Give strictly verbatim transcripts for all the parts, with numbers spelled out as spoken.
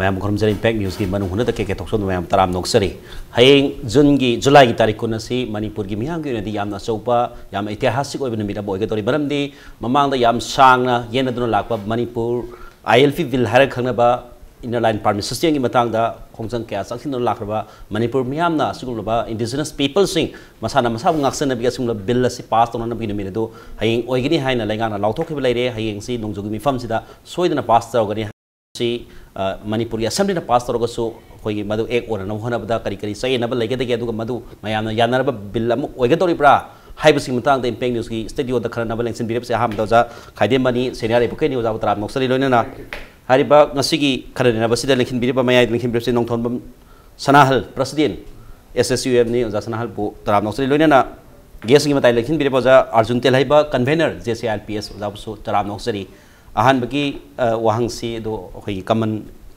ꯃꯌꯥꯝꯕꯨ ꯈꯨꯔꯨꯝꯖꯔꯤ꯫ ꯏꯝꯄꯦꯛ ꯅ꯭ꯌꯨꯁꯀꯤ ꯃꯅꯨꯡ ꯍꯨꯠꯅ ꯀꯦ ꯀꯦ ꯊꯣꯛꯆꯣꯝꯗ ꯃꯌꯥꯝ ꯇꯔꯥꯝꯅ ꯑꯣꯛꯆꯔꯤ꯫ ꯍꯌꯦꯡ ꯖꯨꯟꯒꯤ, ꯖꯨꯂꯥꯏꯒꯤ ꯇꯥꯔꯤꯛ ꯀꯨꯟ ꯑꯁꯤ ꯃꯅꯤꯄꯨꯔꯒꯤ ꯃꯤꯌꯥꯝꯒꯤ ꯑꯣꯏꯅꯗꯤ ꯌꯥꯝꯅ ꯑꯆꯧꯕ, ꯌꯥꯝꯅ ꯏꯇꯤꯍꯥꯁꯤꯛ ꯑꯣꯏꯕ ꯅꯨꯃꯤꯠ ꯑꯃ ꯑꯣꯏꯒꯗꯧꯔꯤ꯫ ꯃꯔꯝꯗꯤ ꯃꯃꯥꯡꯗ ꯌꯥꯝ ꯁꯥꯡꯅ ꯌꯦꯟꯅꯗꯨꯅ ꯂꯥꯛꯄ ꯃꯅꯤꯄꯨꯔ ILP ꯕꯤꯜ ꯍꯥꯏꯔꯒ ꯈꯪꯅꯕ ꯏꯟꯅꯔ ꯂꯥꯏꯟ ꯄꯥꯔꯃꯤꯠ ꯁꯤꯁꯇꯦꯝꯒꯤ ꯃꯇꯥꯡꯗ ꯈꯣꯡꯖꯪ ꯀꯌꯥ ꯆꯪꯁꯤꯟꯗꯨꯅ ꯂꯥꯛꯈ꯭ꯔꯕ ꯃꯅꯤꯄꯨꯔ ꯃꯤꯌꯥꯝꯅ ꯑꯁꯤꯒꯨꯝꯂꯕ ꯏꯟꯗꯤꯖꯤꯅꯁ ꯄꯤꯄꯜꯁꯤꯡ ꯃꯁꯥꯅ ꯃꯁꯥꯕꯨ ꯉꯥꯛꯆꯅꯕꯒꯤ ꯑꯁꯤꯒꯨꯝꯂꯕ ꯕꯤꯜ ꯑꯁꯤ ꯄꯥꯁ ꯇꯧꯅꯅꯕꯒꯤ ꯅꯨꯃꯤꯠ ꯑꯗꯨ ꯍꯌꯦꯡ ꯑꯣꯏꯒꯅꯤ ꯍꯥꯏꯅ ꯂꯩꯉꯥꯛꯅ ꯂꯥꯎꯊꯣꯛꯈꯤꯕ ꯂꯩꯔꯦ꯫ ꯍꯌꯦꯡꯁꯤ ꯅꯣꯡꯖꯨꯒꯤ ꯃꯤꯐꯝꯁꯤꯗ ꯁꯣꯏꯗꯅ ꯄꯥꯁ ꯇꯧꯔꯒꯅꯤ꯫ ꯁꯤ, ꯑ, ꯃꯅꯤꯄꯨꯔꯒꯤ ꯑꯦꯁꯦꯝꯕ꯭ꯂꯤꯅ ꯄꯥꯁ ꯇꯧꯔꯒꯁꯨ ꯑꯩꯈꯣꯏꯒꯤ ꯃꯗꯨ ꯑꯦꯛ ꯑꯣꯏꯅꯅꯕ ꯍꯣꯠꯅꯕꯗ ꯀꯔꯤ ꯀꯔꯤ ꯆꯌꯦꯠꯅꯕ ꯂꯩꯒꯗꯒꯦ, ꯑꯗꯨꯒ ꯃꯗꯨ ꯃꯌꯥꯝꯅ ꯌꯥꯅꯔꯕ ꯕꯤꯜ ꯑꯃ ꯑꯣꯏꯒꯗꯧꯔꯤꯕ꯭ꯔꯥ ꯍꯥꯏꯕꯁꯤꯒꯤ ꯃꯇꯥꯡꯗ ꯏꯝꯄꯦꯛ ꯅ꯭ꯌꯨꯁꯀꯤ ꯁ꯭ꯇꯨꯗꯤꯑꯣꯗ ꯈꯟꯅꯅꯕ ꯂꯦꯡꯁꯤꯟꯕꯤꯔꯤꯕꯁꯦ ꯑꯍꯥꯟꯕꯗ ꯑꯣꯖꯥ ꯈꯥꯏꯗꯦꯝꯕꯅꯤ, ꯁꯦꯅꯤꯌꯔ ꯑꯦꯗꯚꯣꯀꯦꯠꯅꯤ꯫ ꯑꯣꯖꯥꯕꯨ ꯇꯔꯥꯝꯅ ꯑꯣꯛꯆꯔꯤ꯫ ꯂꯣꯏꯅꯅ ꯍꯥꯏꯔꯤꯕ ꯉꯁꯤꯒꯤ ꯈꯟꯅ ꯅꯩꯅꯕꯁꯤꯗ ꯂꯦꯡꯁꯤꯟꯕꯤꯔꯤꯕ, ꯃꯌꯥꯏꯗ ꯂꯦꯡꯁꯤꯟꯕꯤꯔꯤꯕꯁꯤ ꯅꯣꯡꯊꯣꯟꯕꯝ ꯁꯅꯥꯍꯜ, ꯄ꯭ꯔꯁꯤꯗꯦꯟ, SSUMꯅꯤ꯫ ꯑꯣꯖꯥ ꯁꯅꯥꯍꯜꯕꯨ ꯇꯔꯥꯝꯅ ꯑꯣꯛꯆꯔꯤ꯫ ꯂꯣꯏꯅꯅ ꯒꯦꯁꯒꯤ ꯃꯇꯥꯏ ꯂꯦꯡꯁꯤꯟꯕꯤꯔꯤꯕ ꯑꯣꯖꯥ ꯑꯥꯔꯖꯨꯟ ꯇꯦꯜꯍꯩꯕ, ꯀꯟꯚꯦꯅꯔ, JCIRPS, ꯑꯣꯖꯥꯕꯨꯁꯨ ꯇꯔꯥꯝꯅ ꯑꯣꯛꯆꯔꯤ꯫ ꯑꯍꯥꯟꯕꯒꯤ, ꯑ, ꯋꯥꯍꯪꯁꯤ ꯑꯗꯣ ꯑꯩꯈꯣꯏꯒꯤ ꯀꯃꯟ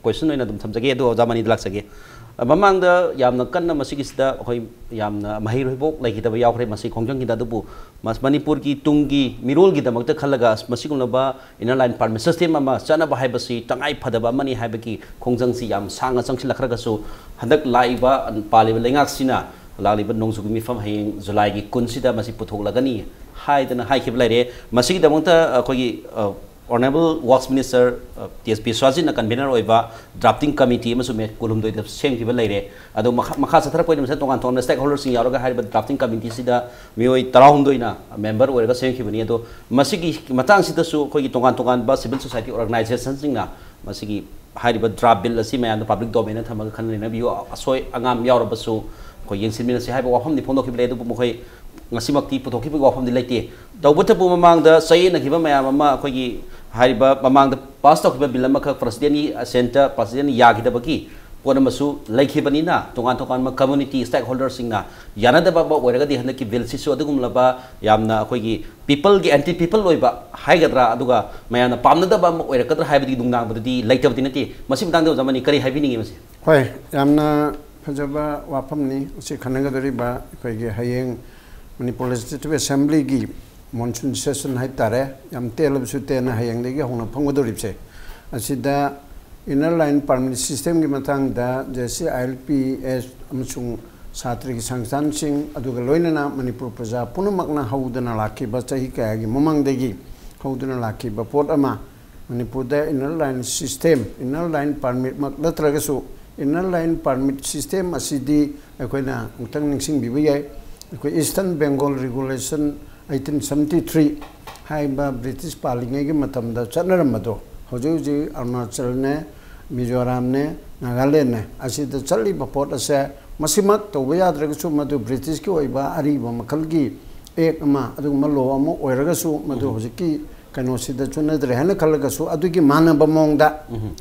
ꯀꯣꯏꯁꯟ ꯑꯣꯏꯅ ꯑꯗꯨꯝ ꯊꯝꯖꯒꯦ, ꯑꯗꯨ ꯑꯣꯖꯥ ꯃꯅꯤꯗ ꯂꯥꯛꯆꯒꯦ꯫ ꯑ, ꯃꯃꯥꯡꯗ ꯌꯥꯝꯅ ꯀꯟꯅ ꯃꯁꯤꯒꯤꯁꯤꯗ ꯑꯩꯈꯣꯏ ꯌꯥꯝꯅ ꯃꯍꯩꯔꯣꯏꯕꯣꯛ ꯂꯩꯈꯤꯗꯕ ꯌꯥꯎꯈ꯭ꯔꯦ ꯃꯁꯤ ꯈꯣꯡꯖꯪꯒꯤꯗ, ꯑꯗꯨꯕꯨ ꯃꯁ-, ꯃꯅꯤꯄꯨꯔꯒꯤ ꯇꯨꯡꯒꯤ ꯃꯤꯔꯣꯜꯒꯤꯗꯃꯛꯇ ꯈꯜꯂꯒ ꯑꯁ, ꯃꯁꯤꯒꯨꯝꯂꯕ ꯏꯟꯅꯔ ꯂꯥꯏꯟ ꯄꯥꯔꯃꯤꯠ ꯁꯤꯁꯇꯦꯝ ꯑꯃ ꯆꯠꯅꯕ ꯍꯥꯏꯕꯁꯤ ꯇꯉꯥꯏ ꯐꯗꯕ ꯑꯃꯅꯤ ꯍꯥꯏꯕꯒꯤ ꯈꯣꯡꯖꯪꯁꯤ ꯌꯥꯝ ꯁꯥꯡꯅ ꯆꯪꯁꯤꯜꯂꯛꯈ꯭ꯔꯒꯁꯨ, ꯍꯟꯗꯛ ꯂꯥꯛꯏꯕ ꯄꯥꯜꯂꯤꯕ ꯂꯩꯉꯥꯛꯁꯤꯅ ꯂꯥꯛꯂꯤꯕ ꯅꯣꯡꯖꯨꯒꯤ ꯃꯤꯐꯝ ꯍꯌꯦꯡ ꯖꯨꯂꯥꯏꯒꯤ ꯀꯨꯟꯁꯤꯗ ꯃꯁꯤ ꯄꯨꯊꯣꯛꯂꯒꯅꯤ ꯍꯥꯏꯗꯅ ꯍꯥꯏꯈꯤꯕ ꯂꯩꯔꯦ꯫ ꯃꯁꯤꯒꯤꯗꯃꯛꯇ ꯑꯩꯈꯣꯏꯒꯤ, ꯑ, Honourable Works Minister, ꯑ, ꯇꯦꯖ ꯕꯤꯁ꯭ꯋꯥꯖꯤꯠꯅ ꯀꯟꯚꯦꯅꯔ ꯑꯣꯏꯕ ꯗ꯭ꯔꯥꯐꯇꯤꯡ ꯀꯃꯤꯇꯤ ꯑꯃꯁꯨ ꯃꯦ ꯀꯨꯟꯍꯨꯝꯗꯣꯏꯗ ꯁꯦꯝꯈꯤꯕ ꯂꯩꯔꯦ꯫ ꯑꯗꯣ ꯃꯈꯥ, ꯃꯈꯥ ꯆꯠꯊꯔꯛꯄ ꯑꯣꯏꯅ ꯃꯁꯤꯗ ꯇꯣꯉꯥꯟ ꯇꯣꯉꯥꯟꯕ ꯁ꯭ꯇꯦꯛ ꯍꯣꯜꯗꯔꯁꯤꯡ ꯌꯥꯎꯔꯒ ꯍꯥꯏꯔꯤꯕ ꯗ꯭ꯔꯥꯐꯇꯤꯡ ꯀꯃꯤꯇꯤꯁꯤꯗ ꯃꯤꯑꯣꯏ ꯇꯔꯥꯍꯨꯝꯗꯣꯏꯅ ꯃꯦꯝꯕꯔ ꯑꯣꯏꯔꯒ ꯁꯦꯝꯈꯤꯕꯅꯤ꯫ ꯑꯗꯣ ꯃꯁꯤꯒꯤ ꯃꯇꯥꯡꯁꯤꯗꯁꯨ ꯑꯩꯈꯣꯏꯒꯤ ꯇꯣꯉꯥꯟ ꯇꯣꯉꯥꯟꯕ ꯁꯤꯚꯤꯜ ꯁꯣꯁꯥꯏꯇꯤ ꯑꯣꯔꯒꯅꯥꯏꯖꯦꯁꯟꯁꯤꯡꯅ ꯃꯁꯤꯒꯤ ꯍꯥꯏꯔꯤꯕ ꯗ꯭ꯔꯥꯐ ꯕꯤꯜ ꯑꯁꯤ ꯃꯌꯥꯝꯗ ꯄꯕ꯭ꯂꯤꯛ ꯗꯣꯃꯦꯟꯗ ꯊꯝꯃꯒ ꯈꯟꯅ ꯅꯩꯅꯕꯤꯌꯨ, ꯑꯁꯣꯏ ꯑꯉꯥꯝ ꯌꯥꯎꯔꯕꯁꯨ ꯑꯩꯈꯣꯏ ꯌꯦꯡꯁꯤꯟꯃꯤꯟꯅꯁꯤ ꯍꯥꯏꯕ ꯋꯥꯐꯝꯗꯤ ꯐꯣꯡꯗꯣꯛꯈꯤꯕ ꯂꯩ꯫ ꯑꯗꯨꯕꯨ ꯃꯈꯣꯏ ꯉꯁꯤꯃꯛꯇꯤ ꯄꯨꯊꯣꯛꯈꯤꯕꯒꯤ ꯋꯥꯐꯝꯗꯤ ꯂꯩꯇꯦ꯫ ꯇꯧꯕꯇꯕꯨ ꯃꯃꯥꯡꯗ ꯆꯌꯦꯠꯅꯈꯤꯕ ꯃꯌꯥꯝ ꯑꯃ ꯑꯩꯈꯣꯏꯒꯤ ꯍꯥꯏꯔꯤꯕ ꯃꯃꯥꯡꯗ ꯄꯥꯁ ꯇꯧꯈꯤꯕ ꯕꯤꯜ ꯑꯃꯈꯛ ꯄ꯭ꯔꯁꯤꯗꯦꯟꯒꯤ ꯑꯦꯁꯦꯟꯇ ꯄ꯭ꯔꯁꯤꯗꯦꯟꯅ ꯌꯥꯈꯤꯗꯕꯒꯤ ꯄꯣꯠ ꯑꯃꯁꯨ ꯂꯩꯈꯤꯕꯅꯤꯅ, ꯇꯣꯉꯥꯟ ꯇꯣꯉꯥꯟꯕ ꯀꯝꯃꯨꯅꯤꯇꯤ ꯁ꯭ꯇꯦꯛ ꯍꯣꯜꯗꯔꯁꯤꯡꯅ ꯌꯥꯅꯗꯕ ꯑꯃ ꯑꯣꯏꯔꯒꯗꯤ ꯍꯟꯗꯛꯀꯤ ꯕꯤꯜꯁꯤꯁꯨ ꯑꯗꯨꯒꯨꯝꯂꯕ ꯌꯥꯝꯅ ꯑꯩꯈꯣꯏꯒꯤ ꯄꯤꯄꯜꯒꯤ ꯑꯦꯟꯇꯤ ꯄꯤꯄꯜ ꯑꯣꯏꯕ ꯍꯥꯏꯒꯗ꯭ꯔꯥ, ꯑꯗꯨꯒ ꯃꯌꯥꯝꯅ ꯄꯥꯝꯅꯗꯕ ꯑꯃ ꯑꯣꯏꯔꯛꯀꯗ꯭ꯔꯥ ꯍꯥꯏꯕꯗꯤ ꯅꯨꯡꯅꯥꯡꯕꯗꯗꯤ ꯂꯩꯇꯕꯗꯤ ꯅꯠꯇꯦ꯫ ꯃꯁꯤ ꯃꯇꯥꯡꯗ ꯑꯣꯖꯥ ꯃꯅꯤ ꯀꯔꯤ ꯍꯥꯏꯕꯤꯅꯤꯡꯉꯤ? ꯃꯁꯤ ꯍꯣꯏ, ꯌꯥꯝꯅ ꯐꯖꯕ ꯋꯥꯐꯝꯅꯤ꯫ ꯑꯁꯤ ꯈꯟꯅꯒꯗꯧꯔꯤꯕ ꯑꯩꯈꯣꯏꯒꯤ ꯍꯌꯦꯡ ꯃꯅꯤꯄꯨꯔ ꯂꯦꯖꯤꯁꯂꯦꯇꯤꯚ ꯑꯦꯁꯦꯝꯕ꯭ꯂꯤꯒꯤ ꯃꯣꯟꯁꯨꯟ ꯁꯦꯁꯟ ꯍꯥꯏꯕ ꯇꯥꯔꯦ, ꯌꯥꯝ ꯇꯦꯜꯂꯕꯁꯨ ꯇꯦꯟꯅ ꯍꯌꯦꯡꯗꯒꯤ ꯍꯧꯅ ꯐꯝꯒꯗꯧꯔꯤꯕꯁꯦ, ꯑꯁꯤꯗ Inner Line Permit Systemꯒꯤ ꯃꯇꯥꯡꯗ J C I L P S ꯑꯃꯁꯨꯡ ꯁꯥꯇ꯭ꯔꯒꯤ ꯁꯪꯁꯊꯥꯟꯁꯤꯡ, ꯑꯗꯨꯒ ꯂꯣꯏꯅꯅ ꯃꯅꯤꯄꯨꯔ ꯄ꯭ꯔꯖꯥ ꯄꯨꯝꯅꯃꯛꯅ ꯍꯧꯗꯨꯅ ꯂꯥꯛꯈꯤꯕ ꯆꯍꯤ ꯀꯌꯥꯒꯤ ꯃꯃꯥꯡꯗꯒꯤ ꯍꯧꯗꯨꯅ ꯂꯥꯛꯈꯤꯕ ꯄꯣꯠ ꯑꯃ, ꯃꯅꯤꯄꯨꯔꯗ Inner Line System, Inner Line Permitꯃꯛ ꯅꯠꯇ꯭ꯔꯒꯁꯨ, Inner Line Permit System ꯑꯁꯤꯗꯤ ꯑꯩꯈꯣꯏꯅ ꯑꯃꯨꯛꯇꯪ ꯅꯤꯡꯁꯤꯡꯕꯤꯕ ꯌꯥꯏ꯫ ꯑꯩꯈꯣꯏ Eastern Bengal Regulation eighteen seventy three ꯍꯥꯏꯕ ꯕ꯭ꯔꯤꯇꯤꯁ ꯄꯥꯜꯂꯤꯉꯩꯒꯤ ꯃꯇꯝꯗ ꯆꯠꯅꯔꯝꯕꯗꯣ, ꯍꯧꯖꯤꯛ ꯍꯧꯖꯤꯛ ꯑꯔꯨꯅꯥꯆꯜꯅꯦ, ꯃꯤꯖꯣꯔꯥꯝꯅꯦ, ꯅꯥꯒꯥꯂꯦꯟꯅꯦ, ꯑꯁꯤꯗ ꯆꯠꯂꯤꯕ ꯄꯣꯠ ꯑꯁꯦ, ꯃꯁꯤꯃꯛ ꯇꯧꯕ ꯌꯥꯗ꯭ꯔꯒꯁꯨ, ꯃꯗꯨ ꯕ꯭ꯔꯤꯇꯤꯁꯀꯤ ꯑꯣꯏꯕ ꯑꯔꯤꯕ ꯃꯈꯜꯒꯤ ꯑꯦꯛ ꯑꯃ, ꯑꯗꯨꯒꯨꯝꯕ ꯂꯣ ꯑꯃ ꯑꯣꯏꯔꯒꯁꯨ, ꯃꯗꯨ ꯎꯝ꯫ ꯍꯧꯖꯤꯛꯀꯤ ꯀꯩꯅꯣꯁꯤꯗ ꯆꯨꯅꯗ꯭ꯔꯦ ꯍꯥꯏꯅ ꯈꯜꯂꯒꯁꯨ, ꯑꯗꯨꯒꯤ ꯃꯥꯟꯅꯕ ꯃꯑꯣꯡꯗ ꯎꯝ꯫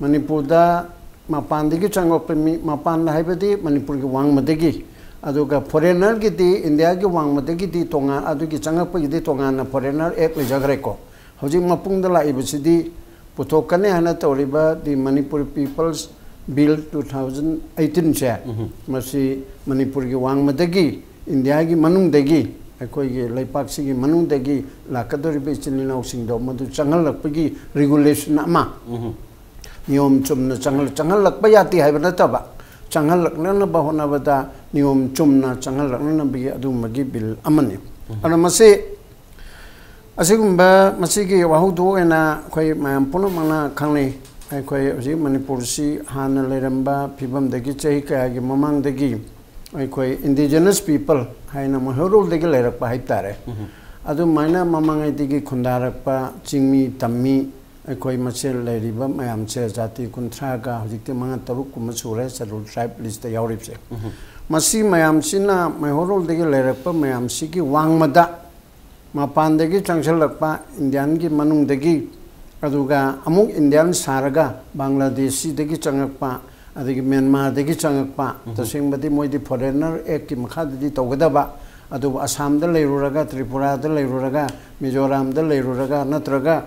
ꯃꯅꯤꯄꯨꯔꯗ ꯃꯄꯥꯟꯗꯒꯤ ꯆꯪꯂꯛꯄ ꯃꯤ, ꯃꯄꯥꯟꯗ ꯍꯥꯏꯕꯗꯤ ꯃꯅꯤꯄꯨꯔꯒꯤ ꯋꯥꯡꯃꯗꯒꯤ, ꯑꯗꯨꯒ ꯐꯣꯔꯦꯅꯔꯒꯤꯗꯤ, ꯏꯟꯗꯤꯌꯥꯒꯤ ꯋꯥꯡꯃꯗꯒꯤꯗꯤ ꯇꯣꯉꯥꯟ, ꯑꯗꯨꯒꯤ ꯆꯪꯂꯛꯄꯒꯤꯗꯤ ꯇꯣꯉꯥꯟꯅ ꯐꯣꯔꯦꯅꯔ ꯑꯦꯛ ꯂꯩꯖꯈ꯭ꯔꯦꯀꯣ꯫ ꯍꯧꯖꯤꯛ ꯃꯄꯨꯡꯗ ꯂꯥꯛꯏꯕꯁꯤꯗꯤ, ꯄꯨꯊꯣꯛꯀꯅꯤ ꯍꯥꯏꯅ ꯇꯧꯔꯤꯕ The Manipur People's Bill two thousand eighteenꯁꯦ, ꯎꯝ꯫ ꯃꯁꯤ ꯃꯅꯤꯄꯨꯔꯒꯤ ꯋꯥꯡꯃꯗꯒꯤ, ꯏꯟꯗꯤꯌꯥꯒꯤ ꯃꯅꯨꯡꯗꯒꯤ, ꯑꯩꯈꯣꯏꯒꯤ ꯂꯩꯄꯥꯛꯁꯤꯒꯤ ꯃꯅꯨꯡꯗꯒꯤ ꯂꯥꯛꯀꯗꯧꯔꯤꯕ ꯏꯆꯤꯜ ꯏꯅꯥꯎꯁꯤꯡꯗꯣ ꯃꯗꯨ ꯆꯪꯍꯜꯂꯛꯄꯒꯤ regulation ꯑꯃ, ꯎꯝ꯫ ꯅꯤꯌꯣꯝ ꯆꯨꯝꯅ ꯆꯪꯍꯜ-, ꯆꯪꯍꯜꯂꯛꯄ ꯌꯥꯗꯦ ꯍꯥꯏꯕ ꯅꯠꯇꯕ, ꯆꯪꯍꯜꯂꯛꯅꯅꯕ ꯍꯣꯠꯅꯕꯗ ꯅꯤꯌꯣꯝ ꯆꯨꯝꯅ ꯆꯪꯍꯜꯂꯛꯅꯅꯕꯒꯤ ꯑꯗꯨꯒꯨꯝꯕꯒꯤ ꯕꯤꯜ ꯑꯃꯅꯤ꯫ ꯎꯝ꯫ ꯑꯗꯨꯅ ꯃꯁꯤ, ꯑꯁꯤꯒꯨꯝꯕ, ꯃꯁꯤꯒꯤ ꯋꯥꯍꯧꯗꯣꯛ ꯑꯣꯏꯅ ꯑꯩꯈꯣꯏ ꯃꯌꯥꯝ ꯄꯨꯝꯅꯃꯛꯅ ꯈꯪꯅꯩ, ꯑꯩꯈꯣꯏ ꯍꯧꯖꯤꯛ ꯃꯅꯤꯄꯨꯔꯁꯤ ꯍꯥꯟꯅ ꯂꯩꯔꯝꯕ ꯐꯤꯕꯝꯗꯒꯤ ꯆꯍꯤ ꯀꯌꯥꯒꯤ ꯃꯃꯥꯡꯗꯒꯤ ꯑꯩꯈꯣꯏ indigenous people ꯍꯥꯏꯅ ꯃꯩꯍꯧꯔꯣꯜꯗꯒꯤ ꯂꯩꯔꯛꯄ ꯍꯥꯏꯕ ꯇꯥꯔꯦ꯫ ꯎꯝ꯫ ꯑꯗꯨꯃꯥꯏꯅ ꯃꯃꯥꯡꯉꯩꯗꯒꯤ ꯈꯨꯟꯗꯥꯔꯛꯄ ꯆꯤꯡꯃꯤ ꯇꯝꯃꯤ ꯑꯩꯈꯣꯏ ꯃꯁꯦꯜ ꯂꯩꯔꯤꯕ ꯃꯌꯥꯝꯁꯦ ꯖꯥꯇꯤ ꯀꯨꯟꯊ꯭ꯔꯥꯒ ꯍꯧꯖꯤꯛꯇꯤ ꯃꯉꯥ ꯇꯔꯨꯛ ꯀꯨꯝꯕ ꯁꯨꯔꯦ Scheduled Tribe listꯇ ꯌꯥꯎꯔꯤꯕꯁꯦ꯫ ꯎꯝ꯫ ꯃꯁꯤ ꯃꯌꯥꯝꯁꯤꯅ ꯃꯩꯍꯧꯔꯣꯜꯗꯒꯤ ꯂꯩꯔꯛꯄ ꯃꯌꯥꯝꯁꯤꯒꯤ ꯋꯥꯡꯃꯗ ꯃꯄꯥꯟꯗꯒꯤ ꯆꯪꯁꯤꯜꯂꯛꯄ ꯏꯟꯗꯤꯌꯥꯟꯒꯤ ꯃꯅꯨꯡꯗꯒꯤ, ꯑꯗꯨꯒ ꯑꯃꯨꯛ ꯏꯟꯗꯤꯌꯥꯟ ꯁꯥꯔꯒ ꯕꯪꯒ꯭ꯂꯥꯗꯦꯁꯤꯗꯒꯤ ꯆꯪꯉꯛꯄ, ꯑꯗꯒꯤ ꯃ꯭ꯌꯥꯟꯃꯥꯔꯗꯒꯤ ꯆꯪꯉꯛꯄ, ꯎꯝ꯫ ꯇꯁꯦꯡꯕꯗꯤ ꯃꯣꯏꯗꯤ ꯐꯣꯔꯦꯅꯔ ꯑꯦꯛꯀꯤ ꯃꯈꯥꯗꯗꯤ ꯇꯧꯒꯗꯕ, ꯑꯗꯨꯕꯨ ꯑꯁꯥꯝꯗ ꯂꯩꯔꯨꯔꯒ, ꯇ꯭ꯔꯤꯄꯨꯔꯥꯗ ꯂꯩꯔꯨꯔꯒ, ꯃꯤꯖꯣꯔꯥꯝꯗ ꯂꯩꯔꯨꯔꯒ, ꯅꯠꯇ꯭ꯔꯒ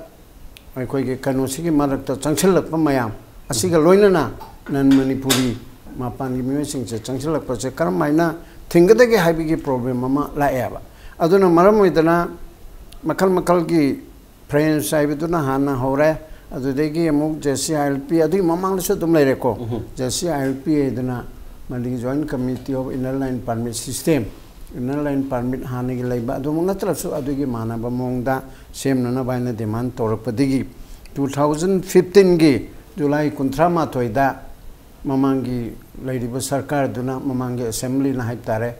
ꯑꯩꯈꯣꯏꯒꯤ ꯀꯩꯅꯣꯁꯤꯒꯤ ꯃꯔꯛꯇ ꯆꯪꯁꯤꯜꯂꯛꯄ ꯃꯌꯥꯝ ꯑꯁꯤꯒ ꯂꯣꯏꯅꯅ ꯅꯟ ꯃꯅꯤꯄꯨꯔꯤ ꯃꯄꯥꯟꯒꯤ ꯃꯤꯑꯣꯏꯁꯤꯡꯁꯦ ꯆꯪꯁꯤꯜꯂꯛꯄꯁꯦ ꯀꯔꯝ ꯍꯥꯏꯅ ꯊꯤꯡꯒꯗꯒꯦ ꯍꯥꯏꯕꯒꯤ ꯄ꯭ꯔꯣꯕ꯭ꯂꯦꯝ ꯑꯃ ꯂꯥꯛꯑꯦꯕ꯫ ꯑꯗꯨꯅ ꯃꯔꯝ ꯑꯣꯏꯗꯅ ꯃꯈꯜ ꯃꯈꯜꯒꯤ ꯐ꯭ꯔꯦꯟꯁ ꯍꯥꯏꯕꯗꯨꯅ ꯍꯥꯟꯅ ꯍꯧꯔꯦ, ꯑꯗꯨꯗꯒꯤ ꯑꯃꯨꯛ ꯖꯦ ꯁꯤ ꯑꯥꯏ ꯑꯦꯜ ꯄꯤ, ꯑꯗꯨꯒꯤ ꯃꯃꯥꯡꯗꯁꯨ ꯑꯗꯨꯝ ꯂꯩꯔꯦꯀꯣ꯫ ꯎꯝ꯫ ꯖꯦ ꯁꯤ ꯑꯥꯏ ꯑꯦꯜ ꯄꯤ ꯍꯥꯏꯗꯅ ꯃꯗꯨꯒꯤ Joint Committee of Inner Line Permit System, Inner Line Permit ꯍꯥꯟꯅꯒꯤ ꯂꯩꯕ ꯑꯗꯨꯃꯛ ꯅꯠꯇ꯭ꯔꯁꯨ ꯑꯗꯨꯒꯤ ꯃꯥꯟꯅꯕ ꯃꯑꯣꯡꯗ ꯁꯦꯝꯅꯅꯕ ꯍꯥꯏꯅ demand ꯇꯧꯔꯛꯄꯗꯒꯤ two thousand fifteenꯒꯤ July ꯀꯨꯟꯊ꯭ꯔꯥ ꯃꯥꯊꯣꯏꯗ ꯃꯃꯥꯡꯒꯤ ꯂꯩꯔꯤꯕ ꯁꯔꯀꯥꯔꯗꯨꯅ, ꯃꯃꯥꯡꯒꯤ Assemblyꯅ ꯍꯥꯏꯕ ꯇꯥꯔꯦ,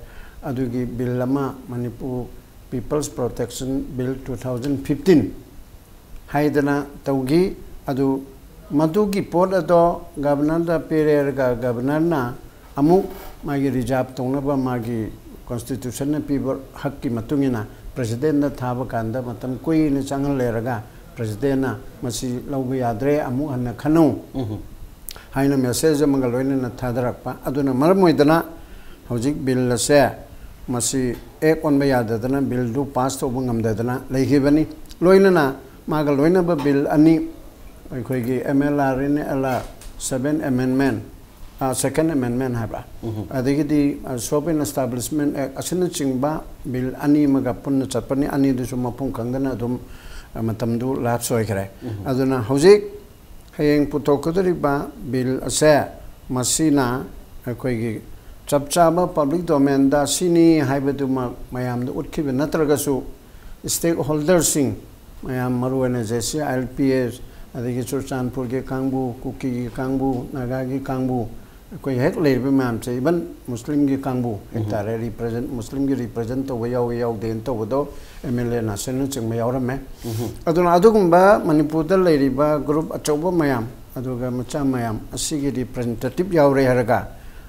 ꯑꯗꯨꯒꯤ bill ꯑꯃ, Manipur People's Protection Bill two thousand fifteen ꯍꯥꯏꯗꯅ ꯇꯧꯈꯤ꯫ ꯑꯗꯨ ꯃꯗꯨꯒꯤ ꯄꯣꯠ ꯑꯗꯣ Governorꯗ ꯄꯤꯔꯦꯔꯒ Governorꯅ ꯑꯃꯨꯛ ꯃꯥꯒꯤ reserve ꯇꯧꯅꯕ ꯃꯥꯒꯤ Constitutionꯅ ꯄꯤꯕ ꯍꯛꯀꯤ ꯃꯇꯨꯡ ꯏꯟꯅ Presidentꯗ ꯊꯥꯕ ꯀꯥꯟꯗ ꯃꯇꯝ ꯀꯨꯏꯅ ꯆꯪꯍꯜꯂꯦꯔꯒ Presidentꯅ ꯃꯁꯤ ꯂꯧꯕ ꯌꯥꯗ꯭ꯔꯦ, ꯑꯃꯨꯛ ꯍꯟꯅ ꯈꯟꯅꯧ ꯎꯝ꯫ ꯍꯥꯏꯅ message ꯑꯃꯒ ꯂꯣꯏꯅꯅ ꯊꯥꯗꯔꯛꯄ꯫ ꯑꯗꯨꯅ ꯃꯔꯝ ꯑꯣꯏꯗꯅ ꯍꯧꯖꯤꯛ bill ꯑꯁꯦ ꯃꯁꯤ act ꯑꯣꯟꯕ ꯌꯥꯗꯗꯅ, billꯗꯨ pass ꯇꯧꯕ ꯉꯝꯗꯗꯅ ꯂꯩꯈꯤꯕꯅꯤ꯫ ꯂꯣꯏꯅꯅ ꯃꯥꯒ ꯂꯣꯏꯅꯕ bill ꯑꯅꯤ, ꯑꯩꯈꯣꯏꯒꯤ M L R in L R seven amendment, ꯑ, Second Amendment ꯍꯥꯏꯕ꯭ꯔꯥ? ꯎꯝ꯫ ꯑꯗꯒꯤꯗꯤ, ꯑ, Shop and Establishment Act ꯑꯁꯤꯅꯆꯤꯡꯕ bill ꯑꯅꯤ ꯑꯃꯒ ꯄꯨꯟꯅ ꯆꯠꯄꯅꯤ꯫ ꯑꯅꯤꯗꯨꯁꯨ ꯃꯄꯨꯡ ꯈꯪꯗꯅ ꯑꯗꯨꯝ, ꯑ, ꯃꯇꯝꯗꯨ lapse ꯑꯣꯏꯈ꯭ꯔꯦ꯫ ꯎꯝ꯫ ꯑꯗꯨꯅ ꯍꯧꯖꯤꯛ ꯍꯌꯦꯡ ꯄꯨꯊꯣꯛꯀꯗꯧꯔꯤꯕ bill ꯑꯁꯦ, ꯃꯁꯤꯅ ꯑꯩꯈꯣꯏꯒꯤ ꯆꯞ ꯆꯥꯕ public domainꯗ ꯁꯤꯅꯤ ꯍꯥꯏꯕꯗꯨꯃꯛ ꯃꯌꯥꯝꯗ ꯎꯠꯈꯤꯕ ꯅꯠꯇ꯭ꯔꯒꯁꯨ, stakeholderꯁꯤꯡ ꯃꯌꯥꯝ, ꯃꯔꯨꯑꯣꯏꯅ J C I L P S, ꯑꯗꯒꯤ ꯆꯨꯔꯆꯥꯟꯄꯨꯔꯒꯤ ꯀꯥꯡꯕꯨ, ꯀꯨꯀꯤꯒꯤ ꯀꯥꯡꯕꯨ, ꯅꯥꯒꯥꯒꯤ ꯀꯥꯡꯕꯨ, ꯑꯩꯈꯣꯏ ꯍꯦꯛ ꯂꯩꯔꯤꯕ ꯃꯌꯥꯝꯁꯦ, even ꯃꯨꯁꯂꯤꯝꯒꯤ ꯀꯥꯡꯕꯨ ꯎꯝ꯫ ꯍꯥꯏꯇꯥꯔꯦ, represent, ꯃꯨꯁꯂꯤꯝꯒꯤ represent ꯇꯧꯕ ꯌꯥꯎꯏ ꯌꯥꯎꯗꯦꯅ ꯇꯧꯕꯗꯣ, M L A ꯅꯥꯁꯤꯔꯅꯆꯤꯡꯕ ꯌꯥꯎꯔꯝꯃꯦ꯫ ꯎꯝ꯫ ꯑꯗꯨꯅ ꯑꯗꯨꯒꯨꯝꯕ ꯃꯅꯤꯄꯨꯔꯗ ꯂꯩꯔꯤꯕ group ꯑꯆꯧꯕ ꯃꯌꯥꯝ, ꯑꯗꯨꯒ ꯃꯆꯥ ꯃꯌꯥꯝ ꯑꯁꯤꯒꯤ representative ꯌꯥꯎꯔꯦ ꯍꯥꯏꯔꯒ,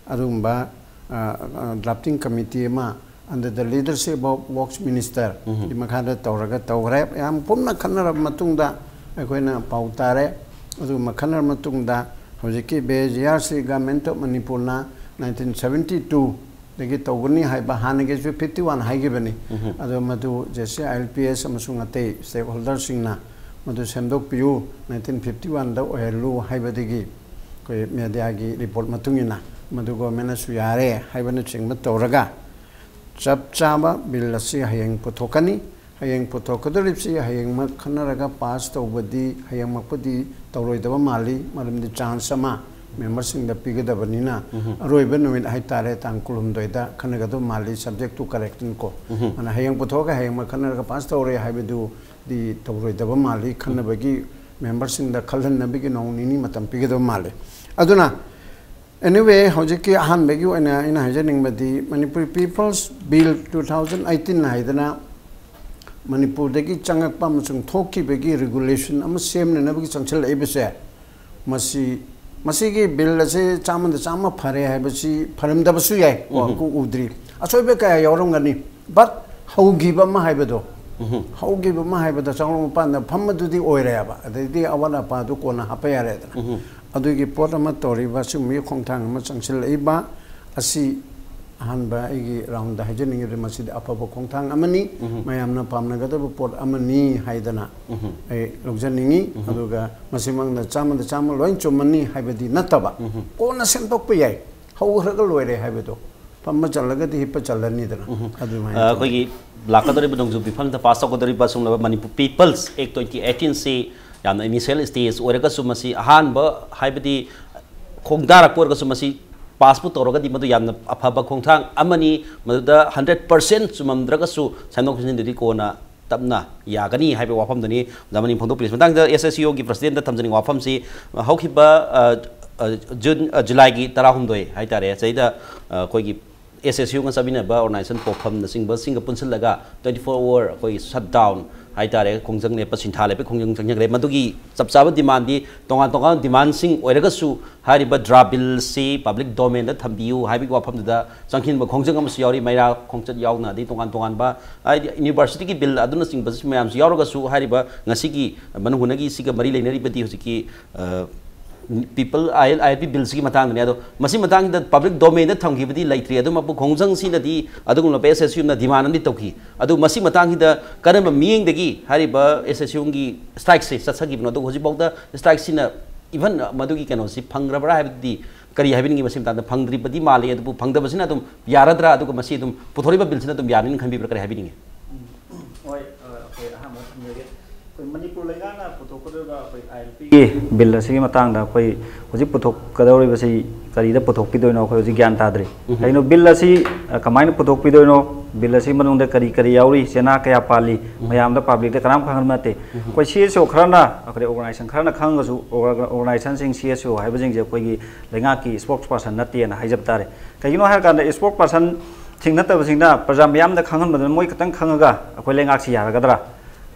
ꯑꯗꯨꯒꯨꯝꯕ, ꯑ, ꯑ, drafting committee ꯑꯃ under the leadership of Works Minister ꯎꯝ꯫ ꯒꯤ ꯃꯈꯥꯗ ꯇꯧꯔꯒ ꯇꯧꯈ꯭ꯔꯦ꯫ ꯌꯥꯝ ꯀꯨꯞꯅ ꯈꯟꯅꯔꯕ ꯃꯇꯨꯡꯗ ꯑꯩꯈꯣꯏꯅ ꯄꯥꯎ ꯇꯥꯔꯦ꯫ ꯑꯗꯨꯒꯨꯝꯕ ꯈꯟꯅꯔꯕ ꯃꯇꯨꯡꯗ ꯍꯧꯖꯤꯛꯀꯤ B J R C Government of ꯃꯅꯤꯄꯨꯔꯅ nineteen seventy two ꯗꯒꯤ ꯇꯧꯒꯅꯤ ꯍꯥꯏꯕ, ꯍꯥꯟꯅꯒꯤꯁꯨ fifty one ꯍꯥꯏꯈꯤꯕꯅꯤ꯫ ꯎꯝ꯫ ꯑꯗꯣ ꯃꯗꯨ J C I L P S ꯑꯃꯁꯨꯡ ꯑꯇꯩ stakeholderꯁꯤꯡꯅ ꯃꯗꯨ ꯁꯦꯝꯗꯣꯛꯄꯤꯌꯨ, nineteen fifty one ꯗ ꯑꯣꯏꯍꯜꯂꯨ ꯍꯥꯏꯕꯗꯒꯤ ꯑꯩꯈꯣꯏ mediaꯒꯤ report ꯃꯇꯨꯡ ꯏꯟꯅ ꯃꯗꯨ governmentꯅꯁꯨ ꯌꯥꯔꯦ ꯍꯥꯏꯕꯅꯆꯤꯡꯕ ꯇꯧꯔꯒ ꯆꯞ ꯆꯥꯕ bill ꯑꯁꯤ ꯍꯌꯦꯡ ꯄꯨꯊꯣꯛꯀꯅꯤ꯫ ꯍꯌꯦꯡ ꯄꯨꯊꯣꯛꯀꯗꯧꯔꯤꯕꯁꯤ ꯍꯌꯦꯡꯃꯛ ꯈꯟꯅꯔꯒ ꯄꯥꯁ ꯇꯧꯕꯗꯤ ꯍꯌꯦꯡꯃꯛꯄꯨꯗꯤ ꯇꯧꯔꯣꯏꯗꯕ ꯃꯥꯜꯂꯤ꯫ ꯃꯔꯝꯗꯤ ꯆꯥꯟꯁ ꯑꯃ ꯃꯦꯝꯕꯔꯁꯤꯡꯗ ꯄꯤꯒꯗꯕꯅꯤꯅ, ꯑꯔꯣꯏꯕ ꯅꯨꯃꯤꯠ ꯍꯥꯏꯇꯥꯔꯦ, ꯇꯥꯡ ꯀꯨꯟꯍꯨꯝꯗꯣꯏꯗ ꯈꯟꯅꯒꯗꯕ ꯃꯥꯜꯂꯤ, subject to correction ꯀꯣ꯫ ꯑꯗꯨꯅ ꯍꯌꯦꯡ ꯄꯨꯊꯣꯛꯑꯒ ꯍꯌꯦꯡꯃꯛ ꯈꯟꯅꯔꯒ ꯄꯥꯁ ꯇꯧꯔꯦ ꯍꯥꯏꯕꯗꯨꯗꯤ ꯇꯧꯔꯣꯏꯗꯕ ꯃꯥꯜꯂꯤ꯫ ꯈꯟꯅꯕꯒꯤ ꯃꯦꯝꯕꯔꯁꯤꯡꯗ ꯈꯜꯍꯟꯅꯕꯒꯤ ꯅꯣꯡ ꯅꯤꯅꯤ ꯃꯇꯝ ꯄꯤꯒꯗꯕ ꯃꯥꯜꯂꯤ꯫ ꯑꯗꯨꯅ anyway, ꯍꯧꯖꯤꯛꯀꯤ ꯑꯍꯥꯟꯕꯒꯤ ꯑꯣꯏꯅ ꯑꯩꯅ ꯍꯥꯏꯖꯅꯤꯡꯕꯗꯤ, Manipur People's Bill two thousand eighteen ꯍꯥꯏꯗꯅ ꯃꯅꯤꯄꯨꯔꯗꯒꯤ ꯆꯪꯉꯛꯄ ꯑꯃꯁꯨꯡ ꯊꯣꯛꯈꯤꯕꯒꯤ regulation ꯑꯃ ꯁꯦꯝꯅꯅꯕꯒꯤ ꯆꯪꯁꯤꯜꯂꯛꯏꯕꯁꯦ, ꯃꯁꯤ, ꯃꯁꯤꯒꯤ ꯕꯤꯜ ꯑꯁꯤ ꯆꯥꯝꯃꯗ ꯆꯥꯝꯃ ꯐꯔꯦ ꯍꯥꯏꯕꯁꯤ ꯐꯔꯝꯗꯕꯁꯨ ꯌꯥꯏ, ꯀꯣ, ꯎꯝ꯫ ꯀꯨ-, ꯎꯗ꯭ꯔꯤ꯫ ꯑꯁꯣꯏꯕ ꯀꯌꯥ ꯌꯥꯎꯔꯝꯒꯅꯤ, but ꯍꯧꯈꯤꯕ ꯑꯃ ꯍꯥꯏꯕꯗꯣ, ꯎꯝ꯫ ꯍꯧꯈꯤꯕ ꯑꯃ ꯍꯥꯏꯕꯗ ꯆꯥꯎꯔꯛ ꯃꯄꯥꯟꯗ ꯐꯝꯕꯗꯨꯗꯤ ꯑꯣꯏꯔꯦꯕ, ꯑꯗꯩꯗꯤ ꯑꯋꯥꯠ ꯑꯄꯥꯗꯨ ꯀꯣꯟꯅ ꯍꯥꯞꯄ ꯌꯥꯔꯦꯗꯅ꯫ ꯎꯝ꯫ ꯑꯗꯨꯒꯤ ꯄꯣꯠ ꯑꯃ ꯇꯧꯔꯤꯕ, ꯑꯁꯤꯒꯨꯝꯕꯒꯤ ꯈꯣꯡꯊꯥꯡ ꯑꯃ ꯆꯪꯁꯤꯜꯂꯛꯏꯕ ꯑꯁꯤ ꯑꯍꯥꯟꯕ ꯑꯩꯒꯤ ꯔꯥꯎꯟꯗ ꯍꯥꯏꯖꯅꯤꯡꯉꯤꯕ, ꯃꯁꯤꯗꯤ ꯑꯐꯕ ꯈꯣꯡꯊꯥꯡ ꯑꯃꯅꯤ꯫ ꯎꯝ꯫ ꯃꯌꯥꯝꯅ ꯄꯥꯝꯅꯒꯗꯕ ꯄꯣꯠ ꯑꯃꯅꯤ ꯍꯥꯏꯗꯅ ꯎꯝ꯫ ꯑꯩ ꯂꯧꯖꯅꯤꯡꯉꯤ꯫ ꯎꯝ꯫ ꯑꯗꯨꯒ ꯃꯁꯤꯃꯛꯅ ꯆꯥꯝꯃꯗ ꯆꯥꯝꯃ ꯂꯣꯏ ꯆꯨꯝꯃꯅꯤ ꯍꯥꯏꯕꯗꯤ ꯅꯠꯇꯕ, ꯎꯝ꯫ ꯀꯣꯟꯅ ꯁꯦꯝꯗꯣꯛꯄ ꯌꯥꯏ, ꯍꯧꯈ꯭ꯔꯒ ꯂꯣꯏꯔꯦ ꯍꯥꯏꯕꯗꯣ, ꯐꯝꯕ ꯆꯜꯂꯒꯗꯤ ꯍꯤꯞꯄ ꯆꯜꯂꯅꯤꯗꯅ꯫ ꯎꯝ꯫ ꯑꯗꯨꯃꯥꯏꯅ ꯑ, ꯇꯧꯋꯤ꯫ ꯑꯩꯈꯣꯏꯒꯤ ꯂꯥꯛꯀꯗꯧꯔꯤꯕ ꯅꯣꯡꯖꯨ ꯐꯤꯐꯝꯗ ꯄꯥꯁ ꯇꯧꯒꯗꯧꯔꯤꯕ ꯑꯁꯨꯝꯂꯕ Manipur People's Act twenty eighteen ꯁꯤ ꯌꯥꯝꯅ initial stage ꯑꯣꯏꯔꯒꯁꯨ, ꯃꯁꯤ ꯑꯍꯥꯟꯕ ꯍꯥꯏꯕꯗꯤ ꯈꯣꯡꯗꯥꯔꯛꯄ ꯑꯣꯏꯔꯒꯁꯨ, ꯃꯁꯤ ꯄꯥꯁꯄꯨ ꯇꯧꯔꯒꯗꯤ ꯃꯗꯨ ꯌꯥꯝꯅ ꯑꯐꯕ ꯈꯣꯡꯊꯥꯡ ꯑꯃꯅꯤ꯫ ꯃꯗꯨꯗ hundred percent ꯆꯨꯝꯃꯝꯗ꯭ꯔꯒꯁꯨ ꯁꯦꯝꯗꯣꯛ ꯁꯦꯝꯖꯤꯟꯗꯨꯗꯤ ꯀꯣꯟꯅ ꯇꯞꯅ ꯌꯥꯒꯅꯤ ꯍꯥꯏꯕ ꯋꯥꯐꯝꯗꯨꯅꯤ ꯑꯣꯖꯥ ꯃꯅꯤꯡ ꯐꯣꯡꯗꯣꯛꯄꯤꯔꯤꯁꯤ꯫ ꯃꯇꯥꯡꯁꯤꯗ S S U ꯒꯤ president ꯗ ꯊꯝꯖꯅꯤꯡꯕ ꯋꯥꯐꯝꯁꯤ, ꯍꯧꯈꯤꯕ, ꯑ, ꯑ, June, ꯑ, July ꯒꯤ ꯇꯔꯥꯍꯨꯝꯗꯣꯏ ꯍꯥꯏꯇꯥꯔꯦ, ꯁꯤꯗꯩꯗ, ꯑ, ꯑꯩꯈꯣꯏꯒꯤ S S U ꯒ ꯆꯠꯃꯤꯟꯅꯕ organization ꯄꯣꯛꯐꯝꯅꯆꯤꯡꯕꯁꯤꯡꯒ ꯄꯨꯟꯁꯤꯜꯂꯒ twenty four hour ꯑꯩꯈꯣꯏꯒꯤ shutdown ꯍꯥꯏꯇꯥꯔꯦ, ꯈꯣꯡꯖꯪ ꯂꯦꯞꯄ, ꯁꯤꯟꯊꯥ ꯂꯦꯞꯄ ꯈꯣꯡꯖꯪ ꯆꯪꯖꯈ꯭ꯔꯦ꯫ ꯃꯗꯨꯒꯤ ꯆꯞ ꯆꯥꯕ demand ꯗꯤ ꯇꯣꯉꯥꯟ ꯇꯣꯉꯥꯟꯕ demand ꯁꯤꯡ ꯑꯣꯏꯔꯒꯁꯨ, ꯍꯥꯏꯔꯤꯕ draft bill ꯁꯤ public domain ꯗ ꯊꯝꯕꯤꯌꯨ ꯍꯥꯏꯕꯒꯤ ꯋꯥꯐꯝꯗꯨꯗ ꯆꯪꯁꯤꯟꯕ ꯈꯣꯡꯖꯪ ꯑꯃꯁꯨ ꯌꯥꯎꯔꯤ꯫ ꯃꯩꯔꯥ ꯈꯣꯡꯆꯠ ꯌꯥꯎꯅ, ꯑꯗꯩ ꯇꯣꯉꯥꯟ ꯇꯣꯉꯥꯟꯕ, ꯍꯥꯏꯗꯤ university ꯒꯤ bill ꯑꯗꯨꯅꯆꯤꯡꯕ ꯃꯌꯥꯝꯁꯨ ꯌꯥꯎꯔꯒꯁꯨ, ꯍꯥꯏꯔꯤꯕ ꯉꯁꯤꯒꯤ ꯃꯅꯨꯡ ꯍꯨꯠꯅꯒꯤ ꯁꯤꯒ ꯃꯔꯤ ꯂꯩꯅꯔꯤꯕꯗꯤ ꯍꯧꯖꯤꯛꯀꯤ, ꯑ, People, I L, I L P bill ꯁꯤꯒꯤ ꯃꯇꯥꯡꯗꯅꯦ꯫ ꯑꯗꯣ ꯃꯁꯤ ꯃꯇꯥꯡꯁꯤꯗ public domain ꯗ ꯊꯝꯈꯤꯕꯗꯤ ꯂꯩꯇ꯭ꯔꯤ꯫ ꯑꯗꯨꯃꯛꯄꯨ ꯈꯣꯡꯖꯪꯁꯤꯅꯗꯤ ꯑꯗꯨꯒꯨꯝꯂꯕ S S U ꯅ demand ꯑꯃꯗꯤ ꯇꯧꯈꯤ꯫ ꯑꯗꯨ ꯃꯁꯤ ꯃꯇꯥꯡꯁꯤꯗ ꯀꯔꯝꯕ ꯃꯤꯠꯌꯦꯡꯗꯒꯤ ꯍꯥꯏꯔꯤꯕ S S U ꯒꯤ strike ꯁꯦ ꯆꯠꯊꯈꯤꯕꯅꯣ? ꯑꯗꯨꯒ ꯍꯧꯖꯤꯛꯐꯥꯎꯗ strike ꯁꯤꯅ even ꯃꯗꯨꯒꯤ ꯀꯩꯅꯣꯁꯤ ꯐꯪꯈ꯭ꯔꯕ꯭ꯔꯥ ꯍꯥꯏꯕꯗꯤ ꯀꯔꯤ ꯍꯥꯏꯕꯤꯅꯤꯡꯉꯤ? ꯃꯁꯤ ꯃꯇꯥꯡꯗ ꯐꯪꯗ꯭ꯔꯤꯕꯗꯤ ꯃꯥꯜꯂꯤ, ꯑꯗꯨꯕꯨ ꯐꯪꯗꯕꯁꯤꯅ ꯑꯗꯨꯝ ꯌꯥꯔꯗ꯭ꯔꯥ? ꯑꯗꯨꯒ ꯃꯁꯤ ꯑꯗꯨꯝ ꯄꯨꯊꯣꯔꯛꯏꯕ bill ꯁꯤꯅ ꯑꯗꯨꯝ ꯌꯥꯅꯤꯅ ꯈꯟꯕꯤꯕ꯭ꯔꯥ? ꯀꯔꯤ ꯍꯥꯏꯕꯤꯅꯤꯡꯉꯤ? ꯎꯝ, ꯍꯣꯏ, ꯑꯩꯈꯣꯏ ꯑꯍꯥꯟꯕ ꯊꯝꯖꯒꯦ꯫ ꯑꯩꯈꯣꯏ ꯃꯅꯤꯄꯨꯔ ꯂꯩꯉꯥꯛꯅ ꯄꯨꯊꯣꯛꯀꯗꯧꯔꯤꯕ ꯑꯩꯈꯣꯏ ꯑꯥꯏ ꯑꯦꯜ ꯄꯤꯒꯤ ꯕꯤꯜ ꯑꯁꯤꯒꯤ ꯃꯇꯥꯡꯗ ꯑꯩꯈꯣꯏ ꯍꯧꯖꯤꯛ ꯄꯨꯊꯣꯛꯀꯗꯧꯔꯤꯕꯁꯤ ꯀꯔꯤꯗ ꯄꯨꯊꯣꯛꯄꯤꯗꯣꯏꯅꯣ, ꯑꯩꯈꯣꯏ ꯍꯧꯖꯤꯛ ꯒ꯭ꯌꯥꯟ ꯇꯥꯗ꯭ꯔꯤ꯫ ꯎꯝ꯫ ꯀꯩꯅꯣ, ꯕꯤꯜ ꯑꯁꯤ, ꯑ, ꯀꯃꯥꯏꯅ ꯄꯨꯊꯣꯛꯄꯤꯗꯣꯏꯅꯣ, ꯕꯤꯜ ꯑꯁꯤ ꯃꯅꯨꯡꯗ ꯀꯔꯤ ꯀꯔꯤ ꯌꯥꯎꯔꯤ, ꯆꯦꯅꯥ ꯀꯌꯥ ꯄꯥꯜꯂꯤ, ꯎꯝ꯫ ꯃꯌꯥꯝꯗ, ꯄꯕ꯭ꯂꯤꯛꯇ ꯀꯅꯥꯝ ꯈꯪꯍꯟꯕ ꯅꯠꯇꯦ꯫ ꯎꯝ꯫ ꯑꯩꯈꯣꯏ ꯁꯤ ꯑꯦꯁ ꯑꯣ ꯈꯔꯅ, ꯑꯩꯈꯣꯏ ꯑꯣꯔꯒꯅꯥꯏꯖꯦꯁꯟ ꯈꯔꯅ ꯈꯪꯉꯒꯁꯨ, ꯑꯣꯔꯒ-, ꯑꯣꯔꯒꯅꯥꯏꯖꯦꯁꯟꯁꯤꯡ, ꯁꯤ ꯑꯦꯁ ꯑꯣ ꯍꯥꯏꯕꯁꯤꯡꯁꯦ ꯑꯩꯈꯣꯏꯒꯤ ꯂꯩꯉꯥꯛꯀꯤ ꯏꯁꯄꯣꯛꯁ ꯄꯥꯔꯁꯟ ꯅꯠꯇꯦꯅ ꯍꯥꯏꯖꯕ ꯇꯥꯔꯦ꯫ ꯀꯩꯒꯤꯅꯣ ꯍꯥꯏꯔꯀꯥꯟꯗ, ꯏꯁꯄꯣꯛꯁ ꯄꯥꯔꯁꯟꯁꯤꯡ ꯅꯠꯇꯕꯁꯤꯡꯅ ꯄ꯭ꯔꯖꯥ ꯃꯤꯌꯥꯝꯗ ꯈꯪꯍꯟꯕꯗꯨꯅ ꯃꯣꯏ ꯈꯛꯇꯪ ꯈꯪꯉꯒ ꯑꯩꯈꯣꯏ ꯂꯩꯉꯥꯛꯁꯤ ꯌꯥꯔꯒꯗ꯭ꯔꯥ?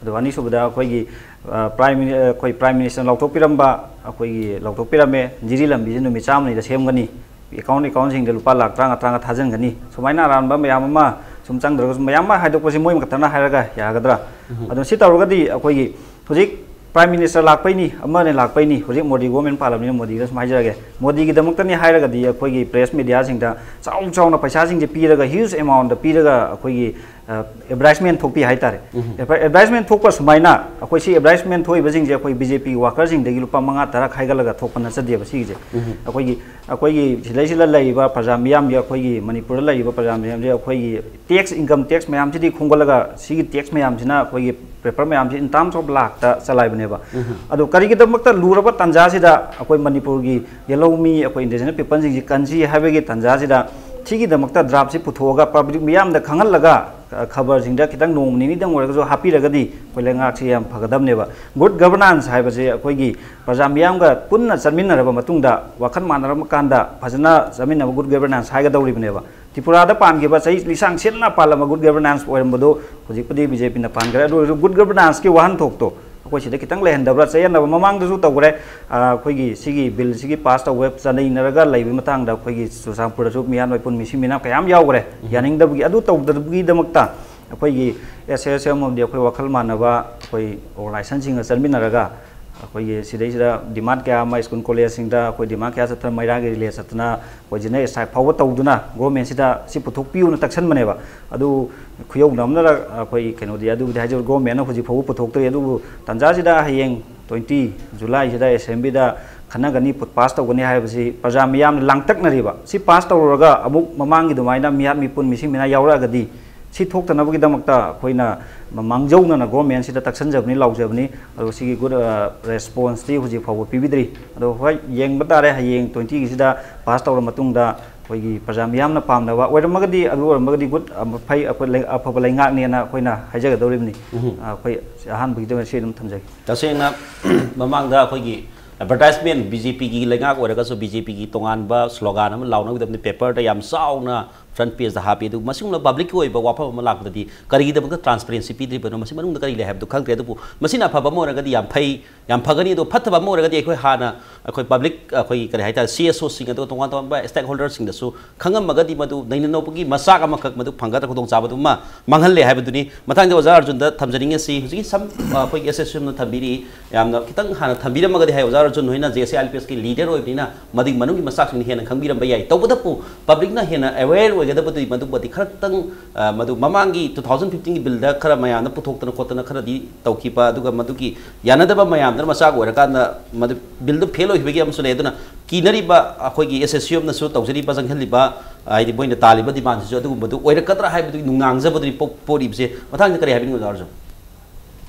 ꯑꯗꯨꯒ ꯑꯅꯤꯁꯨꯕꯗ, ꯑꯩꯈꯣꯏꯒꯤ, ꯑ, ꯄ꯭ꯔꯥꯏꯝ ꯃꯤꯅꯤ-, ꯑꯩꯈꯣꯏ ꯄ꯭ꯔꯥꯏꯝ ꯃꯤꯅꯤꯁꯇꯔꯅ ꯂꯥꯎꯊꯣꯛꯄꯤꯔꯝꯕ, ꯑꯩꯈꯣꯏꯒꯤ ꯂꯥꯎꯊꯣꯛꯄꯤꯔꯝꯃꯦ, ꯖꯤꯔꯤ ꯂꯝꯕꯤꯁꯦ ꯅꯨꯃꯤꯠ ꯆꯥꯝꯃꯅꯤꯗ ꯁꯦꯝꯒꯅꯤ, ꯑꯦꯀꯥꯎꯟ, ꯑꯦꯀꯥꯎꯟꯁꯤꯡꯗ ꯂꯨꯄꯥ ꯂꯥꯛ ꯇꯔꯥꯃꯉꯥ, ꯇꯔꯥꯃꯉꯥ ꯊꯥꯖꯤꯟꯒꯅꯤ꯫ ꯁꯨꯃꯥꯏꯅ ꯑꯔꯥꯟꯕ ꯃꯌꯥꯝ ꯑꯃ ꯁꯨꯝ ꯆꯪꯗ꯭ꯔꯒꯁꯨ, ꯃꯌꯥꯝ ꯑꯃ ꯍꯥꯏꯗꯣꯛꯄꯁꯤ ꯃꯣꯏ ꯈꯛꯇꯅ ꯍꯥꯏꯔꯒ ꯌꯥꯒꯗ꯭ꯔꯥ? ꯎꯝ꯫ ꯑꯗꯣ ꯁꯤ ꯇꯧꯔꯒꯗꯤ ꯑꯩꯈꯣꯏꯒꯤ ꯍꯧꯖꯤꯛ ꯄ꯭ꯔꯥꯏꯝ ꯃꯤꯅꯤꯁꯇꯔ ꯂꯥꯛꯄꯩꯅꯤ, ꯑꯃꯅ ꯂꯥꯛꯄꯩꯅꯤ, ꯍꯧꯖꯤꯛ ꯃꯣꯗꯤ ꯒꯣꯔꯃꯦꯟ ꯄꯥꯜꯂꯕꯅꯤꯅ ꯃꯣꯗꯤꯗ ꯁꯨꯝ ꯍꯥꯏꯖꯔꯒꯦ, ꯃꯣꯗꯤꯒꯤꯗꯃꯛꯇꯅꯤ ꯍꯥꯏꯔꯒꯗꯤ ꯑꯩꯈꯣꯏꯒꯤ ꯄ꯭ꯔꯦꯁ ꯃꯦꯗꯤꯌꯥꯁꯤꯡꯗ ꯆꯥꯎ ꯆꯥꯎꯅ ꯄꯩꯁꯥꯁꯤꯡꯁꯦ ꯄꯤꯔꯒ, ꯍ꯭ꯌꯨꯖ ꯑꯦꯃꯥꯎꯟꯗ ꯄꯤꯔꯒ ꯑꯩꯈꯣꯏꯒꯤ, ꯑ, ꯑꯦꯗꯚꯔꯇꯥꯏꯁꯃꯦꯟ ꯊꯣꯛꯄꯤ ꯍꯥꯏꯇꯥꯔꯦ꯫ ꯎꯝ꯫ ꯑꯦꯗꯚꯔ-, ꯑꯦꯗꯚꯔꯇꯥꯏꯁꯃꯦꯟ ꯊꯣꯛꯄ ꯁꯨꯃꯥꯏꯅ ꯑꯩꯈꯣꯏ ꯁꯤ ꯑꯦꯗꯚꯔꯇꯥꯏꯁꯃꯦꯟ ꯊꯣꯛꯏꯕꯁꯤꯡꯁꯦ ꯑꯩꯈꯣꯏ ꯕꯤ ꯖꯦ ꯄꯤ ꯋꯥꯀꯔꯁꯤꯡꯗꯒꯤ ꯂꯨꯄꯥ ꯃꯉꯥ ꯇꯔꯥ ꯈꯥꯏꯒꯠꯂꯒ ꯊꯣꯛꯄ ꯅꯠꯆꯗꯦꯕ ꯁꯤꯒꯤꯁꯦ꯫ ꯎꯝ꯫ ꯑꯩꯈꯣꯏꯒꯤ, ꯑꯩꯈꯣꯏꯒꯤ ꯁꯤꯗꯩꯁꯤꯗ ꯂꯩꯔꯤꯕ ꯄ꯭ꯔꯖꯥ ꯃꯤꯌꯥꯝꯒꯤ, ꯑꯩꯈꯣꯏꯒꯤ ꯃꯅꯤꯄꯨꯔꯗ ꯂꯩꯔꯤꯕ ꯄ꯭ꯔꯖꯥ ꯃꯤꯌꯥꯝꯁꯦ ꯑꯩꯈꯣꯏꯒꯤ ꯇꯦꯛꯁ, ꯏꯟꯀꯝ ꯇꯦꯛꯁ ꯃꯌꯥꯝꯁꯤꯗꯤ ꯈꯣꯝꯒꯠꯂꯒ ꯁꯤꯒꯤ ꯇꯦꯛꯁ ꯃꯌꯥꯝꯁꯤꯅ, ꯑꯩꯈꯣꯏꯒꯤ ꯄꯦꯄꯔ ꯃꯌꯥꯝꯁꯤ in terms of ꯂꯥꯛꯇ ꯆꯂꯥꯏꯕꯅꯦꯕ꯫ ꯎꯝ꯫ ꯑꯗꯣ ꯀꯔꯤꯒꯤꯗꯃꯛꯇ ꯂꯨꯔꯕ ꯇꯥꯟꯖꯥꯁꯤꯗ ꯑꯩꯈꯣꯏ ꯃꯅꯤꯄꯨꯔꯒꯤ ꯌꯦꯜꯍꯧꯃꯤ, ꯑꯩꯈꯣꯏ ꯏꯟꯗꯤꯖꯤꯅꯁ ꯄꯤꯄꯜꯁꯤꯡꯁꯤ ꯀꯟꯁꯤ ꯍꯥꯏꯕꯒꯤ ꯇꯥꯟꯖꯥꯁꯤꯗ ꯁꯤꯒꯤꯗꯃꯛꯇ ꯗ꯭ꯔꯥꯐꯁꯤ ꯄꯨꯊꯣꯛꯑꯒ ꯄꯕ꯭ꯂꯤꯛ ꯃꯤꯌꯥꯝꯗ ꯈꯪꯍꯜꯂꯒ, ꯑ, ꯈꯕꯔꯁꯤꯡꯗ ꯈꯤꯇꯪ ꯅꯣꯡꯃ ꯅꯤꯅꯤꯗꯪ ꯑꯣꯏꯔꯒꯁꯨ ꯍꯥꯞꯄꯤꯔꯒꯗꯤ ꯑꯩꯈꯣꯏ ꯂꯩꯉꯥꯛꯁꯤ ꯌꯥꯝ ꯐꯒꯗꯕꯅꯦꯕ꯫ ꯒꯨꯗ ꯒꯕꯔꯅꯥꯟꯁ ꯍꯥꯏꯕꯁꯦ ꯑꯩꯈꯣꯏꯒꯤ ꯄ꯭ꯔꯖꯥ ꯃꯤꯌꯥꯝꯒ ꯄꯨꯟꯅ ꯆꯠꯃꯤꯟꯅꯔꯕ ꯃꯇꯨꯡꯗ, ꯋꯥꯈꯜ ꯃꯥꯟꯅꯔꯕ ꯀꯥꯟꯗ ꯐꯖꯅ ꯆꯠꯃꯤꯟꯅꯕ ꯒꯨꯗ ꯒꯕꯔꯅꯥꯟꯁ ꯍꯥꯏꯒꯗꯧꯔꯤꯕꯅꯦꯕ꯫ ꯇ꯭ꯔꯤꯄꯨꯔꯥꯗ ꯄꯥꯟꯈꯤꯕ ꯆꯍꯤ ꯂꯤꯁꯥꯡ ꯁꯤꯠꯅ ꯄꯥꯜꯂꯝꯕ ꯒꯨꯗ ꯒꯕꯔꯅꯥꯟꯁ ꯑꯣꯏꯔꯝꯕꯗꯣ ꯍꯧꯖꯤꯛꯄꯨꯗꯤ ꯕꯤ ꯖꯦ ꯄꯤꯅ ꯄꯥꯟꯈ꯭ꯔꯦ꯫ ꯑꯗꯨ ꯑꯣꯏꯔꯁꯨ ꯒꯨꯗ ꯒꯕꯔꯅꯥꯟꯁꯀꯤ ꯋꯥꯍꯟꯊꯣꯛꯇꯣ ꯑꯩꯈꯣꯏ ꯁꯤꯗ ꯈꯤꯇꯪ ꯂꯩꯍꯟꯗꯕ꯭ꯔꯥ, ꯆꯌꯦꯠꯅꯕ ꯃꯃꯥꯡꯗꯁꯨ ꯇꯧꯈ꯭ꯔꯦ꯫ ꯑ, ꯑꯩꯈꯣꯏꯒꯤ ꯁꯤꯒꯤ ꯕꯤꯜꯁꯤꯒꯤ ꯄꯥꯁ ꯇꯧꯕ ꯆꯠꯅꯩꯅꯔꯒ ꯂꯩꯕꯒꯤ ꯃꯇꯥꯡꯗ ꯑꯩꯈꯣꯏꯒꯤ ꯆꯨꯔꯆꯥꯟꯄꯨꯔꯗꯁꯨ ꯃꯤꯌꯥꯝ ꯃꯤꯄꯨꯟ ꯃꯤꯁꯤ ꯃꯤꯅꯥ ꯀꯌꯥꯝ ꯌꯥꯎꯈ꯭ꯔꯦ꯫ ꯎꯝ꯫ ꯌꯥꯅꯤꯡꯗꯕꯒꯤ, ꯑꯗꯨ ꯇꯧꯗꯕꯒꯤꯗꯃꯛꯇ ꯑꯩꯈꯣꯏꯒꯤ ꯑꯦꯁ ꯑꯦꯁ ꯑꯦꯝ ꯑꯃꯗꯤ ꯑꯩꯈꯣꯏ ꯋꯥꯈꯜ ꯃꯥꯟꯅꯕ ꯑꯩꯈꯣꯏ ꯑꯣꯔꯒꯅꯥꯏꯖꯦꯁꯟꯁꯤꯡꯒ ꯆꯠꯃꯤꯟꯅꯔꯒ ꯑꯩꯈꯣꯏꯒꯤ ꯁꯤꯗꯩꯁꯤꯗ ꯗꯤꯃꯥꯟ ꯀꯌꯥ ꯑꯃ, ꯁ꯭ꯀꯨꯜ ꯀꯣꯂꯦꯖꯁꯤꯡꯗ ꯑꯩꯈꯣꯏ ꯗꯤꯃꯥꯟ ꯀꯌꯥ ꯆꯠꯇꯅ, ꯃꯩꯔꯥꯒꯤ ꯔꯤꯂꯦ ꯆꯠꯇꯅ, ꯑꯩꯈꯣꯏ ꯖꯦꯅꯔꯦꯜ ꯁ꯭ꯇ꯭ꯔꯥꯏꯛ ꯐꯥꯎꯕ ꯇꯧꯗꯨꯅ ꯒꯣꯔꯃꯦꯟꯁꯤꯗ ꯁꯤ ꯄꯨꯊꯣꯛꯄꯤꯌꯨꯅ ꯇꯛꯁꯟꯕꯅꯦꯕ꯫ ꯑꯗꯨ ꯈꯨꯌꯧꯅ ꯑꯃꯅ ꯑꯩꯈꯣꯏ ꯀꯩꯅꯣꯗꯤ, ꯑꯗꯨꯕꯨꯗꯤ ꯍꯥꯏꯖꯔ, ꯒꯣꯔꯃꯦꯟꯅ ꯍꯧꯖꯤꯛ ꯐꯥꯎꯕ ꯄꯨꯊꯣꯛꯇ꯭ꯔꯤ꯫ ꯑꯗꯨꯕꯨ ꯇꯥꯟꯖꯥꯁꯤꯗ ꯍꯌꯦꯡ ꯇ꯭ꯋꯦꯟꯇꯤ ꯖꯨꯂꯥꯏꯁꯤꯗ ꯑꯦꯁꯦꯝꯕ꯭ꯂꯤꯗ ꯈꯟꯅꯒꯅꯤ, ꯄꯥꯁ ꯇꯧꯒꯅꯤ ꯍꯥꯏꯕꯁꯤ ꯄ꯭ꯔꯖꯥ ꯃꯤꯌꯥꯝꯅ ꯂꯥꯡꯇꯛꯅꯔꯤꯕ꯫ ꯁꯤ ꯄꯥꯁ ꯇꯧꯔꯨꯔꯒ ꯑꯃꯨꯛ ꯃꯃꯥꯡꯒꯤ ꯑꯗꯨꯃꯥꯏꯅ ꯃꯤꯍꯥꯠ ꯃꯤꯄꯨꯟ ꯃꯤꯁꯤ ꯃꯤꯅꯥ ꯌꯥꯎꯔꯛꯑꯒꯗꯤ ꯁꯤ ꯊꯣꯛꯇꯅꯕꯒꯤꯗꯃꯛꯇ ꯑꯩꯈꯣꯏꯅ ꯃꯥꯡꯖꯧꯅꯅ ꯒꯣꯔꯃꯦꯟꯁꯤꯗ ꯇꯛꯁꯟꯖꯕꯅꯤ, ꯂꯥꯎꯖꯕꯅꯤ꯫ ꯑꯗꯣ ꯁꯤꯒꯤ ꯒꯨꯗ ꯔꯦꯁꯄꯣꯟꯁꯇꯤ ꯍꯧꯖꯤꯛ ꯐꯥꯎꯕ ꯄꯤꯕꯤꯗ꯭ꯔꯤ꯫ ꯑꯗꯣ ꯍꯣꯏ, ꯌꯦꯡꯕ ꯇꯥꯔꯦ, ꯍꯌꯦꯡ ꯇ꯭ꯋꯦꯟꯇꯤꯒꯤꯁꯤꯗ ꯄꯥꯁ ꯇꯧꯔ ꯃꯇꯨꯡꯗ ꯑꯩꯈꯣꯏꯒꯤ ꯄ꯭ꯔꯖꯥ ꯃꯤꯌꯥꯝꯅ ꯄꯥꯝꯅꯕ ꯑꯣꯏꯔꯝꯃꯒꯗꯤ, ꯑꯗꯨ ꯑꯣꯏꯔꯝꯃꯒꯗꯤ ꯒꯨꯗ, ꯑ, ꯐꯩ, ꯑꯩꯈꯣꯏ ꯂꯩ-, ꯑꯐꯕ ꯂꯩꯉꯥꯛꯅꯦꯅ ꯑꯩꯈꯣꯏꯅ ꯍꯥꯏꯖꯒꯗꯧꯔꯤꯕꯅꯤ꯫ ꯎꯝ꯫ ꯑ, ꯑꯩꯈꯣꯏ ꯑꯍꯥꯟꯕꯒꯤꯗꯃꯛ ꯁꯤ ꯑꯗꯨꯝ ꯊꯝꯖꯒꯦ꯫ ꯇꯁꯦꯡꯅ ꯃꯃꯥꯡꯗ ꯑꯩꯈꯣꯏꯒꯤ ꯑꯦꯗꯚꯔꯇꯥꯏꯁꯃꯦꯟ, ꯕꯤ ꯖꯦ ꯄꯤꯒꯤ ꯂꯩꯉꯥꯛ ꯑꯣꯏꯔꯒꯁꯨ ꯕꯤ ꯖꯦ ꯄꯤꯒꯤ ꯇꯣꯉꯥꯟꯕ ꯁ꯭ꯂꯣꯒꯥꯟ ꯑꯃ ꯂꯥꯎꯅꯒꯗꯕꯅꯤ, ꯄꯦꯄꯔꯗ ꯌꯥꯝ ꯆꯥꯎꯅ ꯐ꯭ꯔꯟ ꯄꯦꯖꯇ ꯍꯥꯞꯄꯤ꯫ ꯑꯗꯨ ꯃꯁꯤꯒꯨꯝꯕ ꯄꯕ꯭ꯂꯤꯛꯀꯤ ꯑꯣꯏꯕ ꯋꯥꯐꯝ ꯑꯃ ꯂꯥꯛꯄꯗꯗꯤ ꯀꯔꯤꯒꯤꯗꯃꯛꯇ ꯇ꯭ꯔꯥꯟꯁꯄꯔꯦꯟꯁꯤ ꯄꯤꯗ꯭ꯔꯤꯕꯅꯣ, ꯃꯁꯤ ꯃꯅꯨꯡꯗ ꯀꯔꯤ ꯂꯩ ꯍꯥꯏꯕꯗꯨ ꯈꯪꯗ꯭ꯔꯦ꯫ ꯑꯗꯨꯕꯨ ꯃꯁꯤꯅ ꯑꯐꯕ ꯑꯃ ꯑꯣꯏꯔꯒꯗꯤ ꯌꯥꯝ ꯐꯩ, ꯌꯥꯝ ꯐꯒꯅꯤ꯫ ꯑꯗꯣ ꯐꯠꯇꯕ ꯑꯃ ꯑꯣꯏꯔꯒꯗꯤ ꯑꯩꯈꯣꯏ ꯍꯥꯟꯅ ꯑꯩꯈꯣꯏ ꯄꯕ꯭ꯂꯤꯛ, ꯑꯩꯈꯣꯏꯒꯤ ꯀꯔꯤ ꯍꯥꯏꯇꯥꯔꯦ, ꯁꯤ ꯑꯦꯁ ꯑꯣꯁꯤꯡ ꯑꯗꯨꯒ ꯇꯣꯉꯥꯟ ꯇꯣꯉꯥꯟꯕ ꯁ꯭ꯇꯦꯛ ꯍꯣꯜꯗꯔꯁꯤꯡꯗꯁꯨ ꯈꯪꯉꯝꯃꯒꯗꯤ ꯃꯗꯨ ꯅꯩꯅ ꯅꯧꯕꯒꯤ ꯃꯆꯥꯛ ꯑꯃꯈꯛ ꯃꯗꯨ ꯐꯪꯒꯗ꯭ꯔꯥ, ꯈꯨꯗꯣꯡꯆꯥꯕꯗꯨꯃ ꯃꯥꯡꯍꯜꯂꯦ ꯍꯥꯏꯕꯗꯨꯅꯤ꯫ ꯃꯊꯪꯗ ꯑꯣꯖꯥ ꯑꯔꯖꯨꯟꯗ ꯊꯝꯖꯅꯤꯡꯉꯤꯁꯤ, ꯍꯧꯖꯤꯛꯀꯤ ꯁꯝ, ꯑꯩꯈꯣꯏꯒꯤ ꯑꯦꯁ ꯑꯦꯁ ꯌꯨꯅ ꯊꯝꯕꯤꯔꯤ, ꯌꯥꯝꯅ ꯈꯤꯇꯪ ꯍꯥꯟꯅ ꯊꯝꯕꯤꯔꯝꯃꯒꯗꯤ ꯍꯥꯏ, ꯑꯣꯖꯥ ꯑꯔꯖꯨꯟ ꯍꯣꯏꯅ J S A I L P ꯑꯦꯁꯀꯤ ꯂꯤꯗꯔ ꯑꯣꯏꯕꯅꯤꯅ ꯃꯗꯨꯒꯤ ꯃꯅꯨꯡꯒꯤ ꯃꯆꯥꯛꯁꯤꯡꯗꯨ ꯍꯦꯟꯅ ꯈꯪꯕꯤꯔꯝꯕ ꯌꯥꯏ꯫ ꯇꯧꯕꯇꯕꯨ ꯄꯕ꯭ꯂꯤꯛꯅ ꯍꯦꯟꯅ ꯑꯦꯋꯦꯌꯔ ꯑꯣꯏꯒꯗꯕꯗꯨꯒꯤ ꯃꯗꯨꯃꯗꯤ ꯈꯔꯇꯪ, ꯑ, ꯃꯗꯨ ꯃꯃꯥꯡꯒꯤ ꯇꯨ ꯊꯥꯎꯖꯟ ꯐꯤꯐꯇꯤꯟꯒꯤ ꯕꯤꯜꯗ ꯈꯔ ꯃꯌꯥꯝꯅ ꯄꯨꯊꯣꯛꯇꯅ ꯈꯣꯠꯇꯅ ꯈꯔꯗꯤ ꯇꯧꯈꯤꯕ, ꯑꯗꯨꯒ ꯃꯗꯨꯒꯤ ꯌꯥꯅꯗꯕ ꯃꯌꯥꯝꯗꯨꯅ ꯃꯆꯥꯛ ꯑꯣꯏꯔꯀꯥꯟꯗ ꯃꯗꯨ ꯕꯤꯜꯗꯨ ꯐꯦꯜ ꯑꯣꯏꯈꯤꯕꯒꯤ ꯑꯃꯁꯨ ꯂꯩ꯫ ꯑꯗꯨꯅ ꯀꯤꯅꯔꯤꯕ ꯑꯩꯈꯣꯏꯒꯤ ꯑꯦꯁ ꯑꯦꯁ ꯌꯨ ꯑꯦꯝꯅꯁꯨ ꯇꯧꯖꯔꯤꯕ, ꯆꯪꯁꯤꯜꯂꯤꯕ, ꯍꯥꯏꯗꯤ ꯃꯣꯏꯅ ꯇꯥꯜꯂꯤꯕ ꯗꯤꯃꯥꯟꯁꯤꯁꯨ ꯑꯗꯨꯒꯨꯝꯕꯗꯨ ꯑꯣꯏꯔꯛꯀꯗ꯭ꯔꯥ ꯍꯥꯏꯕꯗꯨꯒꯤ ꯅꯨꯡꯅꯥꯡꯖꯕꯗꯨꯅꯤ ꯄꯣꯛ-, ꯄꯣꯛꯂꯤꯕꯁꯦ꯫ ꯃꯊꯪꯗ ꯀꯔꯤ ꯍꯥꯏꯕꯤꯅꯤꯡꯕ, ꯑꯣꯖꯥ ꯑꯔꯖꯨꯟ?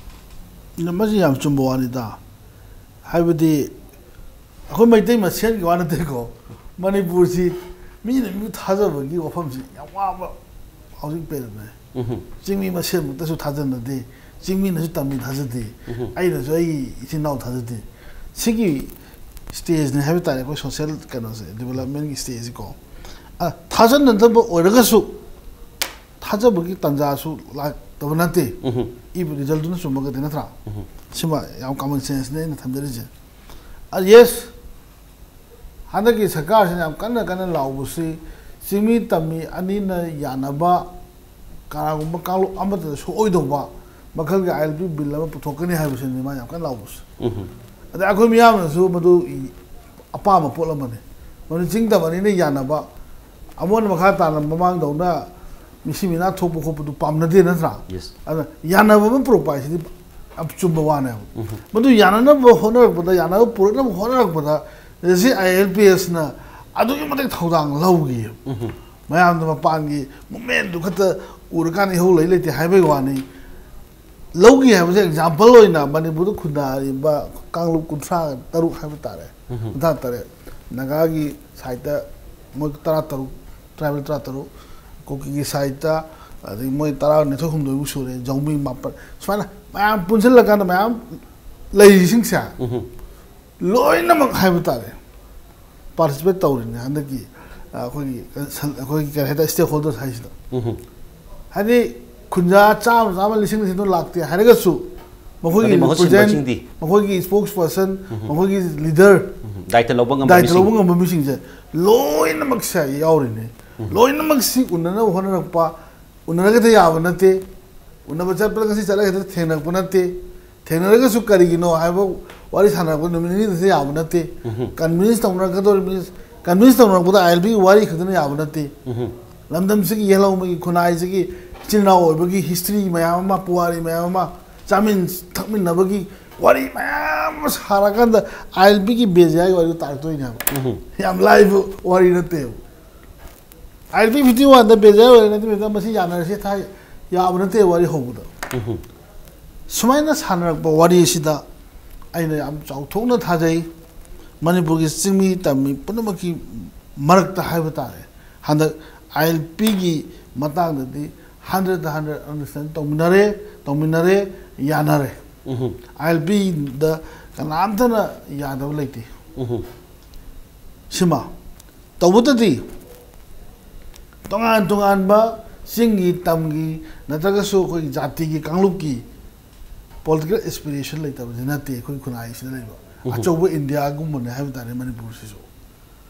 ꯃꯁꯤ ꯌꯥꯝ ꯆꯨꯝꯕ ꯋꯥꯅꯤꯗ꯫ ꯍꯥꯏꯕꯗꯤ ꯑꯩꯈꯣꯏ ꯃꯩꯇꯩ ꯃꯁꯦꯟꯒꯤ ꯋꯥ ꯅꯠꯇꯦꯀꯣ, ꯃꯅꯤꯄꯨꯔꯁꯤ ꯃꯤꯅ ꯃꯤꯕꯨ ꯊꯥꯖꯕꯒꯤ ꯋꯥꯐꯝꯁꯤ ꯌꯥꯝ ꯋꯥꯕ ꯍꯧꯖꯤꯛ ꯄꯦꯔꯦꯟꯅꯦ꯫ ꯎꯝꯍꯨꯝ꯫ ꯆꯤꯡꯃꯤ ꯃꯁꯦꯟꯃꯛꯇꯁꯨ ꯊꯥꯖꯅꯗꯦ, ꯆꯤꯡꯃꯤꯅꯁꯨ ꯇꯝꯃꯤ ꯊꯥꯖꯗꯦ, ꯎꯝꯍꯨꯝ꯫ ꯑꯩꯅꯁꯨ ꯑꯩꯒꯤ ꯏꯆꯤꯟ ꯏꯅꯥꯎ ꯊꯥꯖꯗꯦ꯫ ꯁꯤꯒꯤ ꯁ꯭ꯇꯦꯖꯅꯤ ꯍꯥꯏꯕ ꯇꯥꯔꯦ ꯑꯩꯈꯣꯏ ꯁꯣꯁꯦꯜ ꯀꯩꯅꯣꯁꯦ, ꯗꯤꯕꯂꯞꯃꯦꯟꯒꯤ ꯁ꯭ꯇꯦꯖꯁꯤꯀꯣ꯫ ꯑ, ꯊꯥꯖꯅꯗꯕ ꯑꯣꯏꯔꯒꯁꯨ ꯊꯥꯖꯕꯒꯤ ꯇꯥꯟꯖꯥꯁꯨ ꯂꯥꯛꯇꯕ ꯅꯠꯇꯦ꯫ ꯎꯝꯍꯨꯝ꯫ ꯏꯕ ꯔꯤꯖꯜꯗꯨꯅ ꯆꯨꯝꯃꯒꯗꯤ, ꯅꯠꯇ꯭ꯔꯥ? ꯎꯝꯍꯨꯝ꯫ ꯁꯤꯃ ꯌꯥꯝ ꯀꯃꯟ ꯁꯦꯟꯁꯅꯦ ꯑꯩꯅ ꯊꯝꯖꯔꯤꯁꯦ꯫ ꯑ, ꯌꯦꯁ, ꯍꯟꯗꯛꯀꯤ ꯁꯔꯀꯥꯔꯁꯤꯅ ꯌꯥꯝ ꯀꯟꯅ ꯀꯟꯅ ꯂꯥꯎꯕꯁꯤ ꯆꯤꯡꯃꯤ ꯇꯝꯃꯤ ꯑꯅꯤꯅ ꯌꯥꯅꯕ, ꯀꯅꯥꯒꯨꯝꯕ ꯀꯥꯡꯂꯨꯞ ꯑꯃꯠꯇꯗ ꯁꯣꯛꯑꯣꯏꯗꯧꯕ ꯃꯈꯜꯒꯤ ꯑꯥꯏ ꯑꯦꯜ ꯄꯤ ꯕꯤꯜ ꯑꯃ ꯄꯨꯊꯣꯛꯀꯅꯤ ꯍꯥꯏꯕꯁꯤꯅꯤ ꯃꯥ ꯌꯥꯝ ꯀꯟꯅ ꯂꯥꯎꯕꯁꯤ꯫ ꯎꯝꯍꯨꯝ꯫ ꯑꯗꯩ ꯑꯩꯈꯣꯏ ꯃꯤꯌꯥꯝꯅꯁꯨ ꯃꯗꯨ ꯑꯄꯥꯝꯕ ꯄꯣꯠ ꯑꯃꯅꯤ꯫ ꯃꯗꯨ ꯆꯤꯡ ꯇꯝ ꯑꯅꯤꯅ ꯌꯥꯅꯕ, ꯑꯃꯨꯛ ꯍꯟꯅ ꯃꯈꯥ ꯇꯥꯅ ꯃꯃꯥꯡꯗꯧꯅ ꯃꯤꯁꯤ ꯃꯤꯅꯥ ꯊꯣꯛꯄ ꯈꯣꯠꯄꯗꯨ ꯄꯥꯝꯅꯗꯦ, ꯅꯠꯇ꯭ꯔꯥ? ꯌꯦꯁ꯫ ꯑꯗꯨꯅ ꯌꯥꯅꯕ ꯑꯃ ꯄꯨꯔꯛꯄ ꯍꯥꯏꯁꯤꯗꯤ ꯌꯥꯝ ꯆꯨꯝꯕ ꯋꯥꯅꯦꯕ꯫ ꯎꯝꯍꯨꯝ꯫ ꯃꯗꯨ ꯌꯥꯅꯅꯕ ꯍꯣꯠꯅꯔꯛꯄꯗ, ꯌꯥꯅꯕ ꯄꯨꯔꯛꯅꯕ ꯍꯣꯠꯅꯔꯛꯄꯗ J S A I L ꯄꯤ ꯑꯦꯁꯅ ꯑꯗꯨꯛꯀꯤ ꯃꯇꯤꯛ ꯊꯧꯗꯥꯡ ꯂꯧꯈꯤ꯫ ꯎꯝꯍꯨꯝ꯫ ꯃꯌꯥꯝꯗ ꯃꯄꯥꯟꯒꯤ ꯃꯨꯞꯃꯦꯟꯗꯨ ꯈꯛꯇ ꯎꯔꯀꯥꯟꯗ ꯏꯍꯧ ꯂꯩ ꯂꯩꯇꯦ ꯍꯥꯏꯕꯒꯤ ꯋꯥꯅꯤ꯫ ꯂꯧꯒꯤ ꯍꯥꯏꯕꯁꯦ ꯑꯦꯛꯖꯥꯝꯄꯜ ꯑꯣꯏꯅ ꯃꯅꯤꯄꯨꯔꯗ ꯈꯨꯟꯗꯥꯔꯤꯕ ꯀꯥꯡꯂꯨꯞ ꯀꯨꯟꯊ꯭ꯔꯥ ꯇꯔꯨꯛ ꯍꯥꯏꯕ ꯇꯥꯔꯦ, ꯀꯨꯟꯊ꯭ꯔꯥ ꯇꯔꯦꯠ, ꯅꯥꯒꯥꯒꯤ ꯁꯥꯏꯠꯇ ꯃꯣꯏ ꯇꯔꯥ ꯇꯔꯨꯛ, ꯇ꯭ꯔꯥꯏꯕꯦꯜ ꯇꯔꯥ ꯇꯔꯨꯛ, ꯀꯨꯀꯤꯒꯤ ꯁꯥꯏꯠꯇ ꯑꯗꯩ ꯃꯣꯏ ꯇꯔꯥꯅꯤꯊꯣꯏ ꯍꯨꯝꯗꯣꯏꯃꯨꯛ ꯁꯨꯔꯦ, ꯖꯧꯃꯤ ꯃꯥꯄꯜ, ꯁꯨꯃꯥꯏꯅ ꯃꯌꯥꯝ ꯄꯨꯟꯁꯤꯜꯂꯀꯥꯟꯗ ꯃꯌꯥꯝ ꯂꯩꯔꯤꯁꯤꯡꯁꯦ ꯂꯣꯏꯅꯃꯛ ꯍꯥꯏꯕ ꯇꯥꯔꯦ ꯄꯥꯔꯇꯤꯁꯤꯄꯦꯠ ꯇꯧꯔꯤꯅꯦ ꯍꯟꯗꯛꯀꯤ, ꯑ, ꯑꯩꯈꯣꯏꯒꯤ ꯀꯟꯁꯜ-, ꯑꯩꯈꯣꯏꯒꯤ ꯀꯔꯤ ꯍꯥꯏꯇꯥꯔꯦ, ꯁ꯭ꯇꯦꯛ ꯍꯣꯜꯗꯔꯁ ꯍꯥꯏꯁꯤꯗ꯫ ꯍꯥꯏꯗꯤ ꯈꯨꯟꯖꯥ ꯆꯥꯝꯃ, ꯆꯥꯝꯃ, ꯂꯤꯁꯤꯡ, ꯂꯤꯁꯤꯡꯗꯣ ꯂꯥꯛꯇꯦ ꯍꯥꯏꯔꯒꯁꯨ ꯃꯈꯣꯏꯒꯤ ꯑꯗꯩ ꯃꯍꯨꯠ ꯁꯤꯟꯕꯁꯤꯡꯗꯤ? ꯃꯈꯣꯏꯒꯤ ꯏꯁꯄꯣꯛꯁ ꯄꯔꯁꯟ, ꯃꯈꯣꯏꯒꯤ ꯂꯤꯗꯔ, ꯎꯝ, ꯗꯥꯏꯇ ꯂꯧꯕ ꯉꯝꯕ ꯗꯥꯏꯇ ꯃꯤꯁꯤꯡ꯫ ꯂꯧꯕ ꯉꯝꯕ ꯃꯤꯁꯤꯡꯁꯦ ꯂꯣꯏꯅꯃꯛꯁꯦ ꯌꯥꯎꯔꯤꯅꯦ꯫ ꯂꯣꯏꯅꯃꯛꯁꯤ ꯎꯅꯅꯕ ꯍꯣꯠꯅꯔꯛꯄ, ꯎꯅꯔꯒꯗꯤ ꯌꯥꯕ ꯅꯠꯇꯦ꯫ ꯎꯅꯕ ꯆꯠꯄꯗ ꯉꯁꯤ ꯆꯠꯂꯒ ꯍꯦꯛꯇ ꯊꯦꯡꯅꯔꯛꯄ ꯅꯠꯇꯦ꯫ ꯊꯦꯡꯅꯔꯒꯁꯨ ꯀꯔꯤꯒꯤꯅꯣ ꯍꯥꯏꯕ ꯋꯥꯔꯤ ꯁꯥꯟꯅꯔꯛꯄ ꯅꯨꯃꯤꯠ ꯅꯤꯅꯤꯗꯁꯨ ꯌꯥꯕ ꯅꯠꯇꯦ꯫ ꯀꯟꯚꯤꯟꯁ ꯇꯧꯅꯔꯛꯀꯗꯧꯔꯤꯕꯅꯤ꯫ ꯀꯟꯚꯤꯟꯁ ꯇꯧꯅꯔꯛꯄꯗ ꯑꯥꯏ ꯑꯦꯜ ꯄꯤꯒꯤ ꯋꯥꯔꯤ ꯈꯛꯇꯅ ꯌꯥꯕ ꯅꯠꯇꯦ꯫ ꯂꯝꯗꯝꯁꯤꯒꯤ ꯌꯦꯜꯍꯧꯕꯒꯤ, ꯈꯨꯟꯅꯥꯏꯁꯤꯒꯤ ꯏꯆꯤꯜ ꯏꯅꯥꯎ ꯑꯣꯏꯕꯒꯤ ꯍꯤꯁꯇ꯭ꯔꯤ ꯃꯌꯥꯝ ꯑꯃ, ꯄꯨꯋꯥꯔꯤ ꯃꯌꯥꯝ ꯑꯃ, ꯆꯥꯃꯤꯟ ꯊꯛꯃꯤꯟꯅꯕꯒꯤ ꯋꯥꯔꯤ ꯃꯌꯥꯝ ꯑꯃ ꯁꯥꯔꯀꯥꯟꯗ ꯑꯥꯏ ꯑꯦꯜ ꯄꯤꯒꯤ ꯕꯦꯖꯤꯌꯥꯒꯤ ꯋꯥꯔꯤꯗꯣ ꯇꯥꯔꯛꯇꯣꯏꯅꯦꯕ꯫ ꯌꯥꯝ ꯂꯥꯏꯕ ꯋꯥꯔꯤ ꯅꯠꯇꯦꯕ꯫ ꯑꯥꯏ ꯑꯦꯜ ꯄꯤ ꯐꯤꯐꯇꯤ ꯋꯥꯟꯗ ꯕꯦꯖꯤꯌꯥ ꯑꯣꯏꯔꯦ, ꯅꯠꯇ꯭ꯔꯒ ꯃꯁꯤ ꯌꯥꯅꯔꯁꯦ ꯊꯥꯏ ꯌꯥꯕ ꯅꯠꯇꯦ ꯋꯥꯔꯤ ꯍꯧꯕꯗ꯫ ꯁꯨꯃꯥꯏꯅ ꯁꯥꯟꯅꯔꯛꯄ ꯋꯥꯔꯤꯁꯤꯗ ꯑꯩꯅ ꯌꯥꯝ ꯆꯥꯎꯊꯣꯛꯅ ꯊꯥꯖꯩ꯫ ꯃꯅꯤꯄꯨꯔꯒꯤ ꯆꯤꯡꯃꯤ ꯇꯝꯃꯤ ꯄꯨꯝꯅꯃꯛꯀꯤ ꯃꯔꯛꯇ ꯍꯥꯏꯕ ꯇꯥꯔꯦ, ꯍꯟꯗꯛ ꯑꯥꯏ ꯑꯦꯜ ꯄꯤꯒꯤ ꯃꯇꯥꯡꯗꯗꯤ ꯍꯟꯗ꯭ꯔꯦꯠꯇ ꯍꯟꯗ꯭ꯔꯦꯠ ꯑꯟꯗꯔꯁꯇꯦꯟ ꯇꯧꯃꯤꯟꯅꯔꯦ, ꯇꯧꯃꯤꯟꯅꯔꯦ, ꯌꯥꯅꯔꯦ꯫ ꯑꯥꯏ ꯑꯦꯜ ꯄꯤꯗ ꯀꯅꯥꯝꯇꯅ ꯌꯥꯗꯕ ꯂꯩꯇꯦ꯫ ꯁꯤꯃ ꯇꯧꯕꯇꯗꯤ ꯇꯣꯉꯥꯟ ꯇꯣꯉꯥꯟꯕ ꯆꯤꯡꯒꯤ, ꯇꯝꯒꯤ, ꯅꯠꯇ꯭ꯔꯒꯁꯨ ꯑꯩꯈꯣꯏꯒꯤ ꯖꯥꯇꯤꯒꯤ, ꯀꯥꯡꯂꯨꯞꯀꯤ ꯄꯣꯂꯤꯇꯤꯀꯦꯜ ꯑꯦꯁꯄꯤꯔꯦꯁꯟ ꯂꯩꯇꯕꯗꯤ ꯅꯠꯇꯦ ꯑꯩꯈꯣꯏ ꯈꯨꯟꯅꯥꯏꯁꯤꯗ ꯂꯩꯕ꯫ ꯑꯆꯧꯕ ꯏꯟꯗꯤꯌꯥꯒꯨꯝꯕꯅꯦ ꯍꯥꯏꯕ ꯇꯥꯔꯦ ꯃꯅꯤꯄꯨꯔꯁꯤꯁꯨ꯫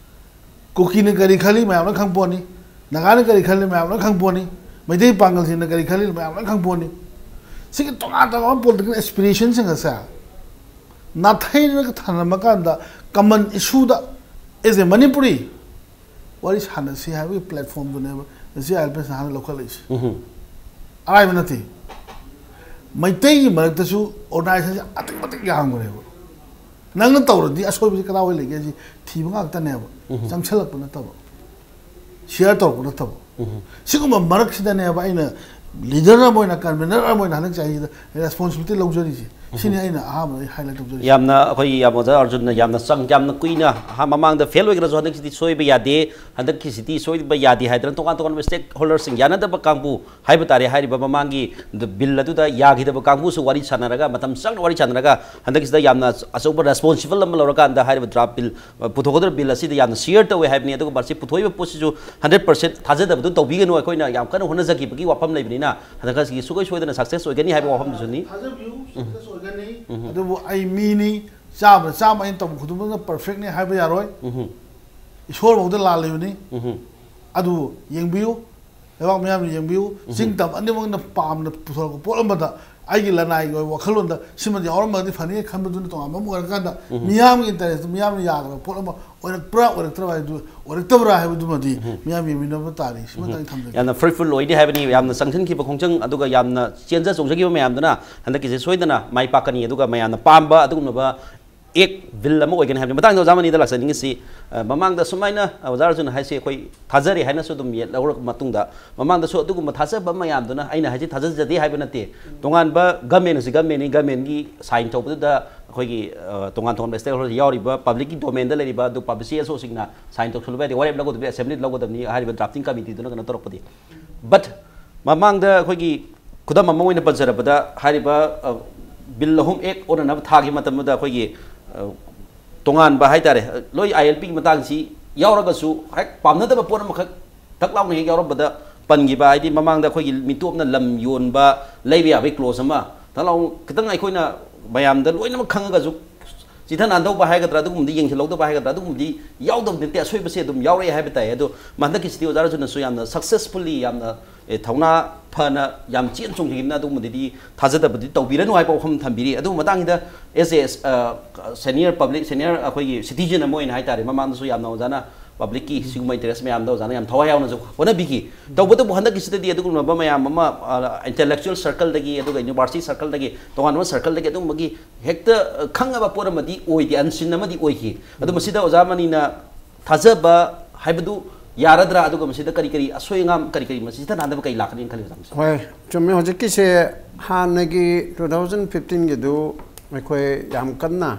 ꯀꯨꯀꯤꯅ ꯀꯔꯤ ꯈꯜꯂꯤ ꯃꯌꯥꯝ ꯂꯣꯏ ꯈꯪꯄꯣꯠꯅꯤ, ꯅꯥꯒꯥꯅ ꯀꯔꯤ ꯈꯜꯂꯤ ꯃꯌꯥꯝ ꯂꯣꯏ ꯈꯪꯄꯣꯠꯅꯤ, ꯃꯩꯇꯩ ꯄꯥꯡꯒꯜꯁꯤꯡꯅ ꯀꯔꯤ ꯈꯜꯂꯤ ꯃꯌꯥꯝ ꯂꯣꯏ ꯈꯪꯄꯣꯠꯅꯤ꯫ ꯁꯤꯒꯤ ꯇꯣꯉꯥꯟ ꯇꯣꯉꯥꯟꯕ ꯄꯣꯂꯤꯇꯤꯀꯦꯜ ꯑꯦꯁꯄꯤꯔꯦꯁꯟꯁꯤꯡ ꯑꯁꯦ ꯅꯥꯊꯩꯔꯒ ꯊꯝꯂꯝꯃꯀꯥꯟꯗ common issue the, as a Manipuri, ꯋꯥꯔꯤ ꯁꯥꯟꯅꯁꯤ ꯍꯥꯏꯕꯒꯤ ꯄ꯭ꯂꯦꯠꯐꯣꯝꯗꯨꯅꯦꯕ ꯉꯁꯤ ꯑꯥꯏ ꯑꯦꯜ ꯄꯤ ꯑꯦꯁꯅ ꯍꯥꯟꯅ ꯂꯧꯈꯠꯂꯛꯏꯁꯦ꯫ ꯑꯔꯥꯏꯕ ꯅꯠꯇꯦ꯫ ꯃꯩꯇꯩꯒꯤ ꯃꯔꯛꯇꯁꯨ ꯑꯣꯔꯒꯅꯥꯏꯖꯦꯁꯟꯁꯦ ꯑꯗꯨꯛꯀꯤ ꯃꯇꯤꯛ ꯌꯥꯝꯈ꯭ꯔꯦꯕ꯫ ꯅꯪꯅ ꯇꯧꯔꯗꯤ ꯑꯁꯣꯏꯕꯁꯤ ꯀꯗꯥꯏꯋꯥꯏ ꯂꯩꯒꯦ ꯍꯥꯏꯁꯤ ꯊꯤꯕ ꯉꯥꯛꯇꯅꯦꯕ꯫ ꯆꯪꯁꯜꯂꯛꯄ ꯅꯠꯇꯕ, ꯁꯤꯌꯔ ꯇꯧꯔꯛꯄ ꯅꯠꯇꯕ꯫ ꯁꯤꯒꯨꯝꯕ ꯃꯔꯛꯁꯤꯗꯅꯦꯕ ꯑꯩꯅ ꯂꯤꯗꯔ ꯑꯃ ꯑꯣꯏꯅ, ꯀꯟꯚꯤꯅꯔ ꯑꯃ ꯑꯣꯏꯅ ꯍꯟꯗꯛ ꯆꯍꯤꯁꯤꯗ ꯔꯦꯁꯄꯣꯟꯁꯤꯕꯤꯂꯤꯇꯤ ꯂꯧꯖꯔꯤꯁꯦ꯫ ꯁꯤꯅꯤ ꯑꯩꯅ ꯑꯍꯥꯟꯕꯗ ꯑꯩ ꯍꯥꯏꯂꯥꯏꯠ ꯇꯧꯖꯔꯤꯁꯦ꯫ ꯌꯥꯝꯅ ꯑꯩꯈꯣꯏꯒꯤ ꯌꯥꯝ ꯑꯣꯖꯥ ꯑꯔꯖꯨꯟꯅ ꯌꯥꯝꯅ ꯆꯪ ꯌꯥꯝꯅ ꯀꯨꯏꯅ ꯑꯍꯥ- ꯃꯃꯥꯡꯗ ꯐꯦꯜ ꯑꯣꯏꯈ꯭ꯔꯁꯨ ꯍꯟꯗꯛꯁꯤꯗꯤ ꯁꯣꯏꯕ ꯌꯥꯗꯦ, ꯍꯟꯗꯛꯀꯤꯁꯤꯗꯤ ꯁꯣꯏꯕ ꯌꯥꯗꯦ ꯍꯥꯏꯗꯅ ꯇꯣꯉꯥꯟ ꯇꯣꯉꯥꯟꯕ ꯁ꯭ꯇꯦꯛ ꯍꯣꯜꯗꯔꯁꯤꯡ ꯌꯥꯅꯗꯕ ꯀꯥꯡꯕꯨ ꯍꯥꯏꯕ ꯇꯥꯔꯦ, ꯍꯥꯏꯔꯤꯕ ꯃꯃꯥꯡꯒꯤ ꯕꯤꯜ ꯑꯗꯨꯗ ꯌꯥꯈꯤꯗꯕ ꯀꯥꯡꯕꯨꯁꯨ ꯋꯥꯔꯤ ꯁꯥꯟꯅꯔꯒ, ꯃꯇꯝ ꯆꯪꯅ ꯋꯥꯔꯤ ꯁꯥꯟꯅꯔꯒ, ꯍꯟꯗꯛꯀꯤꯁꯤꯗ ꯌꯥꯝꯅ ꯑꯆꯧꯕ ꯔꯦꯁꯄꯣꯟꯁꯤꯕꯜ ꯑꯃ ꯂꯧꯔꯀꯥꯟꯗ ꯍꯥꯏꯔꯤꯕ ꯗ꯭ꯔꯥꯐ ꯕꯤꯜ, ꯑ, ꯄꯨꯊꯣꯛꯀꯗꯧꯔꯤꯕ ꯕꯤꯜ ꯑꯁꯤꯗ ꯌꯥꯝꯅ ꯁꯤꯌꯔ ꯇꯧꯋꯦ ꯍꯥꯏꯕꯅꯤ꯫ ꯑꯗꯨꯒ ꯃꯁꯤ ꯄꯨꯊꯣꯛꯏꯕ ꯄꯣꯠꯁꯤꯁꯨ ꯍꯟꯗ꯭ꯔꯦꯠ ꯄꯥꯔꯁꯦꯟ ꯊꯥꯖꯗꯕꯗꯨ ꯇꯧꯕꯤꯒꯅꯨ, ꯑꯩꯈꯣꯏꯅ ꯌꯥꯝ ꯀꯟꯅ ꯍꯣꯠꯅꯖꯈꯤꯕꯒꯤ ꯋꯥꯐꯝ ꯂꯩꯕꯅꯤꯅ ꯍꯟꯗꯛꯀꯤꯁꯤ ꯁꯨꯡꯁꯣꯏ ꯁꯣꯏꯗꯅ ꯁꯛꯁꯦꯁ ꯑꯣꯏꯒꯅꯤ ꯍꯥꯏꯕ ꯋꯥꯐꯝꯗꯨꯁꯨꯅꯤ꯫ ꯊꯥꯖꯕꯤꯌꯨ, ꯁꯛꯁꯦꯁ ꯑꯣꯏꯒꯅꯤ꯫ ꯑꯗꯨꯕꯨ ꯑꯩ ꯃꯤꯅꯤ, ꯆꯥꯝꯃꯗ ꯆꯥꯝꯃ ꯑꯩꯅ ꯇꯧꯕ ꯈꯨꯗꯤꯡꯃꯛꯅ ꯄꯔꯐꯦꯛꯅꯤ ꯍꯥꯏꯕ ꯌꯥꯔꯣꯏ꯫ ꯏꯁꯣꯔꯐꯥꯎꯗ ꯂꯥꯜꯂꯤꯕꯅꯤ꯫ ꯑꯗꯨꯕꯨ ꯌꯦꯡꯕꯤꯌꯨ, ꯂꯩꯕꯥꯛ ꯃꯤꯌꯥꯝꯅ ꯌꯦꯡꯕꯤꯌꯨ, ꯆꯤꯡ ꯇꯝ ꯑꯅꯤꯃꯛꯅ ꯄꯥꯝꯅ ꯄꯨꯊꯣꯔꯛꯄ ꯄꯣꯠ ꯑꯃꯗ ꯑꯩꯒꯤ ꯂꯅꯥꯏꯒꯤ ꯑꯣꯏꯕ ꯋꯥꯈꯜꯂꯣꯟꯗ ꯁꯤꯃ ꯌꯥꯎꯔꯝꯃꯒꯗꯤ ꯐꯅꯤ ꯈꯟꯕꯗꯨꯅ ꯇꯣꯉꯥꯟꯕ ꯑꯃ ꯑꯣꯏꯔꯀꯥꯟꯗ, ꯃꯤꯌꯥꯝꯒꯤ ꯏꯟꯇꯔꯦꯁꯇ ꯃꯤꯌꯥꯝꯅ ꯌꯥꯗꯕ ꯄꯣꯠ ꯑꯃ ꯑꯣꯏꯔꯛꯄ꯭ꯔꯥ ꯑꯣꯏꯔꯛꯇ꯭ꯔꯕ ꯍꯥꯏꯗꯨ, ꯑꯣꯏꯔꯛꯇꯕ꯭ꯔꯥ ꯍꯥꯏꯕꯗꯨꯃꯗꯤ ꯃꯤꯌꯥꯝ ꯌꯦꯡꯃꯤꯟꯅꯕ ꯇꯥꯔꯤ꯫ ꯁꯤꯃꯇꯪ ꯊꯝꯖꯒꯦ꯫ ꯌꯥꯝꯅ ꯐ꯭ꯔꯨꯏꯠꯐꯨꯜ ꯑꯣꯏꯅꯤ ꯍꯥꯏꯕꯅꯤ꯫ ꯌꯥꯝꯅ ꯆꯪꯁꯤꯟꯈꯤꯕ ꯈꯣꯡꯖꯪ ꯑꯗꯨꯒ ꯌꯥꯝꯅ ꯆꯦꯟꯖ ꯆꯣꯡꯖꯈꯤꯕ ꯃꯌꯥꯝꯗꯨꯅ ꯍꯟꯗꯛꯀꯤꯁꯦ ꯁꯣꯏꯗꯅ ꯃꯥꯏ ꯄꯥꯛꯀꯅꯤ, ꯑꯗꯨꯒ ꯃꯌꯥꯝꯅ ꯄꯥꯝꯕ ꯑꯗꯨꯒꯨꯝꯂꯕ ꯑꯦꯛ ꯕꯤꯜ ꯑꯃ ꯑꯣꯏꯒꯅꯤ ꯍꯥꯏꯕꯅꯤ꯫ ꯃꯇꯥꯡꯗ ꯑꯣꯖꯥ ꯃꯅꯤꯗ ꯂꯥꯛꯆꯅꯤꯡꯉꯤꯁꯤ, ꯑ, ꯃꯃꯥꯡꯗ ꯁꯨꯃꯥꯏꯅ, ꯑ, ꯑꯣꯖꯥ ꯑꯔꯖꯨꯟ ꯍꯥꯏꯁꯤ ꯑꯩꯈꯣꯏ ꯊꯥꯖꯔꯦ ꯍꯥꯏꯅꯁꯨ ꯑꯗꯨꯝ ꯌꯦꯠ ꯂꯧꯔꯕ ꯃꯇꯨꯡꯗ, ꯃꯃꯥꯡꯗꯁꯨ ꯑꯗꯨꯒꯨꯝꯕ ꯊꯥꯖꯕ ꯃꯌꯥꯝꯗꯨꯅ, ꯑꯩꯅ ꯍꯥꯏꯁꯤ ꯊꯥꯖꯖꯗꯦ ꯍꯥꯏꯕ ꯅꯠꯇꯦ, ꯇꯣꯉꯥꯟꯕ ꯒꯃꯦꯟ ꯑꯁꯤ ꯒꯃꯦꯟꯅꯤ, ꯒꯃꯦꯟꯒꯤ ꯁꯥꯏꯟ ꯇꯧꯕꯗꯨꯗ ꯑꯩꯈꯣꯏꯒꯤ, ꯑ, ꯇꯣꯉꯥꯟ ꯇꯣꯉꯥꯟꯕ ꯁ꯭ꯇꯦꯛ ꯍꯣꯜꯗꯔ ꯌꯥꯎꯔꯤꯕ ꯄꯕ꯭ꯂꯤꯛꯀꯤ ꯗꯣꯃꯦꯟꯗ ꯂꯩꯔꯤꯕ ꯑꯗꯨ ꯄꯕ꯭ꯂꯤꯛ ꯁꯤ ꯑꯦꯁ ꯑꯣꯁꯤꯡꯅ ꯁꯥꯏꯟ ꯇꯧꯁꯜꯂꯨꯕ ꯌꯥꯗꯦ, ꯋꯥꯔꯦꯞ ꯂꯧꯒꯗꯕꯗꯤ ꯑꯦꯁꯦꯝꯕ꯭ꯂꯤ ꯂꯧꯒꯗꯕꯅꯤ, ꯍꯥꯏꯔꯤꯕ ꯗ꯭ꯔꯥꯐꯇꯤꯡ ꯀꯃꯤꯇꯤꯗꯨꯅ ꯀꯩꯅꯣ ꯇꯧꯔꯛꯄꯗꯤ꯫ ꯕꯠ ꯃꯃꯥꯡꯗ ꯑꯩꯈꯣꯏꯒꯤ ꯈꯨꯗꯝ ꯑꯃ ꯑꯣꯏꯅ ꯄꯟꯖꯔꯕꯗ, ꯍꯥꯏꯔꯤꯕ, ꯑ, ꯕꯤꯜ ꯑꯍꯨꯝ ꯑꯦꯛ ꯑꯣꯟꯅꯅꯕ ꯊꯥꯈꯤꯕ ꯃꯇꯝꯗꯨꯗ ꯑꯩꯈꯣꯏꯒꯤ, ꯑ, ꯇꯣꯉꯥꯟꯕ ꯍꯥꯏꯇꯥꯔꯦ, ꯂꯣꯏ ꯑꯥꯏ ꯑꯦꯜ ꯄꯤꯒꯤ ꯃꯇꯥꯡꯁꯤ ꯌꯥꯎꯔꯒꯁꯨ ꯍꯦꯛ ꯄꯥꯝꯅꯗꯕ ꯄꯣꯠ ꯑꯃꯈꯛ ꯊꯛ ꯂꯥꯎꯅ ꯍꯦꯛ ꯌꯥꯎꯔꯝꯕꯗ ꯄꯟꯈꯤꯕ, ꯍꯥꯏꯗꯤ ꯃꯃꯥꯡꯗ ꯑꯩꯈꯣꯏꯒꯤ ꯃꯤꯇꯣꯞꯅ ꯂꯝ ꯌꯣꯟꯕ, ꯂꯩꯕ ꯌꯥꯕꯒꯤ ꯀ꯭ꯂꯣꯖ ꯑꯃ ꯊꯛ ꯂꯥꯎ ꯈꯤꯇꯪ ꯑꯩꯈꯣꯏꯅ ꯃꯌꯥꯝꯗ ꯂꯣꯏꯅꯃꯛ ꯈꯪꯉꯒꯁꯨ ꯆꯤꯊ ꯅꯥꯟꯗꯧꯕ ꯍꯥꯏꯒꯗ꯭ꯔꯥ, ꯑꯗꯨꯒꯨꯝꯕꯗꯤ ꯌꯦꯡꯁꯤꯜꯍꯧꯗꯕ ꯍꯥꯏꯒꯗ꯭ꯔꯥ, ꯑꯗꯨꯒꯨꯝꯕꯗꯤ ꯌꯥꯎꯗꯕ ꯅꯠꯇꯦ, ꯑꯁꯣꯏꯕꯁꯦ ꯑꯗꯨꯝ ꯌꯥꯎꯔꯛꯑꯦ ꯍꯥꯏꯕ ꯇꯥꯏ꯫ ꯑꯗꯣ ꯍꯟꯗꯛꯀꯤꯁꯤꯗꯤ ꯑꯣꯖꯥ ꯔꯖꯨꯅꯁꯨ ꯌꯥꯝꯅ ꯁꯛꯁꯦꯁꯐꯨꯜꯂꯤ, ꯌꯥꯝꯅ, ꯑꯦ, ꯊꯧꯅꯥ ꯐꯅ ꯌꯥꯝ ꯆꯦꯟ ꯆꯣꯡꯈꯤꯕꯅ ꯑꯗꯨꯒꯨꯝꯕꯗꯨꯗꯤ ꯊꯥꯖꯗꯕꯗꯤ ꯇꯧꯕꯤꯔꯅꯨ ꯍꯥꯏꯕ ꯋꯥꯐꯝ ꯊꯝꯕꯤꯔꯤ꯫ ꯑꯗꯨꯒꯤ ꯃꯇꯥꯡꯁꯤꯗ ꯑꯦꯁ ꯑꯦ ꯑꯦꯁ, ꯑ, ꯁꯦꯅꯤꯌꯔ ꯄꯕ꯭ꯂꯤꯛ, ꯁꯦꯅꯤꯌꯔ ꯑꯩꯈꯣꯏꯒꯤ ꯁꯤꯇꯤꯖꯟ ꯑꯃ ꯑꯣꯏꯅ ꯍꯥꯏꯇꯥꯔꯦ, ꯃꯃꯥꯡꯗꯁꯨ ꯌꯥꯝꯅ ꯑꯣꯖꯥꯅ ꯄꯕ꯭ꯂꯤꯛꯀꯤ ꯁꯤꯒꯨꯝꯕ ꯏꯟꯇꯔꯦꯁ ꯃꯌꯥꯝꯗ ꯑꯣꯖꯥꯅ ꯌꯥꯝ ꯊꯋꯥꯏ ꯌꯥꯎꯅꯁꯨ ꯍꯣꯠꯅꯕꯤꯈꯤ꯫ ꯇꯧꯕꯇꯕꯨ ꯍꯟꯗꯛꯀꯤꯁꯤꯗꯗꯤ ꯑꯗꯨꯒꯨꯝꯂꯕ ꯃꯌꯥꯝ ꯑꯃ, ꯑ, ꯏꯟꯇꯦꯂꯦꯛꯆꯨꯑꯦꯜ ꯁꯔꯀꯜꯗꯒꯤ, ꯑꯗꯨꯒ ꯌꯨꯅꯤꯚꯔꯁꯤꯇꯤ ꯁꯔꯀꯜꯗꯒꯤ, ꯇꯣꯉꯥꯟꯕ ꯁꯔꯀꯜꯗꯒꯤ ꯑꯗꯨꯒꯨꯝꯕꯒꯤ ꯍꯦꯛꯇ, ꯑ, ꯈꯪꯉꯕ ꯄꯣꯠ ꯑꯃꯗꯤ ꯑꯣꯏꯗꯦ, ꯑꯟꯁꯤꯟ ꯑꯃꯗꯤ ꯑꯣꯏꯈꯤ꯫ ꯑꯗꯨ ꯃꯁꯤꯗ ꯑꯣꯖꯥ ꯃꯅꯤꯅ ꯊꯥꯖꯕ ꯍꯥꯏꯕꯗꯨ ꯌꯥꯔꯗ꯭ꯔꯥ? ꯑꯗꯨꯒ ꯃꯁꯤꯗ ꯀꯔꯤ ꯀꯔꯤ ꯑꯁꯣꯏ ꯑꯉꯥꯝ, ꯀꯔꯤ ꯀꯔꯤ ꯃꯁꯤ ꯁꯤꯊꯅꯗꯕ ꯀꯔꯤ ꯂꯥꯛꯀꯅꯤꯅ ꯈꯜꯂꯤ, ꯃꯦꯗꯥꯝꯁꯦ? ꯍꯣꯏ, ꯆꯨꯝꯃꯦ꯫ ꯍꯧꯖꯤꯛꯀꯤꯁꯦ ꯍꯥꯟꯅꯒꯤ two thousand fifteen ꯒꯤꯗꯨ ꯑꯩꯈꯣꯏ ꯌꯥꯝ ꯀꯟꯅ,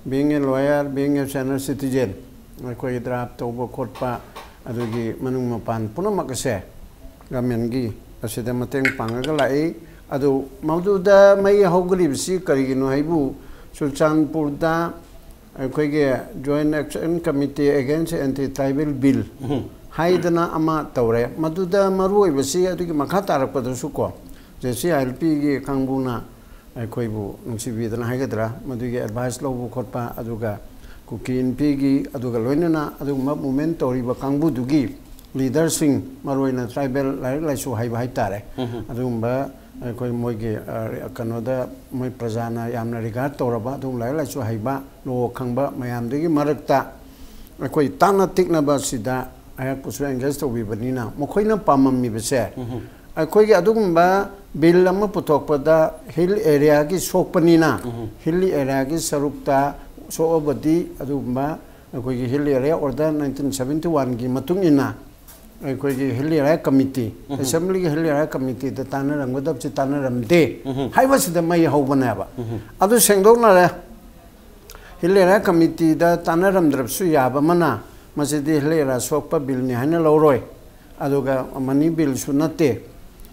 being a lawyer, being a senior citizen, ꯑꯩꯈꯣꯏ draft ꯇꯧꯕ ꯈꯣꯠꯄ, ꯑꯗꯨꯒꯤ ꯃꯅꯨꯡ ꯃꯄꯥꯟ ꯄꯨꯝꯅꯃꯛ ꯑꯁꯦ government ꯀꯤ ꯑꯁꯤꯗ ꯃꯇꯦꯡ ꯄꯥꯡꯉꯒ ꯂꯥꯛꯏ꯫ ꯑꯗꯨ ꯃꯗꯨꯗ ꯃꯩ ꯍꯧꯒꯠꯂꯤꯕꯁꯤ ꯀꯔꯤꯒꯤꯅꯣ ꯍꯥꯏꯕꯨ, ꯆꯨꯔꯆꯥꯟꯄꯨꯔꯗ ꯑꯩꯈꯣꯏꯒꯤ Joint Action Committee Against Anti Tribal Bill ꯎꯝ꯫ ꯍꯥꯏꯗꯅ ꯑꯃ ꯇꯧꯔꯦ꯫ ꯃꯗꯨꯗ ꯃꯔꯨ ꯑꯣꯏꯕꯁꯤ ꯑꯗꯨꯒꯤ ꯃꯈꯥ ꯇꯥꯔꯛꯄꯗꯁꯨ ꯀꯣ, JCILP ꯒꯤ ꯀꯥꯡꯕꯨꯅ ꯑꯩꯈꯣꯏꯕꯨ ꯅꯨꯡꯁꯤꯕꯤꯗꯅ ꯍꯥꯏꯒꯗ꯭ꯔꯥ, ꯃꯗꯨꯒꯤ advice ꯂꯧꯕ ꯈꯣꯠꯄ, ꯑꯗꯨꯒ ꯀꯨꯀꯤ ꯏꯟꯐꯤꯒꯤ, ꯑꯗꯨꯒ ꯂꯣꯏꯅꯅ ꯑꯗꯨꯒꯨꯝꯕ movement ꯇꯧꯔꯤꯕ ꯀꯥꯡꯕꯨꯗꯨꯒꯤ leader ꯁꯤꯡ, ꯃꯔꯨꯑꯣꯏꯅ tribal ꯂꯥꯏꯔꯤꯛ ꯂꯥꯏꯁꯨ ꯍꯩꯕ ꯍꯥꯏꯇꯥꯔꯦ, ꯎꯝ꯫ ꯑꯗꯨꯒꯨꯝꯕ ꯑꯩꯈꯣꯏ ꯃꯣꯏꯒꯤ, ꯑ, ꯀꯩꯅꯣꯗ ꯃꯣꯏ ꯄ꯭ꯔꯖꯥꯅ ꯌꯥꯝꯅ regard ꯇꯧꯔꯕ ꯑꯗꯨꯒꯨꯝꯕ ꯂꯥꯏꯔꯤꯛ ꯂꯥꯏꯁꯨ ꯍꯩꯕ, ꯂꯣ ꯈꯪꯕ ꯃꯌꯥꯝꯗꯨꯒꯤ ꯃꯔꯛꯇ ꯑꯩꯈꯣꯏ ꯇꯥꯟꯅ ꯇꯤꯛꯅꯕꯁꯤꯗ ꯑꯩꯍꯥꯛꯄꯨꯁꯨ engage ꯇꯧꯕꯤꯕꯅꯤꯅ, ꯃꯈꯣꯏꯅ ꯄꯥꯝꯃꯝꯃꯤꯕꯁꯦ, ꯎꯝ꯫ ꯑꯩꯈꯣꯏꯒꯤ ꯑꯗꯨꯒꯨꯝꯕ bill ꯑꯃ ꯄꯨꯊꯣꯛꯄꯗ hill area ꯒꯤ ꯁꯣꯛꯄꯅꯤꯅ, ꯎꯝ꯫ Hill area ꯒꯤ ꯁꯔꯨꯛꯇ ꯁꯣꯛꯑꯕꯗꯤ ꯑꯗꯨꯒꯨꯝꯕ ꯑꯩꯈꯣꯏꯒꯤ Hill Area Order nineteen seventy one ꯒꯤ ꯃꯇꯨꯡ ꯏꯟꯅ ꯑꯩꯈꯣꯏꯒꯤ Hill Area Committee, ꯎꯝ꯫ Assembly ꯒꯤ Hill Area Committee ꯗ ꯇꯥꯟꯅꯔꯝꯒꯗꯕꯁꯤ ꯇꯥꯟꯅꯔꯝꯗꯦ ꯎꯝ꯫ ꯍꯥꯏꯕꯁꯤꯗ ꯃꯩ ꯍꯧꯕꯅꯦꯕ꯫ ꯎꯝ꯫ ꯑꯗꯨ ꯁꯦꯡꯗꯣꯛꯅꯔꯦ꯫ Hill Area Committee ꯗ ꯇꯥꯟꯅꯔꯝꯗ꯭ꯔꯕꯁꯨ ꯌꯥꯕ ꯑꯃꯅ, ꯃꯁꯤꯗꯤ Hill Area ꯁꯣꯛꯄ bill ꯅꯤ ꯍꯥꯏꯅ ꯂꯧꯔꯣꯏ, ꯑꯗꯨꯒ money bill ꯁꯨ ꯅꯠꯇꯦ꯫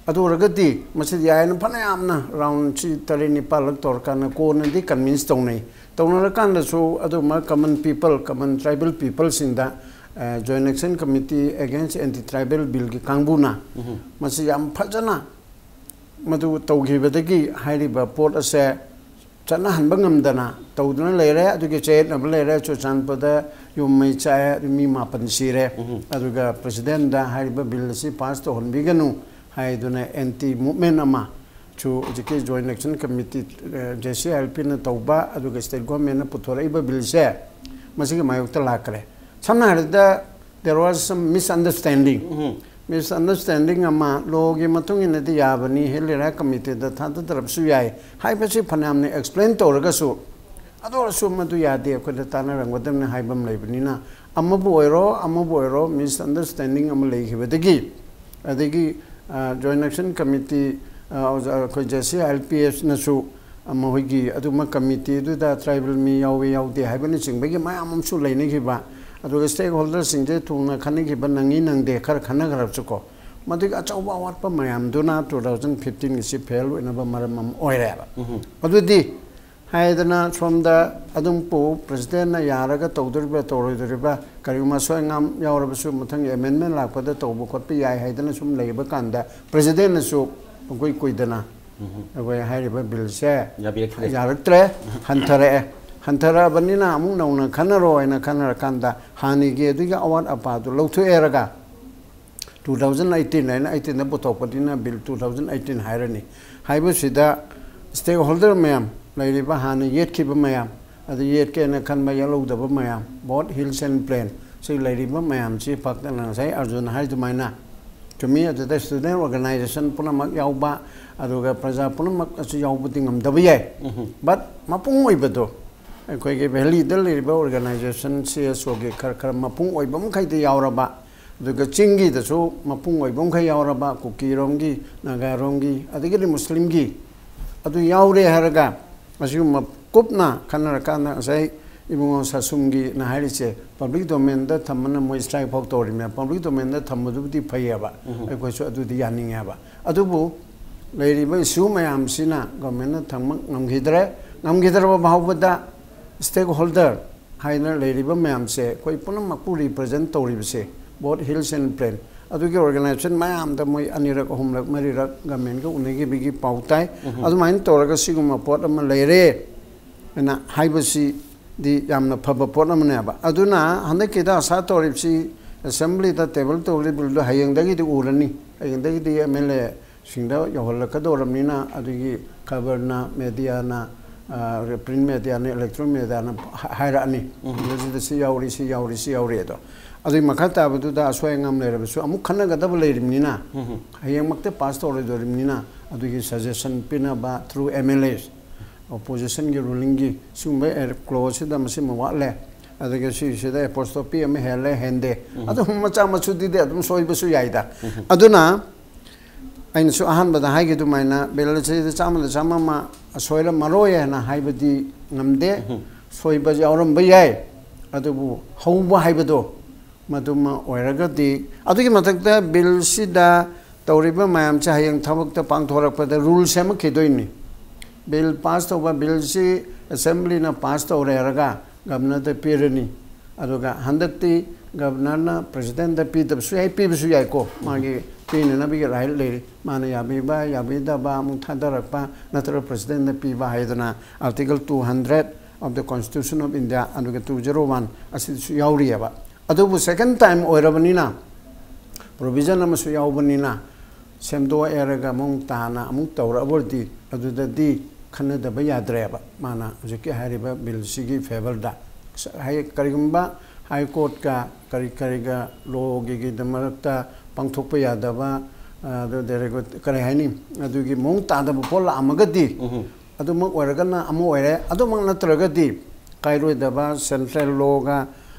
ꯑꯗꯨ ꯑꯣꯏꯔꯒꯗꯤ ꯃꯁꯤꯗꯤ ꯌꯥꯏꯅ ꯐꯅꯌꯥꯝꯅ round ꯁꯤ ꯇꯔꯦꯠ ꯅꯤꯄꯥꯜꯂꯛ ꯇꯧꯔꯀꯥꯟꯗ ꯀꯣꯟꯅꯗꯤ convince ꯇꯧꯅꯩ꯫ ꯇꯧꯅꯔꯀꯥꯟꯗꯁꯨ ꯑꯗꯨꯒꯨꯝꯕ common people, common tribal people ꯁꯤꯡꯗ, ꯑ, Joint Action Committee Against Anti Tribal Bill ꯒꯤ ꯀꯥꯡꯕꯨꯅ ꯎꯝ꯫ ꯃꯁꯤ ꯌꯥꯝ ꯐꯖꯅ ꯃꯗꯨ ꯇꯧꯈꯤꯕꯗꯒꯤ ꯍꯥꯏꯔꯤꯕ ꯄꯣꯠ ꯑꯁꯦ ꯆꯠꯅꯍꯟꯕ ꯉꯝꯗꯅ ꯇꯧꯗꯨꯅ ꯂꯩꯔꯦ꯫ ꯑꯗꯨꯒꯤ ꯆꯌꯦꯠꯅꯕ ꯂꯩꯔꯦ꯫ ꯆꯨꯔꯆꯥꯟꯄꯨꯔꯗ ꯌꯨꯝ ꯃꯩ ꯆꯥꯛꯑꯦ, ꯑꯗꯨ ꯃꯤ ꯃꯥꯄꯟ ꯁꯤꯔꯦ꯫ ꯎꯝ꯫ ꯑꯗꯨꯒ President ꯗ ꯍꯥꯏꯔꯤꯕ bill ꯑꯁꯤ pass ꯇꯧꯍꯟꯕꯤꯒꯅꯨ ꯍꯥꯏꯗꯨꯅ anti movement ꯑꯃ ꯁꯨ ꯍꯧꯖꯤꯛꯀꯤ Joint Action Committee, ꯑ, JCILP ꯅ ꯇꯧꯕ, ꯑꯗꯨꯒ State Government ꯅ ꯄꯨꯊꯣꯔꯛꯏꯕ bill ꯁꯦ ꯃꯁꯤꯒꯤ ꯃꯥꯌꯣꯛꯇ ꯂꯥꯛꯈ꯭ꯔꯦ꯫ ꯁꯝꯅ ꯍꯥꯏꯔꯕꯗ, there was some misunderstanding꯫ Um. Misunderstanding ꯑꯃ, law ꯒꯤ ꯃꯇꯨꯡ ꯏꯟꯅꯗꯤ ꯌꯥꯕꯅꯤ, Hill Area Committee ꯗ ꯊꯥꯗꯗ꯭ꯔꯕꯁꯨ ꯌꯥꯏ ꯍꯥꯏꯕꯁꯤ ꯐꯅꯌꯥꯝꯅ explain ꯇꯧꯔꯒꯁꯨ, ꯑꯗꯨ ꯑꯣꯏꯔꯁꯨ ꯃꯗꯨ ꯌꯥꯗꯦ, ꯑꯩꯈꯣꯏꯗ ꯇꯥꯟꯅꯔꯝꯒꯗꯕꯅꯤ ꯍꯥꯏꯕ ꯑꯃ ꯂꯩꯕꯅꯤꯅ, ꯑꯃꯕꯨ ꯑꯣꯏꯔꯣ, ꯑꯃꯕꯨ ꯑꯣꯏꯔꯣ, ꯃꯤꯁꯑꯟꯗꯔꯁꯇꯦꯟꯗꯤꯡ ꯑꯃ ꯂꯩꯈꯤꯕꯗꯒꯤ, ꯑꯗꯒꯤ ꯖꯣꯏꯟ ꯑꯦꯛꯁꯟ ꯀꯃꯤꯇꯤ, ꯑꯩꯈꯣꯏ ꯖꯦ ꯁꯤ ꯑꯥꯏ ꯑꯦꯜ ꯄꯤ ꯑꯦꯐꯅꯁꯨ ꯃꯈꯣꯏꯒꯤ ꯑꯗꯨꯃ ꯀꯃꯤꯇꯤꯗꯨꯗ ꯇ꯭ꯔꯥꯏꯕꯦꯜ ꯃꯤ ꯌꯥꯎꯏ ꯌꯥꯎꯗꯦ ꯍꯥꯏꯕꯅꯆꯤꯡꯕꯒꯤ ꯃꯌꯥꯝ ꯑꯃꯁꯨ ꯂꯩꯅꯈꯤꯕ, ꯑꯗꯨꯒ ꯁ꯭ꯇꯦꯛ ꯍꯣꯜꯗꯔꯁꯤꯡꯁꯦ ꯊꯨꯅ ꯈꯟꯅꯈꯤꯕ, ꯅꯪꯉꯤ ꯅꯪꯗꯦ ꯈꯔ ꯈꯟꯅꯈ꯭ꯔꯕꯁꯨꯀꯣ, ꯃꯗꯨꯒꯤ ꯑꯆꯧꯕ ꯑꯋꯥꯠꯄ ꯃꯌꯥꯝꯗꯨꯅ ꯇꯨ ꯊꯥꯎꯖꯟ ꯐꯤꯐꯇꯤꯟꯒꯤꯁꯤ ꯐꯦꯜ ꯑꯣꯏꯅꯕ ꯃꯔꯝ ꯑꯃ ꯑꯣꯏꯔꯦꯕ꯫ ꯑꯗꯨꯗꯤ ꯍꯥꯏꯗꯅ ꯁꯣꯝꯗ ꯑꯗꯨꯝ ꯄꯨ, ꯄ꯭ꯔꯁꯤꯗꯦꯟꯅ ꯌꯥꯔꯒ ꯇꯧꯗꯣꯔꯤꯕ꯭ꯔꯥ ꯇꯧꯔꯣꯏꯗꯣꯔꯤꯕ꯭ꯔꯥ, ꯀꯔꯤꯒꯨꯝꯕ ꯑꯁꯣꯏ ꯑꯉꯥꯝ ꯌꯥꯎꯔꯕꯁꯨ ꯃꯊꯪꯒꯤ ꯑꯦꯃꯦꯟꯃꯦꯟ ꯂꯥꯛꯄꯗ ꯇꯧꯕ ꯈꯣꯠꯄ ꯌꯥꯏ ꯍꯥꯏꯗꯅ ꯁꯨꯝ ꯂꯩꯕ ꯀꯥꯟꯗ, ꯄ꯭ꯔꯁꯤꯗꯦꯟꯅꯁꯨ ꯄꯨꯡꯀꯨꯏ ꯀꯨꯏꯗꯅ ꯑꯩꯈꯣꯏ ꯍꯥꯏꯔꯤꯕ ꯕꯤꯜꯁꯦ ꯌꯥꯕꯤꯔꯛꯇ꯭ꯔꯦ꯫ ꯌꯥꯔꯛꯇ꯭ꯔꯦ, ꯍꯟꯊꯔꯛꯑꯦ꯫ ꯍꯟꯊꯔꯛꯑꯕꯅꯤꯅ ꯑꯃꯨꯛ ꯅꯧꯅ ꯈꯟꯅꯔꯣ ꯍꯥꯏꯅ ꯈꯟꯅꯔꯀꯥꯟꯗ ꯍꯥꯟꯅꯒꯤ ꯑꯗꯨꯒꯤ ꯑꯋꯥꯠ ꯑꯄꯥꯗꯨ ꯂꯧꯊꯣꯛꯑꯦꯔꯒ, ꯇꯨ ꯊꯥꯎꯖꯟ ꯑꯩꯠꯇꯤꯟ ꯍꯥꯏꯅ ꯑꯩꯠꯇꯤꯟꯗ ꯄꯨꯊꯣꯛꯄꯅꯤꯅ ꯕꯤꯜ ꯇꯨ ꯊꯥꯎꯖꯟ ꯑꯩꯠꯇꯤꯟ ꯍꯥꯏꯔꯅꯤ꯫ ꯍꯥꯏꯕꯁꯤꯗ ꯁ꯭ꯇꯦꯛ ꯍꯣꯜꯗꯔ ꯃꯌꯥꯝ, ꯂꯩꯔꯤꯕ ꯍꯥꯟꯅ ꯌꯦꯠꯈꯤꯕ ꯃꯌꯥꯝ, ꯑꯗꯨ ꯌꯦꯠꯀꯦꯅ ꯈꯟꯕ ꯌꯦꯠꯍꯧꯗꯕ ꯃꯌꯥꯝ, both Hills and Plain, ꯁꯤ ꯂꯩꯔꯤꯕ ꯃꯌꯥꯝꯁꯤ ꯄꯥꯛꯇꯛꯅ ꯉꯁꯥꯏ ꯑꯔꯖꯨꯟ ꯍꯥꯏ ꯑꯗꯨꯃꯥꯏꯅ ꯆꯨꯝꯃꯤ꯫ ꯑꯗꯨꯗ ꯁ꯭ꯇꯨꯗꯦꯟ ꯑꯣꯔꯒꯅꯥꯏꯖꯦꯁꯟ ꯄꯨꯝꯅꯃꯛ ꯌꯥꯎꯕ, ꯑꯗꯨꯒ ꯄ꯭ꯔꯖꯥ ꯄꯨꯝꯅꯃꯛ ꯑꯁꯤ ꯌꯥꯎꯕꯗꯤ ꯉꯝꯗꯕ ꯌꯥꯏ꯫ ꯕꯠ ꯃꯄꯨꯡ ꯑꯣꯏꯕꯗꯣ, ꯑꯩꯈꯣꯏꯒꯤ ꯚꯦꯂꯤꯗ ꯂꯩꯔꯤꯕ ꯑꯣꯔꯒꯅꯥꯏꯖꯦꯁꯟ ꯁꯤ ꯑꯦꯁ ꯑꯣꯒꯤ ꯈꯔ ꯈꯔ ꯃꯄꯨꯡ ꯑꯣꯏꯕ ꯃꯈꯩꯗꯤ ꯌꯥꯎꯔꯕ, ꯑꯗꯨꯒ ꯆꯤꯡꯒꯤꯗꯁꯨ ꯃꯄꯨꯡ ꯑꯣꯏꯕ ꯃꯈꯩ ꯌꯥꯎꯔꯕ, ꯀꯨꯀꯤꯔꯣꯝꯒꯤ, ꯅꯥꯒꯥꯔꯣꯝꯒꯤ, ꯑꯗꯒꯤꯗꯤ ꯃꯨꯁꯂꯤꯝꯒꯤ, ꯑꯗꯨ ꯌꯥꯎꯔꯦ ꯍꯥꯏꯔꯒ ꯑꯁꯤꯒꯨꯝꯕ ꯀꯨꯞꯅ ꯈꯟꯅꯔꯀꯥꯟꯗ ꯉꯁꯥꯏ ꯏꯕꯨꯡꯉꯣ ꯁꯥꯁꯨꯝꯒꯤꯅ ꯍꯥꯏꯔꯤꯁꯦ, ꯄꯕ꯭ꯂꯤꯛ ꯗꯣꯃꯦꯟꯗ ꯊꯝꯕꯅ ꯃꯣꯏ ꯁ꯭ꯇ꯭ꯔꯥꯏꯛ ꯐꯥꯎ ꯇꯧꯔꯤꯕꯅꯦ꯫ ꯄꯕ꯭ꯂꯤꯛ ꯗꯣꯃꯦꯟꯗ ꯊꯝꯕꯗꯨꯕꯨꯗꯤ ꯐꯩꯌꯦꯕ, ꯑꯩꯈꯣꯏꯁꯨ ꯑꯗꯨꯗꯤ ꯌꯥꯅꯤꯡꯉꯦꯕ꯫ ꯑꯗꯨꯕꯨ ꯂꯩꯔꯤꯕ ꯏꯁꯨ ꯃꯌꯥꯝꯁꯤꯅ ꯒꯣꯔꯃꯦꯟꯅ ꯊꯝꯕ ꯉꯝꯈꯤꯗ꯭ꯔꯦ꯫ ꯉꯝꯈꯤꯗ꯭ꯔꯕ ꯐꯥꯎꯕꯗ ꯁ꯭ꯇꯦꯛ ꯍꯣꯜꯗꯔ ꯍꯥꯏꯅ ꯂꯩꯔꯤꯕ ꯃꯌꯥꯝꯁꯦ, ꯑꯩꯈꯣꯏ ꯄꯨꯝꯅꯃꯛꯄꯨ ꯔꯤꯄ꯭ꯔꯖꯦꯟ ꯇꯧꯔꯤꯕꯁꯦ, both Hills and Plain, ꯑꯗꯨꯒꯤ ꯑꯣꯔꯒꯅꯥꯏꯖꯦꯁꯟ ꯃꯌꯥꯝꯗ ꯃꯣꯏ ꯑꯅꯤꯔꯛ, ꯑꯍꯨꯝꯂꯛ, ꯃꯔꯤꯔꯛ ꯒꯃꯦꯟꯒ ꯎꯅꯈꯤꯕꯒꯤ ꯄꯥꯎ ꯇꯥꯏ꯫ ꯑꯗꯨꯃꯥꯏꯅ ꯇꯧꯔꯒ ꯁꯤꯒꯨꯝꯕ ꯄꯣꯠ ꯑꯃ ꯂꯩꯔꯦ ꯍꯥꯏꯅ ꯍꯥꯏꯕꯁꯤꯗꯤ ꯌꯥꯝꯅ ꯐꯕ ꯄꯣꯠ ꯑꯃꯅꯦꯕ꯫ ꯑꯗꯨꯅ ꯍꯟꯗꯛꯀꯤꯗ ꯑꯁꯥ ꯇꯧꯔꯤꯕꯁꯤ, ꯑꯦꯁꯦꯝꯕ꯭ꯂꯤꯗ ꯇꯦꯕꯜ ꯇꯧꯔꯤꯕ ꯕꯤꯜꯗꯨ ꯍꯌꯦꯡꯗꯒꯤꯗꯤ ꯎꯔꯅꯤ, ꯍꯌꯦꯡꯗꯒꯤꯗꯤ ꯑꯦꯝ ꯑꯦꯜ ꯑꯦ ꯁꯤꯡꯗ ꯌꯧꯍꯜꯂꯛꯀꯗꯧꯔꯕꯅꯤꯅ, ꯑꯗꯨꯒꯤ ꯈꯕꯔꯅ, ꯃꯦꯗꯤꯌꯥꯅ, ꯄ꯭ꯔꯤꯟ ꯃꯦꯗꯤꯌꯥꯅ, ꯏꯂꯦꯛꯇ꯭ꯔꯣꯅꯤꯛ ꯃꯦꯗꯤꯌꯥꯅ ꯍꯥꯏꯔꯛꯑꯅꯤ꯫ ꯃꯁꯤꯗ ꯁꯤ ꯌꯥꯎꯔꯤ, ꯁꯤ ꯌꯥꯎꯔꯤ, ꯁꯤ ꯌꯥꯎꯔꯤ ꯑꯗꯣ꯫ ꯑꯗꯨꯒꯤ ꯃꯈꯥ ꯇꯥꯕꯗꯨꯗ ꯑꯁꯣꯏ ꯑꯉꯥꯝ ꯂꯩꯔꯕꯁꯨ ꯑꯃꯨꯛ ꯈꯟꯅꯒꯗꯕ ꯂꯩꯔꯤꯕꯅꯤꯅ, ꯍꯌꯦꯡꯃꯛꯇ ꯄꯥꯁ ꯇꯧꯔꯣꯏꯗꯧꯔꯤꯕꯅꯤꯅ, ꯑꯗꯨꯒꯤ ꯁꯖꯦꯁꯟ ꯄꯤꯅꯕ through M L As, ꯑꯣꯄꯣꯖꯤꯁꯟꯒꯤ, ꯔꯨꯂꯤꯡꯒꯤ ꯁꯤꯒꯨꯝꯕ ꯀ꯭ꯂꯣꯖꯁꯤꯗ ꯃꯁꯤꯃ ꯋꯥꯠꯂꯦ꯫ ꯑꯗꯨꯒ ꯁꯤꯁꯤꯗ ꯑꯦꯄꯣꯁꯇꯣꯄꯤ ꯑꯃ ꯍꯦꯜꯂꯦ ꯍꯦꯟꯗꯦ, ꯑꯗꯨꯝ ꯃꯆꯥ ꯃꯁꯨꯗꯤꯗꯤ ꯑꯗꯨꯝ ꯁꯣꯏꯕꯁꯨ ꯌꯥꯏꯗ꯫ ꯑꯗꯨꯅ ꯑꯩꯅꯁꯨ ꯑꯍꯥꯟꯕꯗ ꯍꯥꯏꯈꯤ ꯑꯗꯨꯃꯥꯏꯅ, ꯕꯤꯜ ꯑꯁꯤꯗ ꯆꯥꯝꯃꯗ ꯆꯥꯝꯃ ꯑꯃ ꯁꯣꯏꯔꯝꯃꯔꯣꯏ ꯍꯥꯏꯅ ꯍꯥꯏꯕꯗꯤ ꯉꯝꯗꯦ꯫ ꯁꯣꯏꯕ ꯌꯥꯎꯔꯝꯕ ꯌꯥꯏ, ꯑꯗꯨꯕꯨ ꯍꯧꯕ ꯍꯥꯏꯕꯗꯣ ꯃꯗꯨꯃ ꯑꯣꯏꯔꯒꯗꯤ, ꯑꯗꯨꯒꯤ ꯃꯊꯛꯇ ꯕꯤꯜꯁꯤꯗ ꯇꯧꯔꯤꯕ ꯃꯌꯥꯝꯁꯦ ꯍꯌꯦꯡ ꯊꯕꯛꯇ ꯄꯥꯡꯊꯣꯔꯛꯄꯗ ꯔꯨꯜ ꯁꯦꯝꯃꯛꯈꯤꯗꯣꯏꯅꯤ꯫ ꯕꯤꯜ ꯄꯥꯁ ꯇꯧꯕ, ꯕꯤꯜꯁꯤ ꯑꯦꯁꯦꯝꯕ꯭ꯂꯤꯅ ꯄꯥꯁ ꯇꯧꯔꯦ ꯍꯥꯏꯔꯒ ꯒꯕꯅꯔꯗ ꯄꯤꯔꯅꯤ꯫ ꯑꯗꯨꯒ ꯍꯟꯗꯛꯇꯤ ꯒꯕꯅꯔꯅ ꯄ꯭ꯔꯁꯤꯗꯦꯟꯗ ꯄꯤꯗꯕꯁꯨ ꯌꯥꯏ, ꯄꯤꯕꯁꯨ ꯌꯥꯏꯀꯣ, ꯃꯥꯒꯤ ꯄꯤꯅꯅꯕꯒꯤ ꯔꯥꯏꯠ ꯂꯩꯔꯤ꯫ ꯃꯥꯅ ꯌꯥꯕꯤꯕ ꯌꯥꯕꯤꯗꯕ, ꯑꯃꯨꯛ ꯊꯥꯗꯔꯛꯄ, ꯅꯠꯇ꯭ꯔꯒ ꯄ꯭ꯔꯁꯤꯗꯦꯟꯗ ꯄꯤꯕ ꯍꯥꯏꯗꯅ Article two hundred of the Constitution of India ꯑꯗꯨꯒ two zero one ꯑꯁꯤꯗꯁꯨ ꯌꯥꯎꯔꯤꯑꯕ꯫ ꯑꯗꯨꯕꯨ ꯁꯦꯀꯦꯟ ꯇꯥꯏꯝ ꯑꯣꯏꯔꯕꯅꯤꯅ ꯄ꯭ꯔꯣꯕꯤꯖꯟ ꯑꯃꯁꯨ ꯌꯥꯎꯕꯅꯤꯅ ꯁꯦꯝꯗꯣꯛꯑꯦꯔꯒ ꯃꯑꯣꯡ ꯇꯥꯅ ꯑꯃꯨꯛ ꯇꯧꯔꯛꯑꯕꯗꯤ ꯑꯗꯨꯗꯗꯤ ꯈꯟꯅꯗꯕ ꯌꯥꯗ꯭ꯔꯦꯕ꯫ ꯃꯥꯅ ꯍꯧꯖꯤꯛꯀꯤ ꯍꯥꯏꯔꯤꯕ ꯕꯤꯜꯁꯤꯒꯤ ꯐꯦꯚꯔꯗ ꯀꯔꯤꯒꯨꯝꯕ ꯍꯥꯏ ꯀꯣꯔꯠꯀ ꯀꯔꯤ ꯀꯔꯤꯒ ꯂꯣꯒꯤꯒꯤꯗ ꯃꯔꯛꯇ ꯄꯥꯡꯊꯣꯛꯄ ꯌꯥꯗꯕ, ꯑꯗꯨ ꯗꯦꯔꯦꯒꯨ-, ꯀꯔꯤ ꯍꯥꯏꯅꯤ, ꯑꯗꯨꯒꯤ ꯃꯑꯣꯡ ꯇꯥꯗꯕ ꯄꯣꯠ ꯂꯥꯛꯑꯝꯃꯒꯗꯤ, ꯑꯗꯨꯃꯛ ꯑꯣꯏꯔꯒꯅ ꯑꯃ ꯑꯣꯏꯔꯦ, ꯑꯗꯨꯃꯛ ꯅꯠꯇ꯭ꯔꯒꯗꯤ ꯀꯥꯏꯔꯣꯏꯗꯕ ꯁꯦꯟꯇ꯭ꯔꯦꯜ ꯂꯣꯒ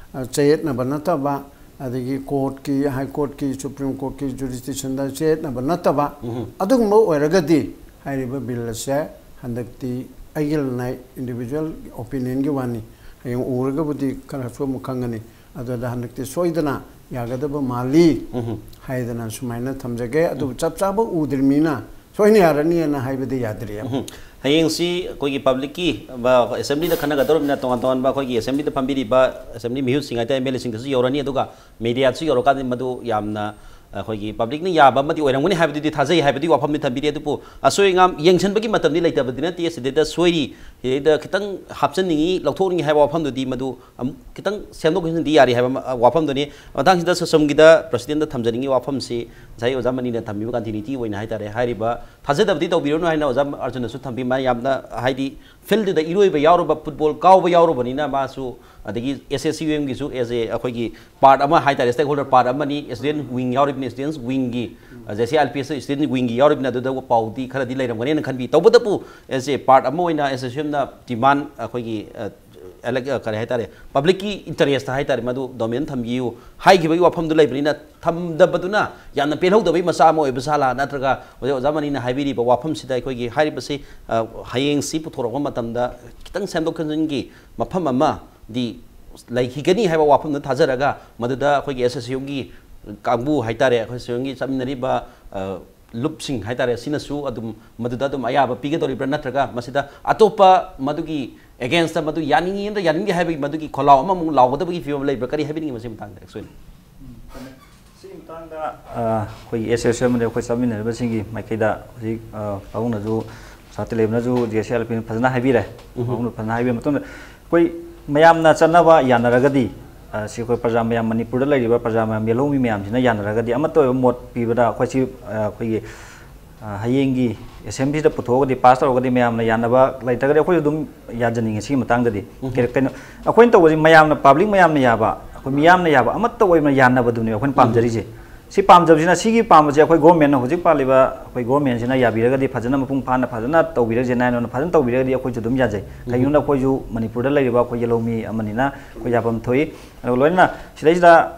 ꯆꯌꯦꯠꯅꯕ ꯅꯠꯇꯕ, ꯑꯗꯒꯤ ꯀꯣꯔꯠꯀꯤ, ꯍꯥꯏ ꯀꯣꯔꯠꯀꯤ, ꯁꯨꯄ꯭ꯔꯤꯝ ꯀꯣꯔꯠꯀꯤ ꯖꯨꯔꯤꯁꯗꯤꯛꯁꯟꯗ ꯆꯌꯦꯠꯅꯕ ꯅꯠꯇꯕ ꯑꯗꯨꯒꯨꯝꯕ ꯑꯣꯏꯔꯒꯗꯤ ꯍꯥꯏꯔꯤꯕ ꯕꯤꯜ ꯑꯁꯦ ꯍꯟꯗꯛꯇꯤ ꯑꯩꯒꯤ ꯂꯅꯥꯏ ꯏꯟꯗꯤꯕꯤꯖꯨꯋꯦꯜ ꯑꯣꯄꯤꯅꯤꯌꯟꯒꯤ ꯋꯥꯅꯤ, ꯍꯌꯦꯡ ꯎꯔꯒꯕꯨꯗꯤ ꯈꯔꯁꯨ ꯑꯃꯨꯛ ꯈꯪꯒꯅꯤ꯫ ꯑꯗꯨꯗ ꯍꯟꯗꯛꯇꯤ ꯁꯣꯏꯗꯅ ꯌꯥꯒꯗꯕ ꯃꯥꯜꯂꯤ ꯍꯥꯏꯗꯅ ꯁꯨꯃꯥꯏꯅ ꯊꯝꯖꯒꯦ꯫ ꯑꯗꯨꯕꯨ ꯆꯞ ꯆꯥꯕ ꯎꯗ꯭ꯔꯤꯕꯅꯤꯅ ꯁꯣꯏꯅ ꯌꯥꯔꯅꯤꯅ ꯍꯥꯏꯕꯗꯤ ꯌꯥꯗ꯭ꯔꯤ꯫ ꯍꯌꯦꯡꯁꯤ ꯑꯩꯈꯣꯏꯒꯤ ꯄꯕ꯭ꯂꯤꯛꯀꯤ ꯑꯦꯁꯦꯝꯕ꯭ꯂꯤꯗ ꯈꯟꯅꯒꯗꯧꯔꯤꯕꯅꯤꯅ ꯇꯣꯉꯥꯟ ꯇꯣꯉꯥꯟꯕ ꯑꯩꯈꯣꯏꯒꯤ ꯑꯦꯁꯦꯝꯕ꯭ꯂꯤꯗ ꯐꯝꯕꯤꯔꯤꯕ ꯑꯦꯁꯦꯝꯕ꯭ꯂꯤ ꯃꯤꯍꯨꯠꯁꯤꯡ ꯍꯥꯏꯇꯥꯔꯦ, ꯑꯦꯝ ꯑꯦꯜ ꯑꯦꯁꯤꯡꯗꯁꯨ ꯌꯧꯔꯅꯤ꯫ ꯑꯗꯨꯒ ꯃꯦꯗꯤꯌꯥꯗꯁꯨ ꯌꯧꯔꯀꯥꯟꯗ ꯃꯗꯨ ꯌꯥꯝꯅ ꯑꯩꯈꯣꯏꯒꯤ ꯄꯕ꯭ꯂꯤꯛꯅ ꯌꯥꯕ ꯑꯃꯗꯤ ꯑꯣꯏꯔꯝꯒꯅꯤ ꯍꯥꯏꯕꯗꯨꯗꯤ ꯊꯥꯖꯩ ꯍꯥꯏꯕꯗꯨꯒꯤ ꯋꯥꯐꯝꯗꯤ ꯊꯝꯕꯤꯔꯤ꯫ ꯑꯗꯨꯕꯨ ꯑꯁꯣꯏ ꯑꯉꯥꯝ ꯌꯦꯡꯁꯤꯟꯕꯒꯤ ꯃꯇꯝꯗꯤ ꯂꯩꯇꯕꯗꯤ ꯅꯠꯇꯦ꯫ ꯁꯤꯗꯩꯗ ꯁꯣꯏꯔꯤ, ꯁꯤꯗꯩꯗ ꯈꯤꯇꯪ ꯍꯥꯞꯆꯟꯅꯤꯡꯉꯤ, ꯂꯧꯊꯣꯛꯅꯤꯡꯉꯤ ꯍꯥꯏꯕ ꯋꯥꯐꯝꯗꯨꯗꯤ ꯃꯗꯨ ꯑꯃꯨꯛ ꯈꯤꯇꯪ ꯁꯦꯝꯗꯣꯛ ꯁꯦꯝꯖꯤꯟꯗꯤ ꯌꯥꯔꯤ ꯍꯥꯏꯕ ꯑꯃ, ꯋꯥꯐꯝꯗꯨꯅꯤ꯫ ꯃꯇꯥꯡꯁꯤꯗ ꯁꯣꯁꯝꯒꯤꯗ ꯄ꯭ꯔꯁꯤꯗꯦꯟꯗ ꯊꯝꯖꯅꯤꯡꯉꯤ ꯋꯥꯐꯝꯁꯤ ꯉꯁꯥꯏ ꯑꯣꯖꯥ ꯃꯅꯤꯅ ꯊꯝꯕꯤꯕ ꯀꯟꯇꯤꯅ꯭ꯌꯨꯇꯤ ꯑꯣꯏꯅ ꯍꯥꯏꯇꯥꯔꯦ, ꯍꯥꯏꯔꯤꯕ ꯊꯥꯖꯗꯕꯗꯤ ꯇꯧꯕꯤꯔꯅꯨ ꯍꯥꯏꯅ ꯑꯣꯖꯥ ꯑꯔꯖꯨꯟꯅꯁꯨ ꯊꯝꯕꯤ꯫ ꯃꯥ ꯌꯥꯝꯅ ꯍꯥꯏꯗꯤ ꯐꯤꯜꯗꯨꯗ ꯏꯔꯣꯏꯕ ꯌꯥꯎꯔꯨꯕ, ꯐꯨꯠꯕꯣꯜ ꯀꯥꯎꯕ ꯌꯥꯎꯔꯨꯕꯅꯤꯅ ꯃꯥꯁꯨ, ꯑꯗꯒꯤ ꯑꯦꯁ ꯑꯦꯁ ꯌꯨ ꯑꯦꯝꯒꯤꯁꯨ ꯑꯦꯁ ꯑꯦ ꯑꯩꯈꯣꯏꯒꯤ ꯄꯥꯔꯠ ꯑꯃ ꯍꯥꯏꯇꯥꯔꯦ, ꯁ꯭ꯇꯦꯛ ꯍꯣꯜꯗꯔ ꯄꯥꯔꯠ ꯑꯃꯅꯤ꯫ ꯁ꯭ꯇꯨꯗꯦꯟꯠ ꯋꯤꯡ ꯌꯥꯎꯔꯤꯕꯅꯤ, ꯁ꯭ꯇꯨꯗꯦꯟꯠ ꯋꯤꯡꯒꯤ, J C I L P S student ꯋꯤꯡꯒꯤ ꯌꯥꯎꯔꯤꯕꯅꯤ꯫ ꯑꯗꯨꯗ ꯄꯥꯎꯗꯤ ꯈꯔꯗꯤ ꯂꯩꯔꯝꯒꯅꯦꯅ ꯈꯟꯕꯤ꯫ ꯇꯧꯕꯇꯕꯨ ꯑꯦꯁ ꯑꯦ ꯄꯥꯔꯠ ꯑꯃ ꯑꯣꯏꯅ ꯑꯦꯁ ꯑꯦꯁ ꯌꯨ ꯑꯦꯝꯅ ꯗꯤꯃꯥꯟ ꯑꯩꯈꯣꯏꯒꯤ, ꯑ, ꯏꯂꯦꯛ-, ꯑ, ꯀꯔꯤ ꯍꯥꯏꯇꯥꯔꯦ, ꯄꯕ꯭ꯂꯤꯛꯀꯤ ꯏꯟꯇꯔꯦꯁꯇ ꯍꯥꯏꯇꯥꯔꯦ, ꯃꯗꯨ ꯗꯣꯃꯦꯟ ꯊꯝꯕꯤꯌꯨ ꯍꯥꯏꯈꯤꯕꯒꯤ ꯋꯥꯐꯝꯗꯨ ꯂꯩꯕꯅꯤꯅ, ꯊꯝꯗꯕꯗꯨꯅ ꯌꯥꯝꯅ ꯄꯦꯜꯍꯧꯗꯕꯒꯤ ꯃꯆꯥꯛ ꯑꯃ ꯑꯣꯏꯕ ꯖꯥꯠꯂꯥ, ꯅꯠꯇ꯭ꯔꯒ ꯍꯧꯖꯤꯛ ꯑꯣꯖꯥ ꯃꯅꯤꯅ ꯍꯥꯏꯕꯤꯔꯤꯕ ꯋꯥꯐꯝꯁꯤꯗ ꯑꯩꯈꯣꯏꯒꯤ ꯍꯥꯏꯔꯤꯕꯁꯤ, ꯑ, ꯍꯌꯦꯡꯁꯤ ꯄꯨꯊꯣꯔꯛꯄ ꯃꯇꯝꯗ ꯈꯤꯇꯪ ꯁꯦꯝꯗꯣꯛ ꯁꯦꯝꯖꯤꯟꯒꯤ ꯃꯐꯝ ꯑꯃꯗꯤ ꯂꯩꯈꯤꯒꯅꯤ ꯍꯥꯏꯕ ꯋꯥꯐꯝꯗꯨ ꯊꯥꯖꯔꯒ, ꯃꯗꯨꯗ ꯑꯩꯈꯣꯏꯒꯤ ꯑꯦꯁ ꯑꯦꯁ ꯌꯨꯒꯤ ꯀꯥꯡꯕꯨ ꯍꯥꯏꯇꯥꯔꯦ, ꯑꯩꯈꯣꯏ ꯁꯤꯌꯣꯝꯒꯤ ꯆꯠꯃꯤꯟꯅꯔꯤꯕ, ꯑ, ꯂꯨꯞꯁꯤꯡ ꯍꯥꯏꯇꯥꯔꯦ, ꯁꯤꯅꯁꯨ ꯑꯗꯨꯝ ꯃꯗꯨꯗ ꯑꯗꯨꯝ ꯑꯌꯥꯕ ꯄꯤꯒꯗꯧꯔꯤꯕ꯭ꯔꯥ, ꯅꯠꯇ꯭ꯔꯒ ꯃꯁꯤꯗ ꯑꯇꯣꯞꯄ ꯃꯗꯨꯒꯤ ꯑꯦꯒꯦꯟꯁꯇ ꯃꯗꯨ ꯌꯥꯅꯤꯡꯉꯤ ꯅꯠꯇ꯭ꯔ ꯌꯥꯅꯤꯡꯗꯦ ꯍꯥꯏꯕꯒꯤ ꯃꯗꯨꯒꯤ ꯈꯣꯜꯂꯥꯎ ꯑꯃꯃꯨꯛ ꯂꯥꯎꯒꯗꯕꯒꯤ ꯐꯤꯕꯝ ꯂꯩꯕ꯭ꯔꯥ? ꯀꯔꯤ ꯍꯥꯏꯕꯤꯅꯤꯡꯉꯤ ꯃꯁꯤ ꯃꯇꯥꯡꯗ ꯑꯦꯛꯁ ꯑꯣꯏꯅ? ꯎꯝ, ꯐꯅꯤ꯫ ꯁꯤꯒꯤ ꯃꯇꯥꯡꯗ, ꯑ, ꯑꯩꯈꯣꯏꯒꯤ ꯑꯦꯁ ꯑꯦꯁ ꯑꯃꯗꯤ ꯑꯩꯈꯣꯏ ꯆꯠꯃꯤꯟꯅꯔꯤꯕꯁꯤꯡꯒꯤ ꯃꯥꯏꯀꯩꯗ ꯍꯧꯖꯤꯛ, ꯑ, ꯄꯥꯕꯨꯡꯅꯁꯨ, ꯁꯥ ꯇꯦꯂꯦꯕꯅꯁꯨ, ꯖꯦ ꯁꯤ ꯑꯥꯔ ꯄꯤꯅ ꯐꯖꯅ ꯍꯥꯏꯕꯤꯔꯦ꯫ ꯎꯝ꯫ ꯄꯥꯕꯨꯡꯅ ꯐꯖꯅ ꯍꯥꯏꯕꯤꯔ ꯃꯇꯨꯡꯗ, ꯑꯩꯈꯣꯏ ꯃꯌꯥꯝꯅ ꯆꯠꯅꯕ ꯌꯥꯅꯔꯒꯗꯤ, ꯑ, ꯁꯤ ꯑꯩꯈꯣꯏ ꯄ꯭ꯔꯖꯥ ꯃꯌꯥꯝ, ꯃꯅꯤꯄꯨꯔꯗ ꯂꯩꯔꯤꯕ ꯄ꯭ꯔꯖꯥ ꯃꯌꯥꯝ, ꯌꯦꯜꯍꯧꯃꯤ ꯃꯌꯥꯝꯁꯤꯅ ꯌꯥꯅꯔꯒꯗꯤ, ꯑꯃꯠꯇ ꯑꯣꯏꯕ ꯃꯣꯠ ꯄꯤꯕꯗ ꯑꯩꯈꯣꯏꯁꯤ, ꯑ, ꯑꯩꯈꯣꯏꯒꯤ, ꯑ, ꯍꯌꯦꯡꯒꯤ ꯑꯦꯁꯦꯝꯕ꯭ꯂꯤꯁꯤꯗ ꯄꯨꯊꯣꯛꯑꯒꯗꯤ, ꯄꯥꯁ ꯇꯧꯔꯒꯗꯤ, ꯃꯌꯥꯝꯅ ꯌꯥꯅꯕ ꯂꯩꯇ꯭ꯔꯒꯗꯤ ꯑꯩꯈꯣꯏꯁꯨ ꯑꯗꯨꯝ ꯌꯥꯖꯅꯤꯡꯉꯦ ꯁꯤꯒꯤ ꯃꯇꯥꯡꯗꯗꯤ꯫ ꯎꯝ꯫ ꯀꯩꯅꯣ, ꯑꯩꯈꯣꯏꯅ ꯇꯧꯕꯁꯤ ꯃꯌꯥꯝꯅ, ꯄꯕ꯭ꯂꯤꯛ ꯃꯌꯥꯝꯅ ꯌꯌꯥꯕ, ꯑꯩꯈꯣꯏ ꯃꯤꯌꯥꯝꯅ ꯌꯥꯕ, ꯑꯃꯠꯇ ꯑꯣꯏꯅ ꯌꯥꯅꯕꯗꯨꯅꯦꯕ ꯑꯩꯈꯣꯏꯅ ꯎꯝ꯫ ꯄꯥꯝꯖꯔꯤꯁꯦ꯫ ꯁꯤ ꯄꯥꯝꯖꯕꯁꯤꯅ, ꯁꯤꯒꯤ ꯄꯥꯝꯕꯁꯦ ꯑꯩꯈꯣꯏ ꯒꯣꯔꯃꯦꯟꯅ, ꯍꯧꯖꯤꯛ ꯄꯥꯜꯂꯤꯕ ꯑꯩꯈꯣꯏ ꯒꯣꯔꯃꯦꯟꯁꯤꯅ ꯌꯥꯕꯤꯔꯒꯗꯤ, ꯐꯖꯅ ꯃꯄꯨꯡ ꯐꯥꯅ ꯐꯖꯅ ꯇꯧꯕꯤꯔꯒꯗꯤ, ꯅꯥꯏꯟ ꯑꯣꯏꯅ ꯐꯖꯅ ꯇꯧꯕꯤꯔꯒꯗꯤ ꯑꯩꯈꯣꯏꯁꯨ ꯑꯗꯨꯝ ꯌꯥꯖꯩ꯫ ꯎꯝ꯫ ꯀꯩꯒꯤꯅꯣꯗ ꯑꯩꯈꯣꯏꯁꯨ ꯃꯅꯤꯄꯨꯔꯗ ꯂꯩꯔꯤꯕ ꯑꯩꯈꯣꯏ ꯌꯦꯜꯍꯧꯃꯤ ꯑꯃꯅꯤꯅ ꯑꯩꯈꯣꯏ ꯌꯥꯐꯝ ꯊꯣꯛꯏ꯫ ꯑꯗꯨꯒ ꯂꯣꯏꯅꯅ ꯁꯤꯗꯩꯁꯤꯗ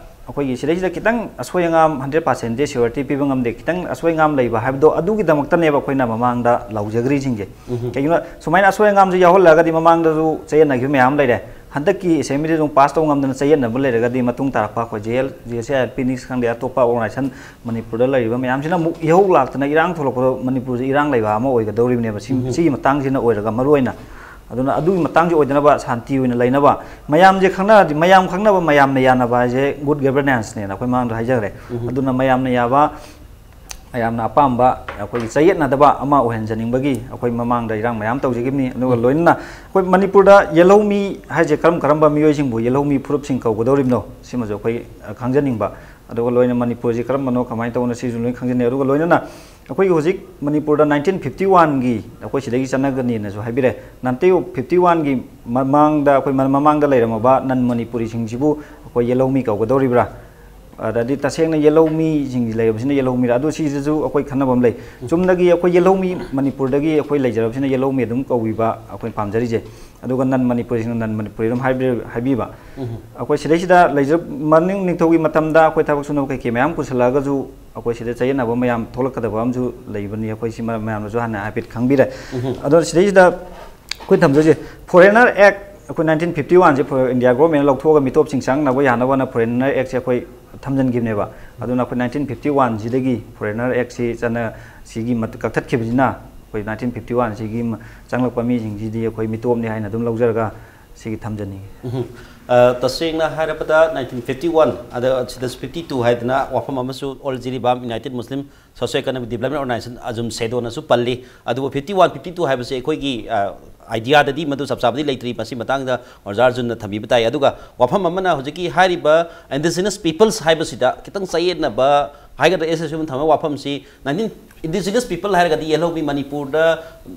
ꯑꯩꯈꯣꯏꯒꯤ, ꯁꯤꯗꯩꯁꯤꯗ ꯈꯤꯇꯪ ꯑꯁꯣꯏ ꯑꯉꯥꯝ ꯍꯟꯗ꯭ꯔꯦꯠ ꯄꯥꯔꯁꯦꯟꯗꯤ ꯁꯤꯌꯣꯔꯤꯇꯤ ꯄꯤꯕ ꯉꯝꯗꯦ, ꯈꯤꯇꯪ ꯑꯁꯣꯏ ꯑꯉꯥꯝ ꯂꯩꯕ ꯍꯥꯏꯕꯗꯣ, ꯑꯗꯨꯒꯤꯗꯃꯛꯇꯅꯦꯕ ꯑꯩꯈꯣꯏꯅ ꯃꯃꯥꯡꯗ ꯂꯥꯎꯖꯈ꯭ꯔꯤꯁꯤꯡꯁꯦ꯫ ꯎꯝ꯫ ꯀꯩꯒꯤꯅꯣ, ꯁꯨꯃꯥꯏꯅ ꯑꯁꯣꯏ ꯑꯉꯥꯝꯁꯦ ꯌꯥꯎꯍꯜꯂꯒꯗꯤ, ꯃꯃꯥꯡꯗꯁꯨ ꯆꯌꯦꯠꯅꯈꯤꯕ ꯃꯌꯥꯝ ꯑꯃ ꯂꯩꯔꯦ꯫ ꯍꯟꯗꯛꯀꯤ ꯑꯦꯁꯦꯝꯕ꯭ꯂꯤꯗ ꯑꯃꯨꯛ ꯄꯥꯁ ꯇꯧꯕ ꯉꯝꯗꯅ ꯆꯌꯦꯠꯅꯕ ꯂꯩꯔꯒꯗꯤ, ꯃꯇꯨꯡ ꯇꯥꯔꯛꯄ ꯑꯩꯈꯣꯏ J L, J S A I L P Nix ꯈꯪꯗꯦ, ꯑꯇꯣꯞꯄ ꯑꯣꯔꯒꯅꯥꯏꯖꯦꯁꯟ ꯃꯅꯤꯄꯨꯔꯗ ꯂꯩꯔꯤꯕ ꯃꯌꯥꯝꯁꯤꯅ ꯑꯃꯨꯛ ꯏꯍꯧ ꯂꯥꯛꯇꯅ ꯏꯔꯥꯡ ꯊꯣꯛꯂꯛꯄꯗꯣ, ꯃꯅꯤꯄꯨꯔꯁꯦ ꯏꯔꯥꯡ ꯂꯩꯕꯥꯛ ꯑꯃ ꯑꯣꯏꯒꯗꯧꯔꯤꯕꯅꯦꯕ꯫ ꯁꯤ-, ꯎꯝ꯫ ꯁꯤꯒꯤ ꯃꯇꯥꯡꯁꯤꯅ ꯑꯣꯏꯔꯒ ꯃꯔꯨ ꯑꯣꯏꯅ꯫ ꯑꯗꯨꯅ ꯑꯗꯨꯒꯤ ꯃꯇꯥꯡꯁꯤ ꯑꯣꯏꯗꯅꯕ, ꯁꯥꯟꯇꯤ ꯑꯣꯏꯅ ꯂꯩꯅꯕ, ꯃꯌꯥꯝꯁꯦ ꯈꯪꯅꯔꯗꯤ, ꯃꯌꯥꯝ ꯈꯪꯅꯕ, ꯃꯌꯥꯝꯅ ꯌꯥꯅꯕ ꯍꯥꯏꯁꯦ ꯒꯨꯗ ꯒꯕꯔꯅꯦꯟꯁꯅꯦꯅ ꯑꯩꯈꯣꯏ ꯃꯃꯥꯡꯗ ꯍꯥꯏꯖꯈ꯭ꯔꯦ꯫ ꯎꯝ꯫ ꯑꯗꯨꯅ ꯃꯌꯥꯝꯅ ꯌꯥꯕ, ꯃꯌꯥꯝꯅ ꯑꯄꯥꯝꯕ, ꯑꯩꯈꯣꯏꯒꯤ ꯆꯌꯦꯠꯅꯗꯕ ꯑꯃ ꯑꯣꯏꯍꯟꯖꯅꯤꯡꯕꯒꯤ ꯑꯩꯈꯣꯏ ꯃꯃꯥꯡꯗ ꯏꯔꯥꯡ ꯃꯌꯥꯝ ꯇꯧꯖꯈꯤꯕꯅꯤ꯫ ꯑꯗꯨꯒ ꯎꯝ꯫ ꯂꯣꯏꯅꯅ ꯑꯩꯈꯣꯏ ꯃꯅꯤꯄꯨꯔꯗ ꯌꯦꯜꯍꯧꯃꯤ ꯍꯥꯏꯁꯦ ꯀꯔꯝ ꯀꯔꯝꯕ ꯃꯤꯑꯣꯏꯁꯤꯡꯕꯨ ꯌꯦꯜꯍꯧꯃꯤ ꯐꯨꯔꯨꯞꯁꯤꯡ ꯀꯧꯒꯗꯧꯔꯤꯕꯅꯣ, ꯁꯤꯃꯁꯨ ꯑꯩꯈꯣꯏ, ꯑ, ꯈꯪꯖꯅꯤꯡꯕ꯫ ꯑꯗꯨꯒ ꯂꯣꯏꯅ ꯃꯅꯤꯄꯨꯔꯁꯤ ꯀꯔꯝꯕꯅꯣ, ꯀꯃꯥꯏꯅ ꯇꯧꯕꯅꯣ, ꯁꯤꯁꯨ ꯂꯣꯏ ꯈꯪꯖꯅꯤꯡꯉꯤ꯫ ꯑꯗꯨꯒ ꯂꯣꯏꯅꯅ ꯑꯩꯈꯣꯏꯒꯤ ꯍꯧꯖꯤꯛ ꯃꯅꯤꯄꯨꯔꯗ ꯅꯥꯏꯟꯇꯤꯟ ꯐꯤꯐꯇꯤ ꯋꯥꯟꯒꯤ ꯑꯩꯈꯣꯏ ꯁꯤꯗꯒꯤ ꯆꯠꯅꯒꯅꯤꯅꯁꯨ ꯍꯥꯏꯕꯤꯔꯦ꯫ ꯅꯥꯏꯟꯇꯤꯟ ꯐꯤꯐꯇꯤ ꯋꯥꯟꯒꯤ ꯃꯃꯥꯡꯗ ꯑꯩꯈꯣꯏ ꯃ-, ꯃꯃꯥꯡꯗ ꯂꯩꯔꯝꯃꯕ ꯅꯟ ꯃꯅꯤꯄꯨꯔꯤꯁꯤꯡꯁꯤꯕꯨ ꯑꯩꯈꯣꯏ ꯌꯦꯜꯍꯧꯃꯤ ꯀꯧꯒꯗꯧꯔꯤꯕ꯭ꯔꯥ? ꯑꯗꯗꯤ ꯇꯁꯦꯡꯅ ꯌꯦꯜꯍꯧ ꯃꯤꯁꯤꯡ ꯂꯩꯔꯕꯁꯤꯅ ꯌꯦꯜꯍꯧ ꯃꯤꯔꯥ? ꯑꯗꯨ ꯁꯤꯁꯤꯁꯨ ꯑꯩꯈꯣꯏ ꯈꯟꯅꯕ ꯑꯃ ꯂꯩ꯫ ꯆꯨꯝꯅꯒꯤ ꯑꯩꯈꯣꯏ ꯌꯦꯜꯍꯧ ꯃꯤ ꯃꯅꯤꯄꯨꯔꯗꯒꯤ ꯑꯩꯈꯣꯏ ꯂꯩꯖꯔꯕꯁꯤꯅ ꯌꯦꯜꯍꯧ ꯃꯤ ꯑꯗꯨꯝ ꯀꯧꯕꯤꯕ ꯑꯩꯈꯣꯏ ꯄꯥꯝꯖꯔꯤꯁꯦ꯫ ꯑꯗꯨꯒ ꯅꯟ ꯃꯅꯤꯄꯨꯔꯤꯁꯤꯡꯅ ꯅꯟ ꯃꯅꯤꯄꯨꯔꯤ ꯑꯗꯨꯝ ꯍꯥꯏꯕꯤ-, ꯍꯥꯏꯕꯤꯕ꯫ ꯑꯩꯈꯣꯏ ꯁꯤꯗꯩꯁꯤꯗ ꯂꯩꯖ-, ꯃꯅꯤꯡ ꯅꯤꯡꯊꯧꯒꯤ ꯃꯇꯝꯗ ꯑꯩꯈꯣꯏ ꯊꯕꯛ ꯁꯨꯅꯕ ꯀꯩꯀꯩ ꯃꯌꯥꯝ ꯄꯨꯁꯤꯜꯂꯛꯑꯒꯁꯨ ꯑꯩꯈꯣꯏ ꯁꯤꯗ ꯆꯌꯦꯠꯅꯕ ꯃꯌꯥꯝ ꯊꯣꯛꯂꯛꯀꯗꯕ ꯑꯃꯁꯨ ꯂꯩꯕꯅꯤ꯫ ꯑꯩꯈꯣꯏ ꯁꯤ ꯃ-, ꯃꯌꯥꯝꯅꯁꯨ ꯍꯥꯟꯅ ꯍꯥꯏꯐꯦꯠ ꯈꯪꯕꯤꯔꯦ꯫ ꯑꯗꯣ ꯁꯤꯗꯩꯁꯤꯗ ꯑꯩꯈꯣꯏ ꯊꯝꯖꯔꯤꯁꯦ, ꯐꯣꯔꯦꯅꯔ ꯑꯦꯛ ꯑꯩꯈꯣꯏ ꯅꯥꯏꯟꯇꯤꯟ ꯐꯤꯐꯇꯤ ꯋꯥꯟꯁꯦ ꯏꯟꯗꯤꯌꯥ ꯒꯣꯔꯃꯦꯟꯅ ꯂꯧꯊꯣꯛꯑꯒ ꯃꯤꯇꯣꯞꯁꯤꯡ ꯆꯪꯅꯕ ꯌꯥꯅꯕꯅ ꯐꯣꯔꯦꯅꯔ ꯑꯦꯛꯁꯦ ꯑꯩꯈꯣꯏ ꯊꯝꯖꯤꯟꯈꯤꯕꯅꯦꯕ꯫ ꯑꯗꯨꯅ ꯑꯩꯈꯣꯏ ꯅꯥꯏꯟꯇꯤꯟ ꯐꯤꯐꯇꯤ ꯋꯥꯟꯁꯤꯗꯒꯤ ꯐꯣꯔꯦꯅꯔ ꯑꯦꯛꯁꯤ ꯆꯠꯅ-, ꯁꯤꯒꯤ ꯃꯠ-, ꯀꯛꯊꯠꯈꯤꯕꯁꯤꯅ ꯑꯩꯈꯣꯏ ꯅꯥꯏꯟꯇꯤꯟ ꯐꯤꯐꯇꯤ ꯋꯥꯟꯁꯤꯒꯤ ꯃ-, ꯆꯪꯂꯛꯄ ꯃꯤꯁꯤꯡꯁꯤꯗꯤ ꯑꯩꯈꯣꯏ ꯃꯤꯇꯣꯞꯅꯤ ꯍꯥꯏꯅ ꯑꯗꯨꯝ ꯂꯧꯖꯔꯒ ꯁꯤꯒꯤ ꯊꯝꯖꯅꯤꯡꯉꯤ꯫ ꯎꯝ꯫ ꯑ, ꯇꯁꯦꯡꯅ ꯍꯥꯏꯔꯕꯗ ꯅꯥꯏꯟꯇꯤꯟ ꯐꯤꯐꯇꯤ ꯋꯥꯟ, ꯑꯗ ꯁꯤꯗꯁꯨ ꯐꯤꯐꯇꯤ ꯇꯨ ꯍꯥꯏꯗꯅ ꯋꯥꯐꯝ ꯑꯃꯁꯨ ꯑꯣꯜ ꯖꯤꯔꯤꯕꯥꯝ ꯌꯨꯅꯥꯏꯇꯦꯗ ꯃꯨꯁꯂꯤꯝ ꯁꯣꯁꯤꯑꯣ ꯏꯀꯣꯅꯣꯃꯤꯛ ꯗꯤꯕ꯭ꯂꯞꯃꯦꯟ ꯑꯣꯔꯒꯅꯥꯏꯖꯦꯁꯟ, ꯑꯖꯨꯝ ꯁꯦꯗꯣꯅꯁꯨ ꯄꯜꯂꯤ꯫ ꯑꯗꯨꯕꯨ ꯐꯤꯐꯇꯤ ꯋꯥꯟ, ꯐꯤꯐꯇꯤ ꯇꯨ ꯍꯥꯏꯕꯁꯦ ꯑꯩꯈꯣꯏꯒꯤ, ꯑ, ꯑꯥꯏꯗꯤꯌꯥꯗꯗꯤ ꯃꯗꯨ ꯆꯞ ꯆꯥꯕꯗꯤ ꯂꯩꯇ꯭ꯔꯤ꯫ ꯃꯁꯤ ꯃꯇꯥꯡꯗ ꯑꯣꯖꯥ ꯑꯔꯖꯨꯟꯅ ꯊꯝꯕꯤꯕ ꯇꯥꯏ꯫ ꯑꯗꯨꯒ ꯋꯥꯐꯝ ꯑꯃꯅ ꯍꯧꯖꯤꯛꯀꯤ ꯍꯥꯏꯔꯤꯕ ꯏꯟꯗꯤꯖꯤꯅꯁ ꯄꯤꯄꯜꯁ ꯍꯥꯏꯕꯁꯤꯗ ꯈꯤꯇꯪ ꯆꯌꯦꯠꯅꯕ ꯍꯥꯏꯒꯗ꯭ꯔꯥ, ꯑꯦꯁꯣꯁꯤꯌꯦꯁꯟ ꯊꯝꯕ ꯋꯥꯐꯝꯁꯤ ꯅꯥꯏꯟꯇꯤꯟ ꯏꯟꯗꯤꯖꯤꯅꯁ ꯄꯤꯄꯜ ꯍꯥꯏꯔꯒꯗꯤ ꯌꯦꯜꯍꯧꯃꯤ ꯃꯅꯤꯄꯨꯔꯗ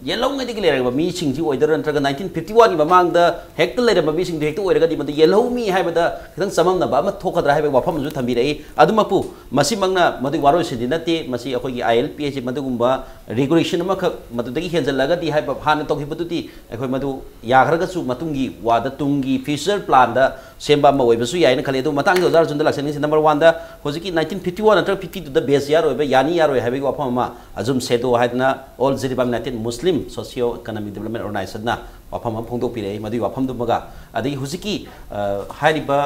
ꯌꯦꯜꯍꯧꯉꯩꯗꯒꯤ ꯂꯩꯔꯛꯄ ꯃꯤꯁꯤꯡꯁꯤ ꯑꯣꯏꯗꯣꯏꯔꯥ, ꯅꯠꯇ꯭ꯔꯒ ꯅꯥꯏꯟꯇꯤꯟ ꯐꯤꯐꯇꯤ ꯋꯥꯟꯒꯤ ꯃꯃꯥꯡꯗ ꯍꯦꯛꯇ ꯂꯩꯔꯝꯕ ꯃꯤꯁꯤꯡꯗꯨ ꯍꯦꯛꯇ ꯑꯣꯏꯔꯒꯗꯤ ꯃꯗꯨ ꯌꯦꯜꯍꯧꯃꯤ ꯍꯥꯏꯕꯗ ꯈꯤꯇꯪ ꯆꯃꯝꯅꯕ ꯑꯃ ꯊꯣꯛꯀꯗ꯭ꯔꯥ ꯍꯥꯏꯕꯒꯤ ꯋꯥꯐꯝ ꯑꯃꯁꯨ ꯊꯝꯕꯤꯔꯛꯏ꯫ ꯑꯗꯨꯃꯛꯄꯨ ꯃꯁꯤꯃꯛꯅ ꯃꯗꯨꯒꯤ ꯋꯥꯔꯣꯏꯁꯤꯟꯗꯤ ꯅꯠꯇꯦ꯫ ꯃꯁꯤ ꯑꯩꯈꯣꯏꯒꯤ ꯑꯥꯏ ꯑꯦꯜ ꯄꯤ ꯑꯦꯁꯤ ꯃꯗꯨꯒꯨꯝꯕ ꯔꯤꯒꯨꯂꯦꯁꯟ ꯑꯃꯈꯛ ꯃꯗꯨꯗꯒꯤ ꯍꯦꯟꯖꯜꯂꯒꯗꯤ ꯍꯥꯏꯕ ꯍꯥꯟꯅ ꯇꯧꯈꯤꯕꯗꯨꯗꯤ ꯑꯩꯈꯣꯏ ꯃꯗꯨ ꯌꯥꯈ꯭ꯔꯒꯁꯨ ꯃꯇꯨꯡꯒꯤ ꯋꯥꯗ ꯇꯨꯡꯒꯤ ꯐ꯭ꯌꯨꯆꯔ ꯄ꯭ꯂꯥꯟꯗ ꯁꯦꯝꯕ ꯑꯃ ꯑꯣꯏꯕꯁꯨ ꯌꯥꯏꯅ ꯈꯜꯂꯤ꯫ ꯑꯗꯨ ꯃꯇꯥꯡꯗ ꯑꯣꯖꯥ ꯑꯔꯖꯨꯟꯗ ꯂꯥꯛꯆꯅꯤꯡꯉꯤꯁꯤ, ꯅꯝꯕꯔ ꯋꯥꯟꯗ ꯍꯧꯖꯤꯛꯀꯤ ꯅꯥꯏꯟꯇꯤꯟ ꯐꯤꯐꯇꯤ ꯋꯥꯟ ꯅꯠꯇ꯭ꯔꯒ ꯐꯤꯐꯇꯤ ꯇꯨꯗ ꯕꯦꯁ ꯌꯥꯔꯣꯏꯕ, ꯌꯥꯅꯤ ꯌꯥꯔꯣꯏ ꯍꯥꯏꯕꯒꯤ ꯋꯥꯐꯝ ꯑꯃ, ꯑꯖꯨꯝ ꯁꯦꯗꯣ ꯍꯥꯏꯗꯅ ꯑꯣꯜ ꯖꯤꯔꯤꯕꯥꯝ ꯌꯨꯅꯥꯏꯇꯦꯗ ꯃꯨꯁꯂꯤꯝ ꯁꯣꯁꯤꯑꯣ ꯏꯀꯣꯅꯣꯃꯤꯛ ꯗꯤꯕ꯭ꯂꯞꯃꯦꯟ ꯑꯣꯔꯒꯅꯥꯏꯖꯦꯁꯟꯅ ꯋꯥꯐꯝ ꯑꯃ ꯐꯣꯡꯗꯣꯛꯄꯤꯔꯛꯏ꯫ ꯃꯗꯨꯒꯤ ꯋꯥꯐꯝꯗꯨꯃꯒ ꯑꯗꯒꯤ ꯍꯧꯖꯤꯛꯀꯤ, ꯑ, ꯍꯥꯏꯔꯤꯕ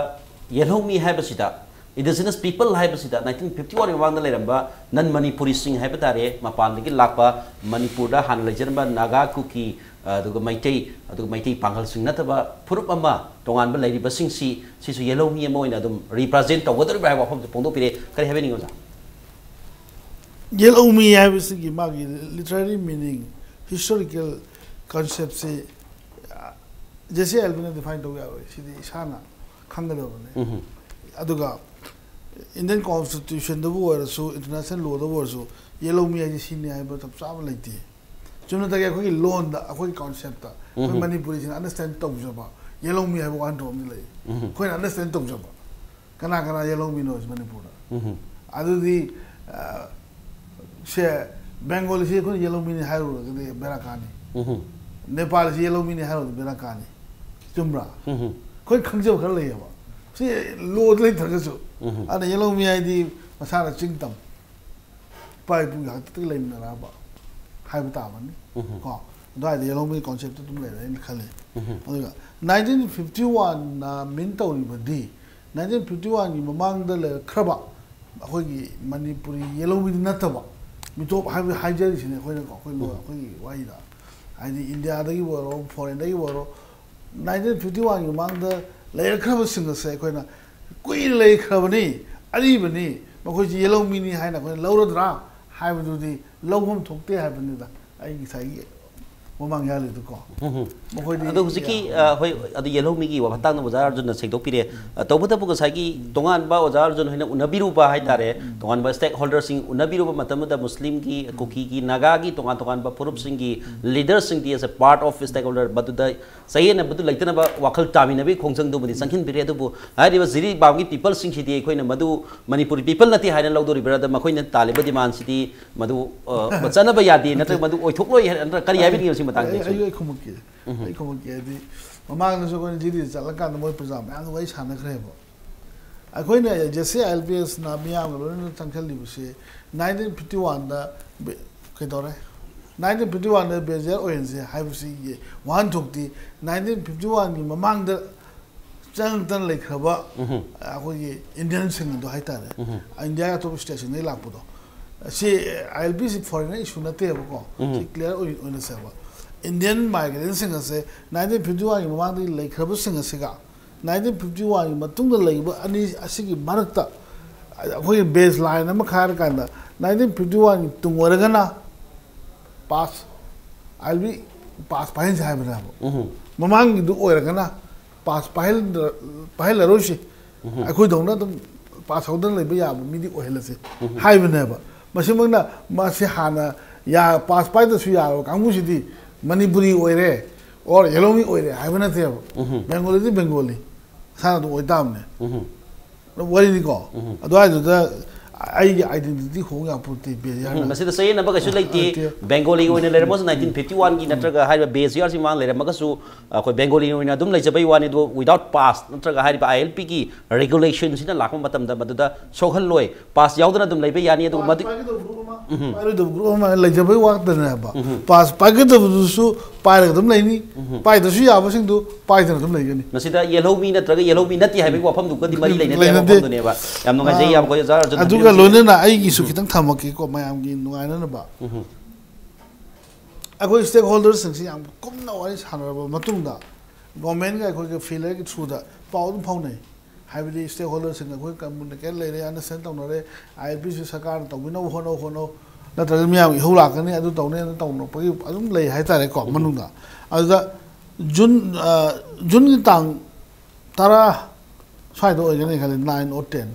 ꯌꯦꯜꯍꯧꯃꯤ ꯍꯥꯏꯕꯁꯤꯗ, ꯏꯟꯗꯤꯖꯤꯅꯁ ꯄꯤꯄꯜ ꯍꯥꯏꯕꯁꯤꯗ ꯅꯥꯏꯟꯇꯤꯟ ꯐꯤꯐꯇꯤ ꯋꯥꯟꯒꯤ ꯃꯃꯥꯡꯗ ꯂꯩꯔꯝꯕ ꯅꯟ ꯃꯅꯤꯄꯨꯔꯤꯁꯤꯡ ꯍꯥꯏꯕ ꯇꯥꯔꯦ, ꯃꯄꯥꯟꯗꯒꯤ ꯂꯥꯛꯄ, ꯃꯅꯤꯄꯨꯔꯗ ꯍꯥꯟꯅ ꯂꯩꯖꯔꯝꯕ ꯅꯥꯒꯥ, ꯀꯨꯀꯤ, ꯑꯗꯨꯒ ꯃꯩꯇꯩ, ꯑꯗꯨꯒ ꯃꯩꯇꯩ ꯄꯥꯡꯒꯜꯁꯤꯡ ꯅꯠꯇꯕ ꯐꯨꯔꯨꯞ ꯑꯃ ꯇꯣꯉꯥꯟꯕ ꯂꯩꯔꯤꯕꯁꯤꯡꯁꯤ, ꯁꯤꯁꯨ ꯌꯦꯜꯍꯧꯃꯤ ꯑꯃ ꯑꯣꯏꯅ ꯑꯗꯨꯝ ꯔꯤꯄ꯭ꯔꯖꯦꯟ ꯇꯧꯒꯗꯧꯔꯤꯕ꯭ꯔꯥ ꯍꯥꯏꯕ ꯋꯥꯐꯝꯁꯦ ꯐꯣꯡꯗꯣꯛꯄꯤꯔꯦ꯫ ꯀꯔꯤ ꯍꯥꯏꯕꯤꯅꯤꯡꯉꯤ, ꯑꯣꯖꯥ? ꯌꯦꯜꯍꯧꯃꯤ ꯍꯥꯏꯕꯁꯤꯒꯤ ꯃꯥꯒꯤ ꯂꯤꯇꯔꯦꯔꯤ ꯃꯤꯅꯤꯡ, ꯍꯤꯁꯇꯣꯔꯤꯀꯦꯜ ꯀꯟꯁꯦꯞꯁꯤ ꯖꯦ ꯁꯤ ꯑꯦꯜꯕꯤꯅ ꯗꯤꯐꯥꯏꯟ ꯇꯧꯕ ꯌꯥꯔꯣꯏ, ꯁꯤꯗꯤ ꯏꯁꯥꯅ ꯈꯪꯒꯗꯕꯅꯤ꯫ ꯎꯝ꯫ ꯑꯗꯨꯒ ꯏꯟꯗꯤꯌꯟ ꯀꯣꯟꯁꯇꯤꯇ꯭ꯌꯨꯁꯟꯗꯕꯨ ꯑꯣꯏꯔꯁꯨ, ꯏꯟꯇꯔꯅꯦꯁꯅꯦꯜ ꯂꯣꯗꯕꯨ ꯑꯣꯏꯔꯁꯨ, ꯌꯦꯜꯍꯧꯃꯤ ꯍꯥꯏꯁꯦ ꯁꯤꯅꯤ ꯍꯥꯏꯕ ꯆꯞ ꯆꯥꯕ ꯂꯩꯇꯦ꯫ ꯆꯨꯝꯅꯇꯒꯤ ꯑꯩꯈꯣꯏꯒꯤ ꯂꯣꯟꯗ, ꯑꯩꯈꯣꯏꯒꯤ ꯀꯟꯁꯦꯞꯇ, ꯑꯩꯈꯣꯏ ꯎꯝ꯫ ꯃꯅꯤꯄꯨꯔꯤꯁꯤꯡꯅ ꯑꯟꯗꯔꯁꯇꯦꯟ ꯇꯧꯖꯕ, ꯌꯦꯜꯍꯧꯃꯤ ꯍꯥꯏꯕ ꯋꯥꯍꯟꯊꯣꯛ ꯑꯃꯗꯤ ꯂꯩ꯫ ꯎꯝ꯫ ꯑꯩꯈꯣꯏꯅ ꯑꯟꯗꯔꯁꯇꯦꯟ ꯇꯧꯖꯕ꯫ ꯀꯅꯥ ꯀꯅꯥ ꯌꯦꯜꯍꯧꯃꯤꯅꯣ ꯁꯤ ꯃꯅꯤꯄꯨꯔꯗ? ꯑꯗꯨꯗꯤ, ꯑ, ꯁꯦ, ꯕꯦꯡꯒꯣꯂꯤꯁꯤ ꯑꯩꯈꯣꯏꯅ ꯌꯦꯜꯍꯧꯃꯤꯅꯤ ꯍꯥꯏꯔꯨꯔꯒꯗꯤ ꯕꯦꯔꯥ ꯀꯥꯅꯤ꯫ ꯅꯦꯄꯥꯂꯤꯁꯤ ꯌꯦꯜꯍꯧꯃꯤꯅꯤ ꯍꯥꯏꯔꯨꯔꯗꯤ ꯕꯦꯔꯥ ꯀꯥꯅꯤ꯫ ꯆꯨꯝꯕ꯭ꯔꯥ? ꯑꯩꯈꯣꯏ ꯈꯪꯖꯕ ꯈꯔ ꯂꯩꯌꯦꯕ꯫ ꯁꯤ ꯂꯣꯗ ꯂꯩꯇ꯭ꯔꯒꯁꯨ꯫ ꯑꯗ ꯌꯦꯜꯍꯧꯃꯤ ꯍꯥꯏꯗꯤ ꯃꯁꯥꯅ ꯆꯤꯡ ꯇꯝ, ꯏꯄꯥ ꯏꯄꯨꯒꯤ ꯍꯥꯛꯇꯛꯇꯒꯤ ꯂꯩꯃꯤꯟꯅꯔꯛꯑꯕ ꯍꯥꯏꯕ ꯇꯥꯕꯅꯤ꯫ ꯀꯣ? ꯑꯗꯨꯋꯥꯏꯗ ꯌꯦꯜꯍꯧꯃꯤ ꯀꯣꯟꯁꯦꯞꯇ ꯑꯗꯨꯝ ꯂꯩꯔꯦ ꯍꯥꯏꯅ ꯈꯜꯂꯤ꯫ ꯑꯗꯨꯒ ꯅꯥꯏꯟꯇꯤꯟ ꯐꯤꯐꯇꯤ ꯋꯥꯟꯅ ꯃꯤꯟ ꯇꯧꯔꯤꯕꯗꯤ, ꯅꯥꯏꯟꯇꯤꯟ ꯐꯤꯐꯇꯤ ꯋꯥꯟꯒꯤ ꯃꯃꯥꯡꯗ ꯂꯩꯔꯛꯈ꯭ꯔꯕ ꯑꯩꯈꯣꯏꯒꯤ ꯃꯅꯤꯄꯨꯔꯤ ꯌꯦꯜꯍꯧꯃꯤꯗꯤ ꯅꯠꯇꯕ, ꯃꯤꯇꯣꯞ ꯍꯥꯏꯕ ꯍꯥꯏꯖꯔꯤꯁꯤꯅꯦ ꯑꯩꯈꯣꯏꯅꯀꯣ, ꯑꯩꯈꯣꯏ ꯂꯣ-, ꯑꯩꯈꯣꯏꯒꯤ ꯋꯥꯍꯩꯗ꯫ ꯍꯥꯏꯗꯤ ꯏꯟꯗꯤꯌꯥꯗꯒꯤꯕꯨ ꯑꯣꯏꯔꯣ, ꯐꯣꯔꯦꯟꯗꯒꯤꯕꯨ ꯑꯣꯏꯔꯣ, ꯅꯥꯏꯟꯇꯤꯟ ꯐꯤꯐꯇꯤ ꯋꯥꯟꯒꯤ ꯃꯃꯥꯡꯗ ꯂꯩꯔꯛꯈ꯭ꯔꯕꯁꯤꯡ ꯑꯁꯦ ꯑꯩꯈꯣꯏꯅ ꯀꯨꯏꯅ ꯂꯩꯈ꯭ꯔꯕꯅꯤ, ꯑꯔꯤꯕꯅꯤ, ꯃꯈꯣꯏꯁꯤ ꯌꯦꯜꯍꯧꯃꯤꯅꯤ ꯍꯥꯏꯅ ꯑꯩꯈꯣꯏꯅ ꯂꯧꯔꯗ꯭ꯔꯥ ꯍꯥꯏꯕꯗꯨꯗꯤ ꯂꯧꯐꯝ ꯊꯣꯛꯇꯦ ꯍꯥꯏꯕꯅꯤꯗ꯫ ꯑꯩ ꯉꯁꯥꯏꯒꯤ ꯃꯃꯥꯡ ꯌꯥꯜꯂꯤꯗꯨꯀꯣ꯫ ꯃꯈꯣꯏꯗꯤ ꯑꯗꯣ ꯍꯧꯖꯤꯛꯀꯤ, ꯌꯥꯝ ꯑ, ꯍꯣꯏ, ꯑꯗꯨ ꯌꯦꯜꯍꯧꯃꯤꯒꯤ ꯋꯥ-, ꯃꯇꯥꯡꯗ ꯑꯣꯖꯥ ꯑꯔꯖꯨꯟꯅ ꯁꯦꯡꯗꯣꯛꯄꯤꯔꯦ꯫ ꯑ, ꯇꯧꯕꯇꯕꯨ ꯉꯁꯥꯏꯒꯤ ꯇꯣꯉꯥꯟꯕ ꯑꯣꯖꯥ ꯑꯔꯖꯨꯟ ꯍꯣꯏꯅ ꯎꯅꯕꯤꯔꯨꯕ ꯍꯥꯏꯇꯥꯔꯦ, ꯇꯣꯉꯥꯟꯕ stakeholderꯁꯤꯡ ꯎꯅꯕꯤꯔꯨꯕ ꯃꯇꯝꯗ ꯃꯨꯁꯂꯤꯝꯒꯤ, ꯀꯨꯀꯤꯒꯤ, ꯅꯥꯒꯥꯒꯤ ꯇꯣꯉꯥꯟ ꯇꯣꯉꯥꯟꯕ ꯐꯨꯔꯨꯞꯁꯤꯡꯒꯤ leaderꯁꯤꯡꯗꯤ as a part of stakeholder ꯃꯗꯨꯗ ꯆꯌꯦꯠꯅꯕꯗꯨ ꯂꯩꯇꯅꯕ ꯋꯥꯈꯜ ꯇꯥꯃꯤꯟꯅꯕꯒꯤ ꯈꯣꯡꯖꯪꯗꯨꯃꯗꯤ ꯆꯪꯁꯤꯟꯕꯤꯔꯦ꯫ ꯑꯗꯨꯕꯨ ꯍꯥꯏꯔꯤꯕ ꯖꯤꯔꯤꯕꯥꯝꯒꯤ peopleꯁꯤꯡꯁꯤꯗꯤ ꯑꯩꯈꯣꯏꯅ ꯃꯗꯨ ꯃꯅꯤꯄꯨꯔꯤ people ꯅꯠꯇꯦ ꯍꯥꯏꯅ ꯂꯧꯗꯣꯔꯤꯕ꯭ꯔꯥ? ꯑꯗ ꯃꯈꯣꯏꯅ ꯇꯥꯜꯂꯤꯕ demandꯁꯤꯗꯤ ꯃꯗꯨ, ꯑ, ꯆꯠꯅꯕ ꯌꯥꯗꯦ, ꯅꯠꯇ꯭ꯔꯒ ꯃꯗꯨ ꯑꯣꯏꯊꯣꯛꯂꯣꯏ ꯍꯥꯏ-, ꯅꯠꯇ꯭ꯔꯒ ꯀꯔꯤ ꯍꯥꯏꯕꯤꯅꯤꯡꯉꯤ ꯃꯁꯤ ꯃꯇꯥꯡꯗ ꯑꯩ, ꯑꯩ, ꯑꯩ ꯈꯨꯝꯃꯛꯀꯦ꯫ ꯑꯩ ꯈꯨꯝꯃꯛꯀꯦ꯫ ꯍꯥꯏꯗꯤ ꯃꯃꯥꯡꯗꯁꯨ ꯑꯩꯈꯣꯏꯅ ꯖꯤꯔꯤꯗ ꯆꯠꯂꯀꯥꯟꯗ ꯃꯣꯏ ꯄ꯭ꯔꯖꯥ ꯃꯌꯥꯝꯒ ꯋꯥꯔꯤ ꯁꯥꯟꯅꯈ꯭ꯔꯦꯕ꯫ ꯑꯩꯈꯣꯏꯅ JCILPSꯅ ꯃꯤꯌꯥꯝꯒ ꯂꯣꯏꯅꯅ ꯆꯪꯁꯤꯜꯂꯤꯕꯁꯦ ꯅꯥꯏꯟꯇꯤꯟ ꯐꯤꯐꯇꯤ ꯋꯥꯟꯗ ꯕꯦ-, ꯀꯩꯗꯧꯔꯦ? ꯅꯥꯏꯟꯇꯤꯟ ꯐꯤꯐꯇꯤ ꯋꯥꯟꯗ ꯕꯦꯖꯔ ꯑꯣꯏꯍꯟꯁꯦ ꯍꯥꯏꯕꯁꯤꯒꯤ ꯋꯥꯍꯟꯊꯣꯛꯇꯤ ꯅꯥꯏꯟꯇꯤꯟ ꯐꯤꯐꯇꯤ ꯋꯥꯟꯒꯤ ꯃꯃꯥꯡꯗ ꯆꯪꯉꯛꯇꯅ ꯂꯩꯈ꯭ꯔꯕ ꯑꯩꯈꯣꯏꯒꯤ ꯏꯟꯗꯤꯌꯟꯁꯤꯡ ꯑꯗꯣ ꯍꯥꯏꯇꯥꯔꯦ, ꯏꯟꯗꯤꯌꯥꯒꯤ ꯑꯇꯣꯞꯄ stateꯁꯤꯡꯗꯒꯤ ꯂꯥꯛꯄꯗꯣ, ꯁꯤ ILPꯁꯤ foreigner issue ꯅꯠꯇꯦꯕꯀꯣ, ꯁꯤ clear ꯑꯣꯏ-, ꯑꯣꯏꯅꯁꯦꯕ꯫ Indian migrantꯁꯤꯡ ꯑꯁꯦ ꯅꯥꯏꯟꯇꯤꯟ ꯐꯤꯐꯇꯤ ꯋꯥꯟꯒꯤ ꯃꯃꯥꯡꯗꯒꯤ ꯂꯩꯈ꯭ꯔꯕꯁꯤꯡ ꯑꯁꯤꯒ ꯅꯥꯏꯟꯇꯤꯟ ꯐꯤꯐꯇꯤ ꯋꯥꯟꯒꯤ ꯃꯇꯨꯡꯗ ꯂꯩꯕ ꯑꯅꯤ ꯑꯁꯤꯒꯤ ꯃꯔꯛꯇ ꯑꯩꯈꯣꯏꯒꯤ base line ꯑꯃ ꯈꯥꯏꯔꯀꯥꯟꯗ ꯅꯥꯏꯟꯇꯤꯟ ꯐꯤꯐꯇꯤ ꯋꯥꯟꯒꯤ ꯇꯨꯡ ꯑꯣꯏꯔꯒꯅ pass, ILP pass ꯄꯥꯏꯍꯟꯁꯦ ꯍꯥꯏꯕꯅꯦꯕ꯫ ꯃꯃꯥꯡꯒꯤꯗꯨ ꯑꯣꯏꯔꯒꯅ pass ꯄꯥꯏꯍꯟꯗ-, ꯄꯥꯏꯍꯜꯂꯔꯣꯏꯁꯤ, ꯑꯩꯈꯣꯏꯗꯧꯅ ꯑꯗꯨꯝ pass ꯍꯧꯗꯅ ꯂꯩꯕ ꯌꯥꯕ ꯃꯤꯗꯤ ꯑꯣꯏꯍꯜꯂꯁꯤ ꯍꯥꯏꯕꯅꯦꯕ꯫ ꯃꯁꯤꯃꯛꯅ ꯃꯁꯤ ꯍꯥꯟꯅ ꯌꯥ-, pass ꯄꯥꯏꯗ꯭ꯔꯁꯨ ꯌꯥꯔꯕ ꯀꯥꯡꯕꯨꯁꯤꯗꯤ ꯃꯅꯤꯄꯨꯔꯤ ꯑꯣꯏꯔꯦ, or ꯌꯦꯜꯍꯧꯃꯤ ꯑꯣꯏꯔꯦ ꯍꯥꯏꯕ ꯅꯠꯇꯦꯕ꯫ ꯕꯦꯡꯒꯣꯂꯤꯗꯤ ꯕꯦꯡꯒꯣꯂꯤ ꯃꯁꯥꯅ ꯑꯗꯨꯝ ꯑꯣꯏ ꯇꯥꯕꯅꯦ꯫ ꯋꯥꯔꯤꯅꯤꯀꯣ꯫ ꯑꯗꯨꯋꯥꯏꯗꯨꯗ ꯑꯩꯒꯤ identity ꯍꯣꯡ ꯌꯥꯄꯣꯠꯇꯦ ꯕꯦꯖꯤꯌꯥꯔꯅ꯫ ꯃꯁꯤꯗ ꯆꯌꯦꯠꯅꯕ ꯀꯩꯁꯨ ꯂꯩꯇꯦ꯫ ꯂꯩꯇꯦ꯫ ꯕꯦꯡꯒꯣꯂꯤ ꯑꯣꯏꯅ ꯂꯩꯔꯝꯃꯁꯨ, ꯅꯥꯏꯟꯇꯤꯟ ꯐꯤꯐꯇꯤ ꯋꯥꯟꯒꯤ ꯅꯠꯇ꯭ꯔꯒ ꯍꯥꯏꯔꯤꯕ ꯕꯦꯖꯤꯌꯥꯔꯁꯤ ꯃꯥꯡ ꯂꯩꯔꯝꯃꯒꯁꯨ, ꯑꯩꯈꯣꯏ ꯕꯦꯡꯒꯣꯂꯤ ꯑꯣꯏꯅ ꯑꯗꯨꯝ ꯂꯩꯖꯕꯩ ꯋꯥꯅꯤ꯫ ꯑꯗꯨꯕꯨ without pass ꯅꯠꯇ꯭ꯔꯒ ꯍꯥꯏꯔꯤꯕ ILP ꯒꯤ regulationꯁꯤꯅ ꯂꯥꯛꯄ ꯃꯇꯝꯗ ꯃꯗꯨꯗ ꯁꯣꯛꯍꯜꯂꯣꯏ꯫ Pass ꯌꯥꯎꯗꯅ ꯑꯗꯨꯝ ꯂꯩꯕ ꯌꯥꯅꯤ꯫ ꯑꯗꯨꯒ ꯃꯗꯨ ꯄꯥꯏꯒꯗꯕ group ꯑꯃ, ꯄꯥꯏꯔꯣꯏꯗꯕ group ꯑꯃ ꯂꯩꯖꯕꯩ ꯋꯥꯇꯅꯦꯕ꯫ Pass ꯄꯥꯏꯒꯗꯕꯗꯨꯁꯨ ꯄꯥꯏꯔꯒ ꯑꯗꯨꯝ ꯂꯩꯅꯤ, ꯄꯥꯏꯗ꯭ꯔꯁꯨ ꯌꯥꯕꯁꯤꯡꯗꯨ ꯄꯥꯏꯗꯅ ꯑꯗꯨꯝ ꯂꯩꯒꯅꯤ꯫ ꯃꯁꯤꯗ ꯌꯦꯜꯍꯧꯃꯤ ꯅꯠꯇ꯭ꯔꯒ ꯌꯦꯜꯍꯧꯃꯤ ꯅꯠꯇꯦ ꯍꯥꯏꯕꯒꯤ ꯋꯥꯐꯝꯗꯨꯒꯗꯤ ꯃꯔꯤ ꯂꯩꯅꯗꯦ ꯍꯥꯏꯕ ꯋꯥꯐꯝꯗꯨꯅꯦꯕ꯫ ꯌꯥꯝ ꯅꯨꯡꯉꯥꯏꯖꯩ, ꯌꯥꯝ ꯑꯩꯈꯣꯏ ꯑꯣꯖꯥ ꯑꯔꯖꯨꯟ ꯑꯗꯨꯒ ꯊꯝꯕꯤꯔꯤꯕꯁꯤ꯫ ꯂꯣꯏꯅꯅ ꯑꯩꯒꯤꯁꯨ ꯈꯤꯇꯪ ꯊꯝꯃꯛꯀꯦꯀꯣ, ꯃꯌꯥꯝꯒꯤ ꯅꯨꯡꯉꯥꯏꯅꯅꯕ꯫ ꯑꯩꯈꯣꯏ stakeholderꯁꯤꯡꯁꯤ ꯌꯥꯝ ꯀꯨꯞꯅ ꯋꯥꯔꯤ ꯁꯥꯟꯅꯔꯕ ꯃꯇꯨꯡꯗ, governmentꯒ ꯑꯩꯈꯣꯏꯒ fieldꯒꯤ throughꯗ ꯄꯥꯎ ꯑꯗꯨꯝ ꯐꯥꯎꯅꯩ꯫ ꯍꯥꯏꯕꯗꯤ stakeholderꯁꯤꯡꯒ ꯑꯩꯈꯣꯏ communicate ꯂꯩꯔꯦ, understand ꯇꯧꯅꯔꯦ, ILPꯁꯤ ꯁꯔꯀꯥꯔꯅ ꯇꯧꯕꯤꯅꯕ ꯍꯣꯠꯅꯧ ꯍꯣꯠꯅꯧ, ꯅꯠꯇ꯭ꯔꯒ ꯃꯤꯌꯥꯝꯒꯤ ꯏꯍꯧ ꯂꯥꯛꯀꯅꯤ, ꯑꯗꯨ ꯇꯧꯅꯤ, ꯑꯗꯨ ꯇꯧꯅꯔꯛꯄꯒꯤ ꯑꯗꯨꯝ ꯂꯩ ꯍꯥꯏꯇꯥꯔꯦꯀꯣ꯫ ꯃꯅꯨꯡꯗ ꯑꯗꯨꯗ ꯖꯨꯟ, ꯑ, ꯖꯨꯟꯒꯤ ꯇꯥꯡ ꯇꯔꯥ ꯁ꯭ꯋꯥꯏꯗ ꯑꯣꯏꯒꯅꯤ ꯈꯜꯂꯤ, nine or ten,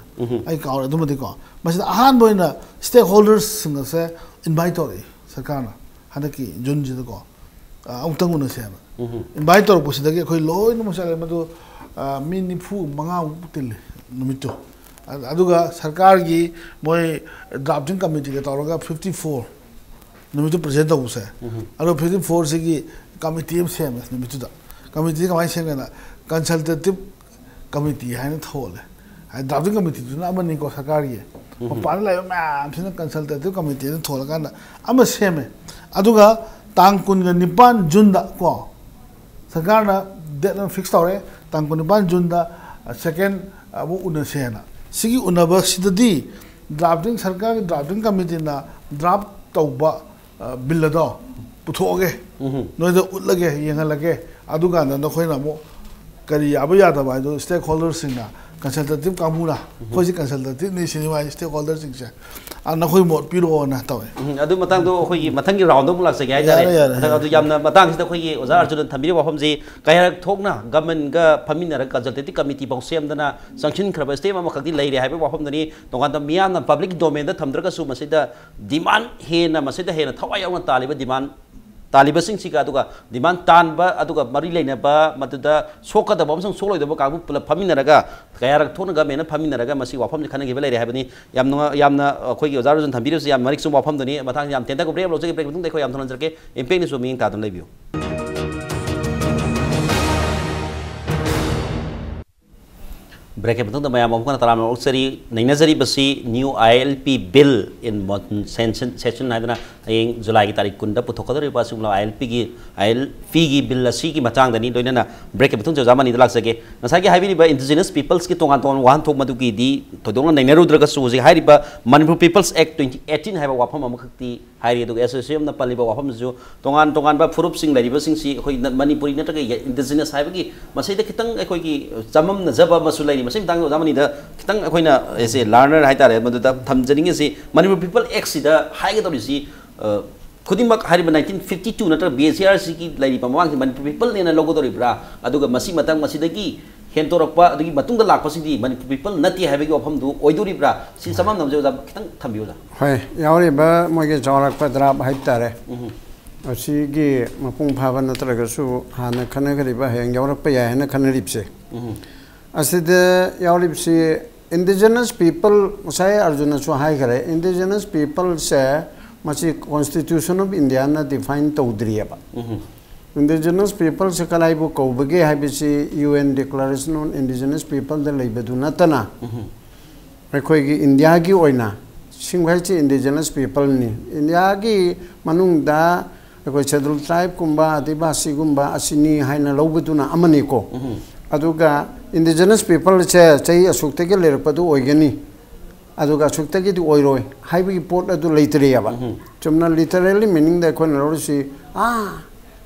ꯑꯩ ꯀꯥꯎꯔꯦ ꯑꯗꯨꯃꯗꯤꯀꯣ꯫ ꯃꯁꯤꯗ ꯑꯍꯥꯟꯕ ꯑꯣꯏꯅ stakeholderꯁꯤꯡ ꯑꯁꯦ invite ꯇꯧꯔꯛꯏ ꯁꯔꯀꯥꯔꯅ, ꯍꯟꯗꯛꯀꯤ ꯖꯨꯟꯁꯤꯗꯀꯣ, ꯑ, ꯑꯃꯨꯛꯇꯪ ꯎꯅꯁꯦꯅ꯫ Invite ꯇꯧꯔꯛꯄꯁꯤꯗꯒꯤ ꯑꯩꯈꯣꯏ ꯂꯣꯏꯅꯃꯛ ꯆꯠꯂꯦ꯫ ꯃꯗꯨ, ꯑ, ꯃꯤ ꯅꯤꯐꯨ ꯃꯉꯥꯃꯨꯛ ꯇꯤꯜꯂꯤ ꯅꯨꯃꯤꯠꯇꯨ꯫ ꯑ-, ꯑꯗꯨꯒ ꯁꯔꯀꯥꯔꯒꯤ ꯃꯣꯏ drafting committeeꯒ ꯇꯧꯔꯒ fifty four ꯅꯨꯃꯤꯠꯇꯨ present ꯇꯧꯕꯁꯦ꯫ ꯑꯗꯣ fifty fourꯁꯤꯒꯤ committee ꯑꯃ ꯁꯦꯝꯃꯦ ꯅꯨꯃꯤꯠꯇꯨꯗ꯫ Committeeꯁꯤ ꯀꯃꯥꯏꯅ ꯁꯦꯝꯒꯦꯅ, consultative committee ꯍꯥꯏꯅ ꯊꯣꯜꯂꯦ꯫ ꯍꯥꯏꯗꯤ drafting committeeꯗꯨꯅ ꯑꯃꯅꯤꯀꯣ ꯁꯔꯀꯥꯔꯒꯤ꯫ ꯃꯄꯥꯟꯗ ꯂꯩꯕ ꯃꯌꯥꯝꯁꯤꯅ consultative committee ꯍꯥꯏꯅ ꯊꯣꯜꯂꯀꯥꯟꯗ ꯑꯃ ꯁꯦꯝꯃꯦ꯫ ꯑꯗꯨꯒ ꯇꯥꯡ ꯀꯨꯟꯒ ꯅꯤꯄꯥꯟ ꯖꯨꯟꯗ ꯀꯣ, ꯁꯔꯀꯥꯔꯅ date ꯑꯃ fix ꯇꯧꯔꯦ, ꯇꯥꯡ ꯀꯨꯟꯅꯤꯄꯥꯟ ꯖꯨꯟꯗ, ꯑ, second ꯑꯃꯨꯛ ꯎꯅꯁꯦꯅ꯫ ꯁꯤꯒꯤ ꯎꯅꯕꯁꯤꯗꯗꯤ drafting, ꯁꯔꯀꯥꯔꯒꯤ drafting committeeꯅ draft ꯇꯧꯕ, ꯑ, bill ꯑꯗꯣ ꯄꯨꯊꯣꯛꯑꯒꯦ, ꯅꯣꯏꯗ ꯎꯠꯂꯒꯦ, ꯌꯦꯡꯍꯜꯂꯒꯦ꯫ ꯑꯗꯨꯀꯥꯟꯗ ꯅꯈꯣꯏꯅ ꯑꯃꯨꯛ ꯀꯔꯤ ꯌꯥꯕ ꯌꯥꯗꯕ ꯍꯥꯏꯗꯣ stakeholderꯁꯤꯡꯅ, consultative ꯀꯥꯡꯕꯨꯅ, "ꯑꯩꯈꯣꯏꯁꯦ consultativeꯅꯤ ꯁꯤꯅꯤ ꯃꯥꯒꯤ stakeholderꯁꯤꯡꯁꯦ, ꯑ, ꯅꯈꯣꯏ ꯃꯣꯠ ꯄꯤꯔꯛꯑꯣꯅ" ꯇꯧꯋꯦ꯫ ꯎꯝ, ꯑꯗꯨ ꯃꯇꯥꯡꯗꯣ ꯑꯩꯈꯣꯏꯒꯤ ꯃꯊꯪꯒꯤ roundꯗ ꯑꯃꯨꯛ ꯂꯥꯛꯆꯒꯦ ꯍꯥꯏꯇꯥꯔꯦ꯫ ꯌꯥꯔꯦ, ꯌꯥꯔꯦ, ꯑꯗꯨ, ꯑꯗꯨ ꯌꯥꯝꯅ ꯃꯇꯥꯡꯁꯤꯗ ꯑꯩꯈꯣꯏꯒꯤ ꯑꯣꯖꯥ ꯑꯔꯖꯨꯟꯅ ꯊꯝꯕꯤꯔꯤꯕ ꯋꯥꯐꯝꯁꯤ ꯀꯌꯥꯔꯛ ꯊꯣꯛꯅ governmentꯒ ꯐꯝꯃꯤꯟꯅꯔꯒ consultative committee ꯐꯥꯎ ꯁꯦꯝꯗꯅ ꯆꯪꯁꯤꯟꯈ꯭ꯔꯕ step ꯑꯃꯈꯛꯇꯤ ꯂꯩꯔꯦ ꯍꯥꯏꯕꯒꯤ ꯋꯥꯐꯝꯗꯨꯅꯤ꯫ ꯇꯣꯉꯥꯟꯕ ꯃꯤꯌꯥꯝꯅ public domainꯗ ꯊꯝꯗ꯭ꯔꯒꯁꯨ ꯃꯁꯤꯗ demand ꯍꯦꯟꯅ, ꯃꯁꯤꯗ ꯍꯦꯟꯅ ꯊꯋꯥꯏ ꯌꯥꯎꯅ ꯇꯥꯜꯂꯤꯕ demand ꯇꯥꯜꯂꯤꯕꯁꯤꯡꯁꯤꯒ ꯑꯗꯨꯒ demand ꯇꯥꯟꯕ ꯑꯗꯨꯒ ꯃꯔꯤ ꯂꯩꯅꯕ ꯃꯗꯨꯗ ꯁꯣꯛꯀꯗꯕ ꯑꯃꯁꯨꯡ ꯁꯣꯛꯂꯣꯏꯗꯕ ꯀꯥꯡꯕꯨ ꯄꯨꯂꯞ ꯐꯝꯃꯤꯟꯅꯔꯒ ꯀꯌꯥꯔꯛ ꯊꯣꯛꯅ government ꯅ ꯐꯝꯃꯤꯟꯅꯔꯒ ꯃꯁꯤ ꯋꯥꯐꯝꯁꯤ ꯈꯟꯅꯈꯤꯕ ꯂꯩꯔꯦ ꯍꯥꯏꯕꯅꯤ꯫ ꯌꯥꯝ ꯅꯨꯡꯉꯥꯏ, ꯌꯥꯝꯅ ꯑꯩꯈꯣꯏꯒꯤ ꯑꯣꯖꯥ ꯔꯣꯖꯟ ꯊꯝꯕꯤꯔꯤꯕꯁꯤ ꯌꯥꯝ ꯃꯔꯤꯛ ꯆꯨꯝꯕ ꯋꯥꯐꯝꯗꯨꯅꯤ꯫ ꯃꯇꯥꯡꯁꯤ ꯌꯥꯝ ꯇꯦꯟꯇꯛꯅ break ꯂꯧꯖꯒꯦ꯫ Break ꯃꯇꯨꯡꯗ ꯑꯩꯈꯣꯏ ꯌꯥꯝ ꯊꯨꯅ ꯍꯟꯖꯔꯛꯀꯦ꯫ Impact News ꯁꯨ ꯃꯤꯠꯌꯦꯡ ꯇꯥꯗꯨꯅ ꯂꯩꯕꯤꯌꯨ꯫ Break ꯀꯤ ꯃꯇꯨꯡꯗ ꯃꯌꯥꯝ ꯑꯃꯨꯛ ꯍꯟꯅ ꯇꯔꯥꯝꯅ ꯑꯣꯛꯆꯔꯤ꯫ ꯅꯩꯅꯖꯔꯤꯕꯁꯤ New I L P Bill in Modern Session, Session ꯍꯥꯏꯗꯅ ꯍꯌꯦꯡ ꯖꯨꯂꯥꯏꯒꯤ ꯇꯥꯔꯤꯛ ꯀꯨꯟꯗ ꯄꯨꯊꯣꯛꯀꯗꯧꯔꯤꯕ ꯑꯁꯤꯒꯨꯝꯂꯕ I L P ꯒꯤ, I L P ꯒꯤ bill ꯑꯁꯤꯒꯤ ꯃꯇꯥꯡꯗꯅꯤ꯫ ꯂꯣꯏꯅꯅ break ꯀꯤ ꯃꯇꯨꯡ ꯑꯣꯖꯥ ꯃꯅꯤꯗ ꯂꯥꯛꯆꯒꯦ꯫ ꯉꯁꯥꯏꯒꯤ ꯍꯥꯏꯕꯤꯔꯤꯕ indigenous peoples ꯀꯤ ꯇꯣꯉꯥꯟ ꯇꯣꯉꯥꯟꯕ ꯋꯥꯍꯟꯊꯣꯛ ꯃꯗꯨꯒꯤꯗꯤ ꯊꯣꯏꯗꯣꯛꯅ ꯅꯩꯅꯔꯨꯗ꯭ꯔꯒꯁꯨ, ꯍꯧꯖꯤꯛ ꯍꯥꯏꯔꯤꯕ Manipur People's Act twenty eighteen ꯍꯥꯏꯕ ꯋꯥꯐꯝ ꯑꯃꯈꯛꯇꯤ ꯍꯥꯏꯔꯤ꯫ ꯑꯗꯨꯒ S O C M ꯅ ꯄꯜꯂꯤꯕ ꯋꯥꯐꯝꯁꯤꯁꯨ ꯇꯣꯉꯥꯟ ꯇꯣꯉꯥꯟꯕ ꯐꯨꯔꯨꯞꯁꯤꯡ ꯂꯩꯔꯤꯕꯁꯤꯡꯁꯤ ꯑꯩꯈꯣꯏ ꯅ-, ꯃꯅꯤꯄꯨꯔꯤ ꯅꯠꯇ꯭ꯔꯒ ꯌ-, indigenous ꯍꯥꯏꯕꯒꯤ ꯃꯁꯤꯗ ꯈꯤꯇꯪ ꯑꯩꯈꯣꯏꯒꯤ ꯆꯃꯝꯅꯖꯕ ꯑꯃꯁꯨ ꯂꯩꯔꯤ꯫ ꯃꯁꯤꯒꯤ ꯃꯇꯥꯡꯗ ꯑꯣꯖꯥ ꯃꯅꯤꯗ ꯈꯤꯇꯪ ꯑꯩꯈꯣꯏꯅ, as a learner ꯍꯥꯏꯇꯥꯔꯦ, ꯃꯗꯨꯗ ꯊꯝꯖꯅꯤꯡꯉꯤꯁꯤ, Manipur People Act ꯁꯤꯗ ꯍꯥꯏꯒꯗꯧꯔꯤꯁꯤ, ꯑ, ꯈꯨꯗꯤꯡꯃꯛ ꯍꯥꯏꯔꯤꯕ nineteen fifty two ꯅꯠꯇ꯭ꯔꯒ B C R ꯁꯤꯒꯤ ꯂꯩꯔꯤꯕ ꯃꯃꯥꯡꯁꯤ Manipur People ꯅꯦꯅ ꯂꯧꯒꯗꯧꯔꯤꯕ꯭ꯔꯥ? ꯑꯗꯨꯒ ꯃꯁꯤ ꯃꯇꯥꯡ ꯃꯁꯤꯗꯒꯤ ꯍꯦꯟꯗꯣꯔꯛꯄ ꯑꯗꯨꯒꯤ ꯃꯇꯨꯡꯗ ꯂꯥꯛꯄꯁꯤꯡꯗꯤ Manipur People ꯅꯠꯇꯦ ꯍꯥꯏꯕꯒꯤ ꯋꯥꯐꯝꯗꯨ ꯑꯣꯏꯗꯣꯔꯤꯕ꯭ꯔꯥ? ꯁꯤ ꯆꯃꯝꯅꯕꯁꯦ ꯑꯣꯖꯥ ꯈꯤꯇꯪ ꯊꯝꯕꯤꯌꯨ, ꯑꯣꯖꯥ꯫ ꯍꯣꯏ, ꯌꯥꯎꯔꯤꯕ ꯃꯣꯏꯒꯤ ꯆꯥꯎꯔꯥꯛꯄ draft ꯍꯥꯏꯕ ꯇꯥꯔꯦ꯫ ꯎꯝ꯫ ꯑꯁꯤꯒꯤ ꯃꯄꯨꯡ ꯐꯥꯕ ꯅꯠꯇ꯭ꯔꯒꯁꯨ ꯍꯥꯟꯅ ꯈꯟꯅꯈ꯭ꯔꯤꯕ ꯍꯌꯦꯡ ꯌꯥꯎꯔꯛꯄ ꯌꯥꯏ ꯍꯥꯏꯅ ꯈꯟꯅꯔꯤꯕꯁꯦ꯫ ꯎꯝ꯫ ꯑꯁꯤꯗ ꯌꯥꯎꯔꯤꯕꯁꯤ indigenous people, ꯉꯁꯥꯏ ꯑꯔꯖꯨꯟꯅꯁꯨ ꯍꯥꯏꯈ꯭ꯔꯦ, indigenous people ꯁꯦ ꯃꯁꯤ Constitution of India ꯅ define ꯇꯧꯗ꯭ꯔꯤꯑꯕ꯫ ꯎꯝ꯫ Indigenous people ꯁꯦ ꯀꯗꯥꯏꯕꯨ ꯀꯧꯕꯒꯦ ꯍꯥꯏꯕꯁꯤ U N Declaration on Indigenous People ꯗ ꯂꯩꯕꯗꯨ ꯅꯠꯇꯅ, ꯎꯝ꯫ ꯑꯩꯈꯣꯏꯒꯤ ꯏꯟꯗꯤꯌꯥꯒꯤ ꯑꯣꯏꯅ ꯁꯤꯡ ꯍꯥꯏꯁꯤ indigenous people ꯅꯤ꯫ ꯏꯟꯗꯤꯌꯥꯒꯤ ꯃꯅꯨꯡꯗ ꯑꯩꯈꯣꯏ Scheduled Tribe ꯀꯨꯝꯕ, ꯑꯗꯩ ꯕꯥꯁꯤꯒꯨꯝꯕ ꯑꯁꯤꯅꯤ ꯍꯥꯏꯅ ꯂꯧꯕꯗꯨꯅ ꯑꯃꯅꯤꯀꯣ꯫ ꯎꯝ꯫ ꯑꯗꯨꯒ indigenous people ꯁꯦ ꯆꯍꯤ ꯑꯁꯨꯛꯇꯒꯤ ꯂꯩꯔꯛꯄꯗꯨ ꯑꯣꯏꯒꯅꯤ, ꯑꯗꯨꯒ ꯑꯁꯨꯛꯇꯒꯤꯗꯤ ꯑꯣꯏꯔꯣꯏ ꯍꯥꯏꯕꯒꯤ ꯄꯣꯠ ꯑꯗꯨ ꯂꯩꯇ꯭ꯔꯦꯕ꯫ ꯎꯝ꯫ ꯆꯨꯝꯅ literally meaning ꯗ ꯑꯩꯈꯣꯏꯅ ꯂꯧꯔꯤꯁꯤ, ꯑꯥ,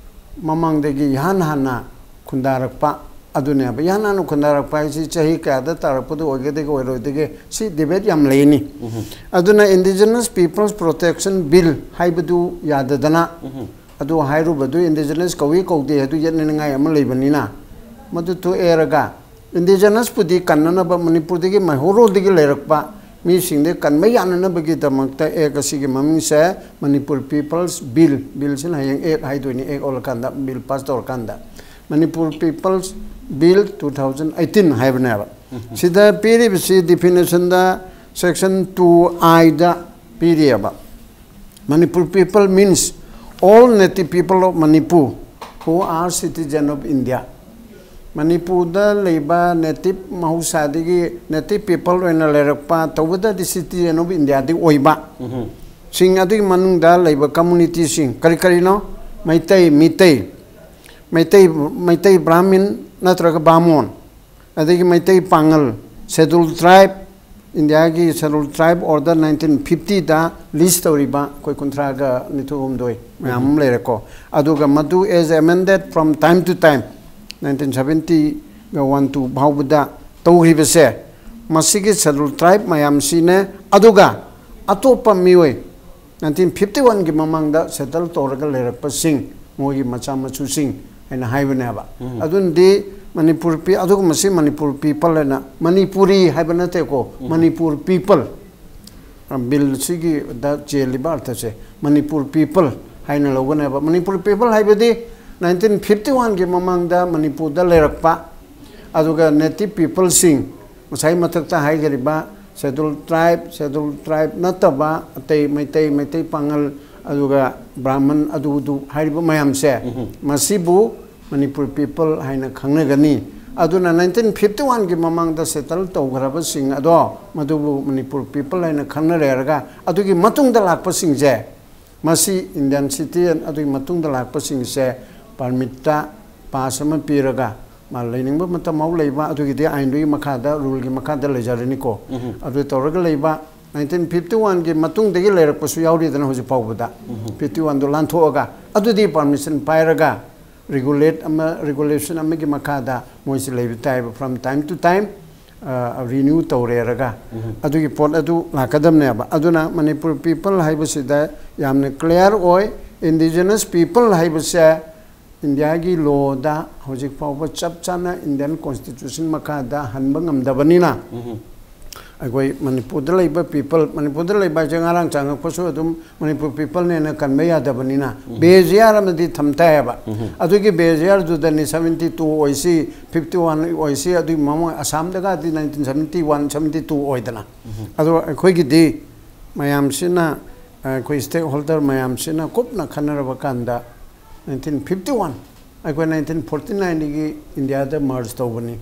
ꯃꯃꯥꯡꯗꯒꯤ ꯏꯍꯥꯟ ꯍꯥꯟꯅ ꯈꯨꯟꯗꯥꯔꯛꯄ ꯑꯗꯨꯅꯦꯕ꯫ ꯏꯍꯥꯟ ꯍꯥꯟꯅ ꯈꯨꯟꯗꯥꯔꯛꯄ ꯍꯥꯏꯁꯤ ꯆꯍꯤ ꯀꯌꯥꯗ ꯇꯥꯔꯛꯄꯗꯨ ꯑꯣꯏꯒꯗꯒꯦ ꯑꯣꯏꯔꯣꯏꯗꯒꯦ, ꯁꯤ debate ꯌꯥꯝ ꯂꯩꯅꯤ꯫ ꯎꯝ꯫ ꯑꯗꯨꯅ Indigenous Peoples Protection Bill ꯍꯥꯏꯕꯗꯨ ꯌꯥꯗꯗꯅ, ꯎꯝ꯫ ꯑꯗꯨ ꯍꯥꯏꯔꯨꯕꯗꯨ indigenous ꯀꯧꯏ ꯀꯧꯗꯦ ꯍꯥꯏꯗꯨ ꯌꯦꯠꯅꯅꯤꯡꯉꯥꯏ ꯑꯃ ꯂꯩꯕꯅꯤꯅ, ꯃꯗꯨ ꯇꯣꯛꯑꯦꯔꯒ indigenous ꯄꯨꯗꯤ ꯀꯟꯅꯅꯕ ꯃꯅꯤꯄꯨꯔꯗꯒꯤ ꯃꯩꯍꯧꯔꯣꯜꯗꯒꯤ ꯂꯩꯔꯛꯄ ꯃꯤꯁꯤꯡꯗ ꯀꯟꯕ ꯌꯥꯅꯅꯕꯒꯤꯗꯃꯛꯇ ꯑꯦꯛ ꯑꯁꯤꯒꯤ ꯃꯃꯤꯡꯁꯦ ꯃꯅꯤꯄꯨꯔ ꯄꯤꯄꯜꯁ ꯕꯤꯜ, ꯕꯤꯜꯁꯤꯅ ꯍꯌꯦꯡ ꯑꯦꯛ ꯍꯥꯏꯗꯣꯏꯅꯤ, ꯑꯦꯛ ꯑꯣꯜꯂꯀꯥꯟꯗ, ꯕꯤꯜ ꯄꯥꯁ ꯇꯧꯔꯀꯥꯟꯗ, Manipur peoples bill two thousand eighteen ꯍꯥꯏꯕꯅꯦꯕ꯫ ꯁꯤꯗ ꯄꯤꯔꯤꯕꯁꯤ ꯗꯤꯐꯤꯅꯤꯁꯟꯗ ꯁꯦꯛꯁꯟ ꯇꯨ ꯑꯥꯏꯗ ꯄꯤꯔꯤꯑꯕ꯫ Manipur people means all native people of Manipur who are citizen of India. ꯃꯅꯤꯄꯨꯔꯗ ꯂꯩꯕ ꯅꯦꯇꯤꯞ, ꯃꯍꯧꯁꯥꯗꯒꯤ ꯅꯦꯇꯤꯞ ꯄꯤꯄꯜ ꯑꯣꯏꯅ ꯂꯩꯔꯛꯄ, ꯇꯧꯕꯇꯗꯤ ꯁꯤꯇꯤꯖꯦꯟ ꯑꯣꯐ ꯏꯟꯗꯤꯌꯥꯗꯤ ꯑꯣꯏꯕ, ꯁꯤꯡ ꯑꯗꯨꯒꯤ ꯃꯅꯨꯡꯗ ꯂꯩꯕ ꯀꯝꯃꯨꯅꯤꯇꯤꯁꯤꯡ ꯀꯔꯤ ꯀꯔꯤꯅꯣ? ꯃꯩꯇꯩ, ꯃꯤꯇꯩ, ꯃꯩꯇꯩ, ꯃꯩꯇꯩ ꯕ꯭ꯔꯥꯍꯃꯤꯟ ꯅꯠꯇ꯭ꯔꯒ ꯕꯥꯃꯣꯟ, ꯑꯗꯒꯤ ꯃꯩꯇꯩ ꯄꯥꯉꯜ, ꯁꯦꯗꯨꯜ ꯇ꯭ꯔꯥꯏꯕ, ꯏꯟꯗꯤꯌꯥꯒꯤ ꯁꯦꯗꯨꯜ ꯇ꯭ꯔꯥꯏꯕ ꯑꯣꯔꯗꯔ ꯅꯥꯏꯟꯇꯤꯟ ꯐꯤꯐꯇꯤꯗ ꯂꯤꯁ ꯇꯧꯔꯤꯕ ꯑꯩꯈꯣꯏ ꯀꯨꯟꯊ꯭ꯔꯥꯒ ꯅꯤꯊꯣꯏ ꯍꯨꯝꯗꯣꯏ ꯃꯌꯥꯝ ꯑꯃ ꯂꯩꯔꯦꯀꯣ꯫ ꯑꯗꯨꯒ ꯃꯗꯨ as amended from time to time, nineteen ꯁꯚꯦꯟꯇꯤꯒ ꯋꯥꯟ ꯇꯨ ꯐꯥꯎꯕꯗ ꯇꯧꯈ꯭ꯔꯤꯕꯁꯦ, ꯃꯁꯤꯒꯤ ꯁꯦꯗꯨꯜ ꯇ꯭ꯔꯥꯏꯕ ꯃꯌꯥꯝꯁꯤꯅꯦ꯫ ꯑꯗꯨꯒ ꯑꯇꯣꯞꯄ ꯃꯤꯑꯣꯏ ꯅꯥꯏꯟꯇꯤꯟ ꯐꯤꯐꯇꯤ ꯋꯥꯟꯒꯤ ꯃꯃꯥꯡꯗ ꯁꯦꯇꯜ ꯇꯧꯔꯒ ꯂꯩꯔꯛꯄꯁꯤꯡ, ꯃꯣꯏꯒꯤ ꯃꯆꯥ ꯃꯁꯨꯁꯤꯡ ꯍꯥꯏꯅ ꯍꯥꯏꯕꯅꯦꯕ꯫ ꯑꯗꯨꯅꯗꯤ ꯃꯅꯤꯄꯨꯔ ꯄꯤ-, ꯑꯗꯨꯒꯨꯝꯕꯁꯤ ꯃꯅꯤꯄꯨꯔ ꯄꯤꯄꯜ ꯍꯥꯏꯅ, ꯃꯅꯤꯄꯨꯔꯤ ꯍꯥꯏꯕ ꯅꯠꯇꯦꯀꯣ, ꯃꯅꯤꯄꯨꯔ ꯄꯤꯄꯜ꯫ ꯕꯤꯜꯁꯤꯒꯤꯗ ꯆꯦꯜꯂꯤꯕ ꯑꯔꯊꯁꯦ ꯃꯅꯤꯄꯨꯔ ꯄꯤꯄꯜ ꯍꯥꯏꯅ ꯂꯧꯒꯅꯦꯕ꯫ ꯃꯅꯤꯄꯨꯔ ꯄꯤꯄꯜ ꯍꯥꯏꯕꯗꯤ ꯅꯥꯏꯟꯇꯤꯟ ꯐꯤꯐꯇꯤ ꯋꯥꯟꯒꯤ ꯃꯃꯥꯡꯗ ꯃꯅꯤꯄꯨꯔꯗ ꯂꯩꯔꯛꯄ, ꯑꯗꯨꯒ ꯅꯦꯇꯤꯞ ꯄꯤꯄꯜꯁꯤꯡ, ꯉꯁꯥꯏ ꯃꯊꯛꯇ ꯍꯥꯏꯈ꯭ꯔꯤꯕ ꯁꯦꯗꯨꯜ ꯇ꯭ꯔꯥꯏꯕ, ꯁꯦꯗꯨꯜ ꯇ꯭ꯔꯥꯏꯕ ꯅꯠꯇꯕ ꯑꯇꯩ ꯃꯩꯇꯩ, ꯃꯩꯇꯩ ꯄꯥꯉꯜ, ꯑꯗꯨꯒ ꯕ꯭ꯔꯥꯍꯃꯟ, ꯑꯗꯨꯗꯨ ꯍꯥꯏꯔꯤꯕ ꯃꯌꯥꯝꯁꯦ, ꯃꯁꯤꯕꯨ ꯃꯅꯤꯄꯨꯔ ꯄꯤꯄꯜ ꯍꯥꯏꯅ ꯈꯪꯅꯒꯅꯤ꯫ ꯑꯗꯨꯅ ꯅꯥꯏꯟꯇꯤꯟ ꯐꯤꯐꯇꯤ ꯋꯥꯟꯒꯤ ꯃꯃꯥꯡꯗ ꯁꯦꯇꯜ ꯇꯧꯈ꯭ꯔꯕꯁꯤꯡ ꯑꯗꯣ ꯃꯗꯨꯕꯨ ꯃꯅꯤꯄꯨꯔ ꯄꯤꯄꯜ ꯍꯥꯏꯅ ꯈꯪꯅꯔꯦꯔꯒ, ꯑꯗꯨꯒꯤ ꯃꯇꯨꯡꯗ ꯂꯥꯛꯄꯁꯤꯡꯁꯦ, ꯃꯁꯤ ꯏꯟꯗꯤꯌꯟ ꯁꯤꯇꯤꯖꯦꯟ ꯑꯗꯨꯒꯤ ꯃꯇꯨꯡꯗ ꯂꯥꯛꯄꯁꯤꯡꯁꯦ ꯄꯔꯃꯤꯠꯇ ꯄꯥꯁ ꯑꯃ ꯄꯤꯔꯒ, ꯃꯥ ꯂꯩꯅꯤꯡꯕ ꯃꯇꯝ ꯐꯥꯎ ꯂꯩꯕ, ꯑꯗꯨꯒꯤꯗꯤ ꯑꯥꯏꯟꯗꯨꯒꯤ ꯃꯈꯥꯗ, ꯔꯨꯜꯒꯤ ꯃꯈꯥꯗ ꯂꯩꯖꯔꯅꯤꯀꯣ꯫ ꯑꯗꯨ ꯇꯧꯔꯒ ꯂꯩꯕ, ꯅꯥꯏꯟꯇꯤꯟ ꯐꯤꯐꯇꯤ ꯋꯥꯟꯒꯤ ꯃꯇꯨꯡꯗꯒꯤ ꯂꯩꯔꯛꯄꯁꯨ ꯌꯥꯎꯔꯤꯗꯅ ꯍꯧꯖꯤꯛ ꯐꯥꯎꯕꯗ꯫ ꯐꯤꯐꯇꯤ ꯋꯥꯟꯗꯣ ꯂꯥꯟꯊꯣꯛꯑꯒ, ꯑꯗꯨꯗꯤ ꯄꯔꯃꯤꯁꯟ ꯄꯥꯏꯔꯒ ꯔꯤꯒꯨꯂꯦꯠ ꯑꯃ, ꯔꯤꯒꯨꯂꯦꯁꯟ ꯑꯃꯒꯤ ꯃꯈꯥꯗ ꯃꯣꯏꯁꯤ ꯂꯩꯕ ꯇꯥꯏꯕ, from time to time, ꯑ, ꯔꯤꯅ꯭ꯌꯨ ꯇꯧꯔꯦꯔꯒ꯫ ꯑꯗꯨꯒꯤ ꯄꯣꯠ ꯑꯗꯨ ꯂꯥꯛꯀꯗꯕꯅꯦꯕ꯫ ꯑꯗꯨꯅ ꯃꯅꯤꯄꯨꯔ ꯄꯤꯄꯜ ꯍꯥꯏꯕꯁꯤꯗ ꯌꯥꯝꯅ ꯀ꯭ꯂꯤꯌꯥꯔ ꯑꯣꯏ꯫ ꯏꯟꯗꯤꯖꯤꯅꯁ ꯄꯤꯄꯜ ꯍꯥꯏꯕꯁꯦ ꯏꯟꯗꯤꯌꯥꯒꯤ ꯂꯣꯗ ꯍꯧꯖꯤꯛ ꯐꯥꯎꯕ ꯆꯞ ꯆꯥꯅ ꯏꯟꯗꯤꯌꯟ ꯀꯣꯟꯁꯇꯤꯇ꯭ꯌꯨꯁꯟ ꯃꯈꯥꯗ ꯍꯟꯕ ꯉꯝꯗꯕꯅꯤꯅ, ꯑꯩꯈꯣꯏ ꯃꯅꯤꯄꯨꯔꯗ ꯂꯩꯕ ꯄꯤꯄꯜ, ꯃꯅꯤꯄꯨꯔꯗ ꯂꯩꯕ ꯍꯥꯏꯁꯦ ꯉꯔꯥꯡ ꯆꯪꯉꯛꯄꯁꯨ ꯑꯗꯨꯝ ꯃꯅꯤꯄꯨꯔ ꯄꯤꯄꯜꯅꯦꯅ ꯀꯟꯕ ꯌꯥꯗꯕꯅꯤꯅ, ꯕꯦꯖꯤꯌꯥꯔ ꯑꯃꯗꯤ ꯊꯝ ꯇꯥꯏꯌꯦꯕ꯫ ꯑꯗꯨꯒꯤ ꯕꯦꯖꯤꯌꯥꯔꯗꯨꯗꯅꯤ ꯁꯕꯦꯟꯇꯤ ꯇꯨ ꯑꯣꯏꯁꯤ, ꯐꯤꯐꯇꯤ ꯋꯥꯟ ꯑꯣꯏꯁꯤ, ꯑꯗꯨꯒꯤ ꯃꯃꯥꯡ ꯑꯁꯥꯝꯗꯒꯗꯤ nineteen seventy one, seventy two ꯑꯣꯏꯗꯅ꯫ ꯑꯗꯣ ꯑꯩꯈꯣꯏꯒꯤꯗꯤ ꯃꯌꯥꯝꯁꯤꯅ, ꯑꯩꯈꯣꯏ ꯁ꯭ꯇꯦꯛ ꯍꯣꯜꯗꯔ ꯃꯌꯥꯝꯁꯤꯅ ꯀꯨꯞꯅ ꯈꯟꯅꯔꯕ ꯀꯥꯟꯗ, ꯅꯥꯏꯟꯇꯤꯟ ꯐꯤꯐꯇꯤ ꯋꯥꯟ, ꯑꯩꯈꯣꯏ ꯅꯥꯏꯟꯇꯤꯟ ꯐꯣꯔꯇꯤ ꯅꯥꯏꯟꯗꯒꯤ ꯏꯟꯗꯤꯌꯥꯗ ꯃꯔꯖ ꯇꯧꯕꯅꯤ꯫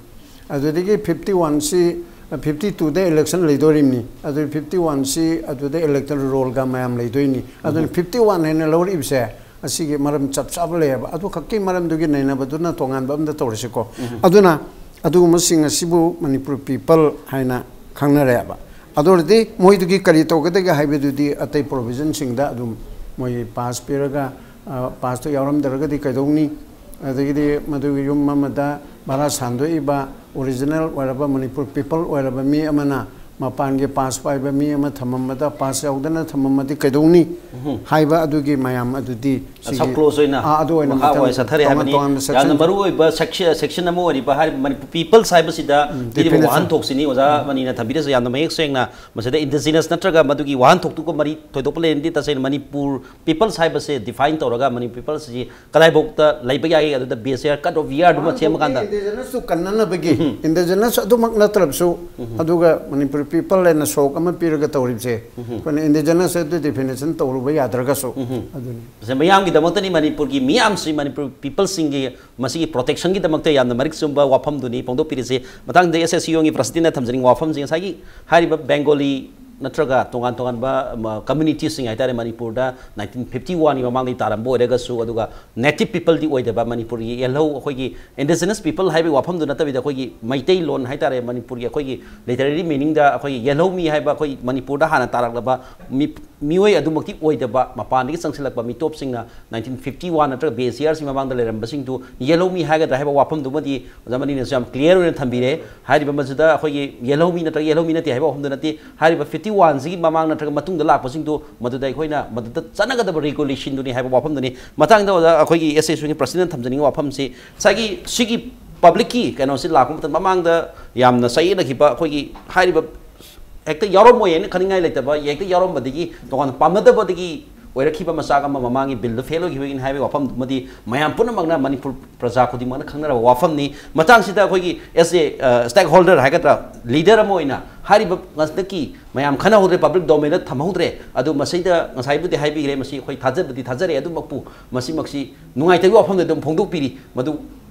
ꯑꯗꯨꯗꯒꯤ ꯐꯤꯐꯇꯤ ꯋꯥꯟꯁꯤ, ꯐꯤꯐꯇꯤ ꯇꯨꯗ ꯏꯂꯦꯛꯁꯟ ꯂꯩꯗꯣꯔꯤꯕꯅꯤ꯫ ꯑꯗꯨ ꯐꯤꯐꯇꯤ ꯋꯥꯟꯁꯤ ꯑꯗꯨꯗ ꯏꯂꯦꯛꯇꯣꯔꯦꯜ ꯔꯣꯜꯒ ꯃꯌꯥꯝ ꯂꯩꯗꯣꯏꯅꯤ꯫ ꯑꯗꯨꯅ ꯐꯤꯐꯇꯤ ꯋꯥꯟ ꯍꯥꯏꯅ ꯂꯧꯔꯛꯏꯕꯁꯦ, ꯑꯁꯤꯒꯤ ꯃꯔꯝ ꯆꯞ ꯆꯥꯕ ꯂꯩꯌꯦꯕ꯫ ꯑꯗꯨ ꯈꯛꯀꯤ ꯃꯔꯝꯗꯨꯒꯤ ꯅꯩꯅꯕꯗꯨꯅ ꯇꯣꯉꯥꯟꯕ ꯑꯝꯗ ꯇꯧꯔꯁꯤꯀꯣ꯫ ꯑꯗꯨꯅ ꯑꯗꯨꯒꯨꯝꯕꯁꯤꯡ ꯑꯁꯤꯕꯨ ꯃꯅꯤꯄꯨꯔ ꯄꯤꯄꯜ ꯍꯥꯏꯅ ꯈꯪꯅꯔꯦꯕ꯫ ꯑꯗꯨ ꯑꯣꯏꯔꯗꯤ ꯃꯣꯏꯗꯨꯒꯤ ꯀꯔꯤ ꯇꯧꯒꯗꯒꯦ ꯍꯥꯏꯕꯗꯨꯗꯤ ꯑꯇꯩ ꯄ꯭ꯔꯣꯚꯤꯖꯟꯁꯤꯡꯗ ꯑꯗꯨꯝ ꯃꯣꯏ ꯄꯥꯁ ꯄꯤꯔꯒ, ꯄꯥꯁꯇꯨ ꯌꯥꯎꯔꯝꯗ꯭ꯔꯒꯗꯤ ꯀꯩꯗꯧꯅꯤ? ꯑꯗꯒꯤꯗꯤ ꯃꯗꯨꯒꯤ ꯌꯨꯝ ꯑꯃꯗ ꯚꯔꯥ ꯁꯥꯟꯗꯣꯛꯏꯕ ꯑꯣꯔꯤꯖꯤꯅꯦꯜ ꯑꯣꯏꯔꯕ ꯃꯅꯤꯄꯨꯔ ꯄꯤꯄꯜ ꯑꯣꯏꯔꯕ ꯃꯤ ꯑꯃꯅ ꯃꯄꯥꯟꯒꯤ ꯄꯥꯁ ꯄꯥꯏꯕ ꯃꯤ ꯑꯃ ꯊꯝꯃꯝꯕꯗ ꯄꯥꯁ ꯌꯥꯎꯗꯅ ꯊꯝꯃꯝꯃꯗꯤ ꯀꯩꯗꯧꯅꯤ ꯍꯥꯏꯕ ꯑꯗꯨꯒꯤ ꯃꯌꯥꯝ ꯑꯗꯨꯗꯤ ꯁꯤꯒꯤ, ꯁꯕ ꯀ꯭ꯂꯣꯖ ꯑꯣꯏꯅ ꯑꯥ, ꯑꯗꯨ ꯑꯣꯏꯅ ꯃꯈꯥ ꯃꯊꯪ ꯋꯥꯏ ꯆꯠꯊꯔꯦ ꯇꯣꯉꯥꯟ ꯍꯥꯏꯕꯅꯤ꯫ ꯇꯣꯉꯥꯟꯕ ꯌꯥꯝꯅ ꯁꯦꯛꯁꯟ ꯃꯔꯨ ꯑꯣꯏꯕ ꯁꯦꯛꯁꯟ ꯑꯃ ꯑꯣꯏꯔꯤꯕ ꯍꯥꯏꯔꯤꯕ ꯃꯅꯤꯄꯨꯔ ꯄꯤꯄꯜꯁ ꯍꯥꯏꯕꯁꯤꯗ ꯄꯤꯔꯤꯕ definition. ꯋꯥꯍꯟꯊꯣꯛꯁꯤꯅꯤ ꯑꯣꯖꯥ ꯃꯅꯤꯅ ꯊꯝꯕꯤꯔꯤꯁꯦ ꯌꯥꯝꯅ ꯃꯌꯦꯛ ꯁꯦꯡꯅ꯫ ꯃꯁꯤꯗ ꯏꯟꯗꯤꯖꯤꯅꯁ ꯅꯠꯇ꯭ꯔꯒ ꯃꯗꯨꯒꯤ ꯋꯥꯍꯟꯊꯣꯛꯇꯨꯒ ꯃꯔꯤ ꯊꯣꯏꯗꯣꯛꯄ ꯂꯩꯅꯗꯦ꯫ ꯇꯁꯦꯡꯅ ꯃꯅꯤꯄꯨꯔ ꯄꯤꯄꯜꯁ ꯍꯥꯏꯕꯁꯦ ꯗꯤꯐꯥꯏꯟ ꯇꯧꯔꯒ ꯃꯅꯤꯄꯨꯔ ꯄꯤꯄꯜꯁ ꯑꯁꯤ ꯀꯗꯥꯏꯐꯥꯎꯇ ꯂꯩꯕ ꯌꯥꯏ, ꯑꯗꯨꯗ ꯕꯦꯁ ꯌꯥꯔ ꯀꯠ ꯑꯣꯐ ꯌꯥꯔꯗꯨꯃ ꯁꯦꯝꯕ ꯀꯥꯟꯗ ꯏꯟꯗꯤꯖꯤꯅꯁꯇꯨ ꯀꯟꯅꯅꯕꯒꯤ, ꯏꯟꯗꯤꯖꯤꯅꯁ ꯑꯗꯨꯃꯛ ꯅꯠꯇ꯭ꯔꯕꯁꯨ, ꯑꯗꯨꯒ ꯃꯅꯤꯄꯨꯔ ꯄꯤꯄꯜ ꯍꯥꯏꯅ ꯁꯣꯛ ꯑꯃ ꯄꯤꯔꯒ ꯇꯧꯔꯤꯕꯁꯦ, ꯑꯩꯈꯣꯏꯅ ꯏꯟꯗꯤꯖꯤꯅꯁ ꯑꯗꯨ ꯗꯤꯐꯤꯅꯦꯁꯟ ꯇꯧꯔꯨꯕ ꯌꯥꯗ꯭ꯔꯒꯁꯨ, ꯑꯗꯨꯅꯤ꯫ ꯃꯁꯦ ꯃꯤꯌꯥꯝꯒꯤꯗꯃꯛꯇꯅꯤ, ꯃꯅꯤꯄꯨꯔꯒꯤ ꯃꯤꯌꯥꯝꯁꯤ, ꯃꯅꯤꯄꯨꯔ ꯄꯤꯄꯜꯁꯤꯡꯒꯤ ꯃꯁꯤꯒꯤ ꯄ꯭ꯔꯣꯇꯦꯛꯁꯟꯒꯤꯗꯃꯛꯇ ꯌꯥꯝꯅ ꯃꯔꯤꯛ ꯆꯨꯝꯕ ꯋꯥꯐꯝꯗꯨꯅꯤ ꯐꯣꯡꯗꯣꯛꯄꯤꯔꯤꯁꯤ꯫ ꯃꯊꯪꯗ ꯑꯦꯁ ꯑꯦꯁ ꯌꯨꯒꯤ ꯄ꯭ꯔꯁꯤꯗꯦꯟꯅ ꯊꯝꯖꯅꯤꯡꯕ ꯋꯥꯐꯝꯁꯤ ꯉꯁꯥꯏꯒꯤ ꯍꯥꯏꯔꯤꯕ ꯕꯦꯡꯒꯣꯂꯤ ꯅꯠꯇ꯭ꯔꯒ ꯇꯣꯉꯥꯟ ꯇꯣꯉꯥꯟꯕ ꯀꯝꯃ꯭ꯌꯨꯅꯤꯇꯤꯁꯤꯡ ꯍꯥꯏꯇꯥꯔꯦ, ꯃꯅꯤꯄꯨꯔꯗ ꯅꯥꯏꯟꯇꯤꯟ ꯐꯤꯐꯇꯤ ꯋꯥꯟꯒꯤ ꯃꯃꯥꯡꯗꯒꯤ ꯇꯥꯔꯝꯕ ꯑꯣꯏꯔꯒꯁꯨ, ꯑꯗꯨꯒ ꯅꯦꯇꯤꯞ ꯄꯤꯄꯜꯗꯤ ꯑꯣꯏꯗꯕ, ꯃꯅꯤꯄꯨꯔꯒꯤ ꯌꯦꯜꯍꯧ, ꯑꯩꯈꯣꯏꯒꯤ ꯏꯟꯗꯤꯖꯤꯅꯁ ꯄꯤꯄꯜ ꯍꯥꯏꯕꯒꯤ ꯋꯥꯐꯝꯗꯨ ꯅꯠꯇꯕꯤꯗ, ꯑꯩꯈꯣꯏꯒꯤ ꯃꯩꯇꯩꯂꯣꯟ ꯍꯥꯏꯇꯥꯔꯦ, ꯃꯅꯤꯄꯨꯔꯒꯤ ꯑꯩꯈꯣꯏꯒꯤ ꯂꯤꯇꯔꯦꯔꯤ ꯃꯤꯅꯤꯡꯗ ꯑꯩꯈꯣꯏꯒꯤ ꯌꯦꯜꯍꯧꯃꯤ ꯍꯥꯏꯕ, ꯑꯩꯈꯣꯏ ꯃꯅꯤꯄꯨꯔꯗ ꯍꯥꯟꯅ ꯇꯥꯔꯛꯂꯕ ꯃꯤ, ꯃꯤꯑꯣꯏ ꯑꯗꯨꯃꯛꯇꯤ ꯑꯣꯏꯗꯕ, ꯃꯄꯥꯟꯗꯒꯤ ꯆꯪꯁꯤꯜꯂꯛꯄ ꯃꯤꯇꯣꯞꯁꯤꯡꯅ ꯅꯥꯏꯟꯇꯤꯟ ꯐꯤꯐꯇꯤ ꯋꯥꯟ ꯅꯠꯇ꯭ꯔꯒ ꯕꯦꯁ ꯌꯥꯔꯁꯤ ꯃꯃꯥꯡꯗ ꯂꯩꯔꯝꯕꯁꯤꯡꯗꯨ ꯌꯦꯜꯍꯧꯃꯤ ꯍꯥꯏꯒꯗ꯭ꯔꯥ ꯍꯥꯏꯕ ꯋꯥꯐꯝꯗꯨꯃꯗꯤ ꯑꯣꯖꯥ ꯃꯅꯤꯅꯁꯨ ꯌꯥꯝ ꯀ꯭ꯂꯤꯌꯥꯔ ꯑꯣꯏꯅ ꯊꯝꯕꯤꯔꯦ꯫ ꯍꯥꯏꯔꯤꯕ ꯃꯁꯤꯗ ꯑꯩꯈꯣꯏꯒꯤ ꯌꯦꯜꯍꯧꯃꯤ ꯅꯠꯇ꯭ꯔꯒ ꯌꯦꯜꯍꯧꯃꯤ ꯅꯠꯇꯦ ꯍꯥꯏꯕ ꯋꯥꯐꯝꯗꯨ ꯅꯠꯇꯦ꯫ ꯍꯥꯏꯔꯤꯕ ꯐꯤꯐꯇꯤ ꯋꯥꯟꯁꯤꯒꯤ ꯃꯃꯥꯡ ꯅꯠꯇ꯭ꯔꯒ ꯃꯇꯨꯡꯗ ꯂꯥꯛꯄꯁꯤꯡꯗꯨ ꯃꯗꯨꯗ ꯑꯩꯈꯣꯏꯅ ꯃꯗꯨꯗ ꯆꯠꯅꯒꯗꯕ ꯔꯤꯒꯨꯂꯦꯁꯟꯗꯨꯅꯤ ꯍꯥꯏꯕ ꯋꯥꯐꯝꯗꯨꯅꯤ꯫ ꯃꯇꯥꯡꯗ ꯑꯣꯖꯥ ꯑꯩꯈꯣꯏꯒꯤ ꯑꯦꯁ ꯑꯦꯁ ꯌꯨꯒꯤ ꯄ꯭ꯔꯁꯤꯗꯦꯟꯅ ꯊꯝꯖꯅꯤꯡꯕ ꯋꯥꯐꯝꯁꯤ ꯉꯁꯥꯏꯒꯤ ꯁꯤꯒꯤ ꯄꯕ꯭ꯂꯤꯛꯀꯤ ꯀꯩꯅꯣꯁꯤ ꯂꯥꯛꯄ ꯃꯇꯝꯗ ꯃꯃꯥꯡꯗ ꯌꯥꯝꯅ ꯆꯌꯦꯠꯅꯈꯤꯕ ꯑꯩꯈꯣꯏꯒꯤ ꯍꯥꯏꯔꯤꯕ ꯍꯦꯛꯇ ꯌꯥꯎꯔꯝꯃꯣꯏ ꯍꯥꯏꯅ ꯈꯟꯅꯤꯡꯉꯥꯏ ꯂꯩꯇꯕ, ꯍꯦꯛꯇ ꯌꯥꯎꯔꯝꯕꯗꯒꯤ ꯇꯣꯉꯥꯟꯅ ꯄꯥꯝꯅꯗꯕꯗꯒꯤ ꯑꯣꯏꯔꯛꯈꯤꯕ ꯃꯆꯥꯛ ꯑꯃ ꯃꯃꯥꯡꯒꯤ ꯕꯤꯜꯗ ꯐꯦꯜ ꯑꯣꯏꯈꯤꯕꯒꯤꯅꯤ ꯍꯥꯏꯕꯒꯤ ꯋꯥꯐꯝꯗꯨꯃꯗꯤ ꯃꯌꯥꯝ ꯄꯨꯝꯅꯃꯛꯅ, ꯃꯅꯤꯄꯨꯔ ꯄ꯭ꯔꯖꯥ ꯈꯨꯗꯤꯡꯃꯛꯅ ꯈꯪꯅꯔꯕ ꯋꯥꯐꯝꯅꯤ꯫ ꯃꯇꯥꯡꯁꯤꯗ ꯑꯩꯈꯣꯏꯒꯤ as a stakeholder ꯍꯥꯏꯒꯗ꯭ꯔꯥ, ꯂꯤꯗꯔ ꯑꯃ ꯑꯣꯏꯅ ꯍꯥꯏꯔꯤꯕ ꯍꯟꯗꯛꯀꯤ ꯃꯌꯥꯝ ꯈꯟꯅꯍꯧꯗ꯭ꯔꯦ, ꯄꯕ꯭ꯂꯤꯛ ꯗꯣꯃꯦꯟꯗ ꯊꯝꯍꯧꯗ꯭ꯔꯦ꯫ ꯑꯗꯨ ꯃꯁꯤꯗ ꯉꯁꯥꯏꯕꯨꯗꯤ ꯍꯥꯏꯕꯤꯈ꯭ꯔꯦ, ꯃꯁꯤ ꯑꯩꯈꯣꯏ ꯊꯥꯖꯕꯗꯤ ꯊꯥꯖꯔꯦ, ꯑꯗꯨꯃꯛꯄꯨ ꯃꯁꯤꯃꯛꯁꯤ ꯅꯨꯡꯉꯥꯏꯇꯕꯒꯤ ꯋꯥꯐꯝꯗ ꯑꯗꯨꯝ ꯐꯣꯡꯗꯣꯛꯄꯤꯔꯤ꯫ ꯃꯗꯨ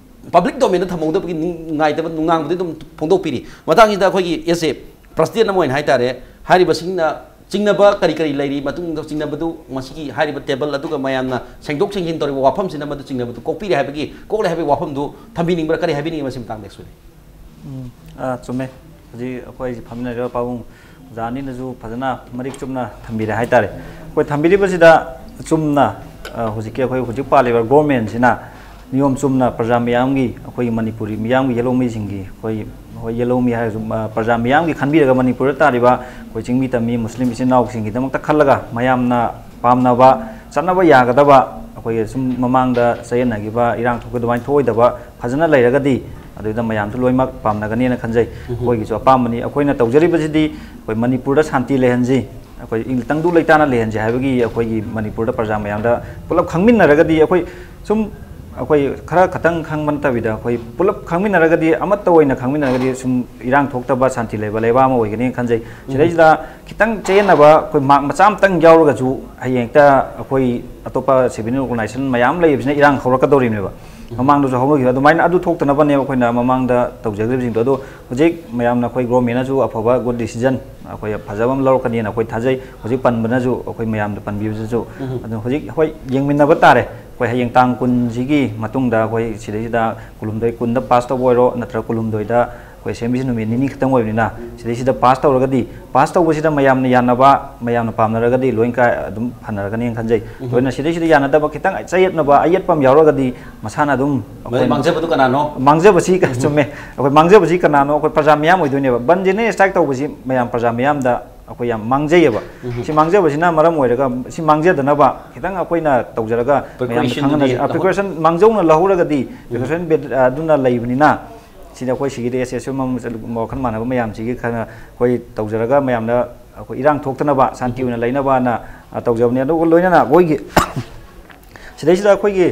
ꯄꯕ꯭ꯂꯤꯛ ꯗꯣꯃꯦꯟꯗ ꯊꯝꯍꯧꯗꯕꯒꯤ ꯅꯨꯡꯉꯥꯏꯇꯕ ꯅꯨꯡꯅꯥꯡꯕꯗꯤ ꯑꯗꯨꯝ ꯐꯣꯡꯗꯣꯛꯄꯤꯔꯤ꯫ ꯃꯇꯥꯡꯁꯤꯗ ꯑꯩꯈꯣꯏꯒꯤ as a president ꯑꯃ ꯑꯣꯏꯅ ꯍꯥꯏꯇꯥꯔꯦ, ꯍꯥꯏꯔꯤꯕꯁꯤꯡꯅ ꯆꯤꯡꯅꯕ ꯀꯔꯤ ꯀꯔꯤ ꯂꯩꯔꯤ, ꯃꯇꯨꯡꯗ ꯆꯤꯡꯅꯕꯗꯨ ꯉꯁꯤꯒꯤ ꯍꯥꯏꯔꯤꯕ ꯇꯦꯕꯜ ꯑꯗꯨꯒ ꯃꯌꯥꯝꯅ ꯁꯦꯡꯗꯣꯛ ꯁꯦꯡꯖꯤꯟ ꯇꯧꯔꯤꯕ ꯋꯥꯐꯝꯁꯤꯅ ꯃꯗꯨ ꯆꯤꯡꯅꯕꯗꯨ ꯀꯣꯛꯄꯤꯔꯦ ꯍꯥꯏꯕꯒꯤ, ꯀꯣꯛꯂꯦ ꯍꯥꯏꯕꯒꯤ ꯋꯥꯐꯝꯗꯨ ꯊꯝꯕꯤꯅꯤꯡꯕ꯭ꯔꯥ? ꯀꯔꯤ ꯍꯥꯏꯕꯤꯅꯤꯡꯉꯤ ꯃꯁꯤ ꯃꯇꯥꯡꯗ actually? ꯎꯝ, ꯑꯥ, ꯆꯨꯝꯃꯦ꯫ ꯍꯧꯖꯤꯛ ꯑꯩꯈꯣꯏ ꯐꯝꯃꯤꯟꯅꯔꯤꯕ ꯄꯥꯕꯨꯡ ꯑꯣꯖꯥ ꯑꯅꯤꯅꯁꯨ ꯐꯖꯅ ꯃꯔꯤꯛ ꯆꯨꯝꯅ ꯊꯝꯕꯤꯔꯦ ꯍꯥꯏꯇꯥꯔꯦ꯫ ꯑꯩꯈꯣꯏ ꯊꯝꯕꯤꯔꯤꯕꯁꯤꯗ ꯆꯨꯝꯅ, ꯑ, ꯍꯧꯖꯤꯛꯀꯤ ꯑꯩꯈꯣꯏ ꯍꯧꯖꯤꯛ ꯄꯥꯜꯂꯤꯕ ꯒꯣꯔꯃꯦꯟꯁꯤꯅ ꯅꯤꯌꯣꯝ ꯆꯨꯝꯅ ꯄ꯭ꯔꯖꯥ ꯃꯤꯌꯥꯝꯒꯤ, ꯑꯩꯈꯣꯏꯒꯤ ꯃꯅꯤꯄꯨꯔꯤ ꯃꯤꯌꯥꯝꯒꯤ, ꯌꯦꯜꯍꯧꯃꯤꯁꯤꯡꯒꯤ, ꯑꯩꯈꯣꯏ, ꯍꯣꯏ, ꯌꯦꯜꯍꯧꯃꯤ ꯍꯥꯏꯔꯁꯨ, ꯑ, ꯄ꯭ꯔꯖꯥ ꯃꯤꯌꯥꯝꯒꯤ ꯈꯟꯕꯤꯔꯒ ꯃꯅꯤꯄꯨꯔꯗ ꯇꯥꯔꯤꯕ ꯑꯩꯈꯣꯏ ꯆꯤꯡꯃꯤ ꯇꯝꯃꯤ ꯃꯨꯁꯂꯤꯝ ꯏꯆꯤꯟ ꯏꯅꯥꯎꯁꯤꯡꯒꯤꯗꯃꯛꯇ ꯈꯜꯂꯒ ꯃꯌꯥꯝꯅ ꯄꯥꯝꯅꯕ, ꯆꯠꯅꯕ ꯌꯥꯒꯗꯕ, ꯑꯩꯈꯣꯏꯒꯤ ꯁꯨꯝ ꯃꯃꯥꯡꯗ ꯆꯌꯦꯠꯅꯈꯤꯕ, ꯏꯔꯥꯡ ꯊꯣꯛꯈꯤꯕ ꯑꯗꯨꯃꯥꯏꯅ ꯊꯣꯛꯑꯣꯏꯗꯕ ꯐꯖꯅ ꯂꯩꯔꯒꯗꯤ ꯑꯗꯨꯗ ꯃꯌꯥꯝꯁꯨ ꯂꯣꯏꯅꯃꯛ ꯄꯥꯝꯅꯒꯅꯤꯅ ꯈꯟꯖꯩ꯫ ꯑꯩꯈꯣꯏꯒꯤꯁꯨ ꯑꯄꯥꯝꯕꯅꯤ꯫ ꯑꯩꯈꯣꯏꯅ ꯇꯧꯖꯔꯤꯕꯁꯤꯗꯤ ꯑꯩꯈꯣꯏ ꯃꯅꯤꯄꯨꯔꯗ ꯁꯥꯟꯇꯤ ꯂꯩꯍꯟꯁꯤ, ꯑꯩꯈꯣꯏ ꯏꯪ-, ꯇꯪꯗꯨ ꯂꯩꯇꯥꯅ ꯂꯩꯍꯟꯁꯤ ꯍꯥꯏꯕꯒꯤ ꯑꯩꯈꯣꯏꯒꯤ ꯃꯅꯤꯄꯨꯔꯗ ꯄ꯭ꯔꯖꯥ ꯃꯌꯥꯝꯗ ꯄꯨꯂꯞ ꯈꯪꯃꯤꯟꯅꯔꯒꯗꯤ, ꯑꯩꯈꯣꯏ ꯁꯨꯝ ꯑꯩꯈꯣꯏ ꯈꯔ ꯈꯛꯇꯪ ꯈꯪꯕ ꯅꯠꯇꯕꯤꯗ ꯑꯩꯈꯣꯏ ꯄꯨꯂꯞ ꯈꯪꯃꯤꯟꯅꯔꯒꯗꯤ, ꯑꯃꯠꯇ ꯑꯣꯏꯅ ꯈꯪꯃꯤꯟꯅꯔꯒꯗꯤ ꯁꯨꯝ ꯏꯔꯥꯡ ꯊꯣꯛꯇꯕ, ꯁꯥꯟꯇꯤ ꯂꯩꯕ ꯂꯩꯕꯥꯛ ꯑꯃ ꯑꯣꯏꯒꯅꯤ ꯈꯟꯖꯩ꯫ ꯁꯤꯗꯩꯁꯤꯗ ꯈꯤꯇꯪ ꯆꯌꯦꯠꯅꯕ ꯑꯩꯈꯣꯏ ꯃꯥꯔꯛ ꯃꯆꯥ ꯑꯃꯇꯪ ꯌꯥꯎꯔꯒꯁꯨ ꯍꯌꯦꯡ ꯍꯦꯛꯇ ꯑꯩꯈꯣꯏ ꯑꯇꯣꯞꯄ civil organization ꯃꯌꯥꯝ ꯂꯩꯕꯁꯤꯅ ꯏꯔꯥꯡ ꯍꯧꯔꯛꯀꯗꯧꯔꯤꯕꯅꯦꯕ꯫ ꯃꯃꯥꯡꯗꯁꯨ ꯍꯧꯅꯈꯤꯕ ꯑꯗꯨꯃꯥꯏꯅ꯫ ꯑꯗꯨ ꯊꯣꯛꯇꯅꯕꯅꯦꯕ ꯑꯩꯈꯣꯏꯅ ꯃꯃꯥꯡꯗ ꯇꯧꯖꯒꯗꯕꯁꯤꯡꯗꯣ꯫ ꯑꯗꯣ ꯍꯧꯖꯤꯛ ꯃꯌꯥꯝꯅ ꯑꯩꯈꯣꯏ ꯒꯣꯔꯃꯦꯟꯅꯁꯨ ꯑꯐꯕ good decision ꯑꯩꯈꯣꯏ ꯐꯖꯕ ꯑꯃ ꯂꯧꯔꯛꯀꯅꯤꯅ ꯑꯩꯈꯣꯏ ꯊꯥꯖꯩ꯫ ꯍꯧꯖꯤꯛ ꯄꯟꯕꯅꯁꯨ, ꯑꯩꯈꯣꯏ ꯃꯌꯥꯝꯗ ꯄꯟꯕꯤꯕꯗꯁꯨ꯫ ꯑꯗꯨ ꯍꯧꯖꯤꯛ ꯍꯣꯏ, ꯌꯦꯡꯃꯤꯟꯅꯕ ꯇꯥꯔꯦ꯫ ꯑꯩꯈꯣꯏ ꯍꯌꯦꯡ ꯇꯥꯡ ꯀꯨꯟꯁꯤꯒꯤ ꯃꯇꯨꯡꯗ ꯑꯩꯈꯣꯏ ꯁꯤꯗꯩꯁꯤꯗ ꯀꯨꯟꯍꯨꯝꯗꯣꯏ, ꯀꯨꯟꯗ ꯄꯥꯁ ꯇꯧꯕ ꯑꯣꯏꯔꯣ, ꯅꯠꯇ꯭ꯔꯒ ꯀꯨꯟꯍꯨꯝꯗꯣꯏꯗ ꯑꯩꯈꯣꯏ ꯑꯦꯁꯦꯝꯕ꯭ꯂꯤꯁꯤ ꯅꯨꯃꯤꯠ ꯅꯤꯅꯤ ꯈꯛꯇꯪ ꯑꯣꯏꯕꯅꯤꯅ, ꯁꯤꯗꯩꯁꯤꯗ ꯄꯥꯁ ꯇꯧꯔꯒꯗꯤ, ꯄꯥꯁ ꯇꯧꯕꯁꯤꯗ ꯃꯌꯥꯝꯅ ꯌꯥꯅꯕ, ꯃꯌꯥꯝꯅ ꯄꯥꯝꯅꯔꯒꯗꯤ ꯂꯣꯏ ꯀꯥꯏ ꯑꯗꯨꯝ ꯐꯅꯔꯒꯅꯤꯅ ꯈꯟꯖꯩ꯫ ꯂꯣꯏꯅ ꯁꯤꯗꯩꯁꯤꯗ ꯌꯥꯅꯗꯕ ꯈꯤꯇꯪ ꯆꯌꯦꯠꯅꯕ, ꯑꯌꯦꯠꯄ ꯑꯃ ꯌꯥꯎꯔꯒꯗꯤ ꯃꯁꯥꯅ ꯑꯗꯨꯝ ꯃꯗꯨ ꯃꯥꯡꯖꯕꯗꯨ ꯀꯅꯥꯅꯣ? ꯃꯥꯡꯖꯕꯁꯤ ꯆꯨꯝꯃꯦ꯫ ꯑꯩꯈꯣꯏ ꯃꯥꯡꯖꯕꯁꯤ ꯀꯅꯥꯅꯣ? ꯑꯩꯈꯣꯏ ꯄ꯭ꯔꯖꯥ ꯃꯤꯌꯥꯝ ꯑꯣꯏꯗꯣꯏꯅꯦꯕ꯫ ꯕꯟꯁꯤꯅ ꯁ꯭ꯇ꯭ꯔꯥꯏꯛ ꯇꯧꯕꯁꯤ ꯃꯌꯥꯝ ꯄ꯭ꯔꯖꯥ ꯃꯤꯌꯥꯝꯗ ꯑꯩꯈꯣꯏ ꯌꯥꯝ ꯃꯥꯡꯖꯩꯌꯦꯕ꯫ ꯁꯤ ꯃꯥꯡꯖꯕꯁꯤꯅ ꯃꯔꯝ ꯑꯣꯏꯔꯒ, ꯁꯤ ꯃꯥꯡꯖꯗꯅꯕ ꯈꯤꯇꯪ ꯑꯩꯈꯣꯏꯅ ꯇꯧꯖꯔꯒ ꯃꯌꯥꯝꯗ ꯈꯪꯍꯟꯅꯁꯤ꯫ ꯄ꯭ꯔꯤꯀꯣꯁꯟ ꯃꯥꯡꯖꯧꯅ ꯂꯧꯍꯧꯔꯒꯗꯤ, ꯄ꯭ꯔꯤꯀꯣꯁꯟ ꯑꯗꯨꯅ ꯂꯩꯕꯅꯤꯅ, ꯁꯤꯗ ꯑꯩꯈꯣꯏ ꯁꯤꯒꯤꯗꯤ ꯑꯦꯁ ꯑꯦꯁ ꯋꯥꯈꯜ ꯃꯥꯟꯅꯕ ꯃꯌꯥꯝꯁꯤꯒꯤ ꯈꯔ ꯑꯩꯈꯣꯏ ꯇꯧꯖꯔꯒ ꯃꯌꯥꯝꯅ ꯑꯩꯈꯣꯏ ꯏꯔꯥꯡ ꯊꯣꯛꯇꯅꯕ, ꯁꯥꯟꯇꯤ ꯑꯣꯏꯅ ꯂꯩꯅꯕꯅ, ꯑ, ꯇꯧꯖꯕꯅꯤ꯫ ꯑꯗꯨꯒ ꯂꯣꯏꯅꯅ ꯑꯩꯈꯣꯏꯒꯤ ꯁꯤꯗꯩꯁꯤꯗ ꯑꯩꯈꯣꯏꯒꯤ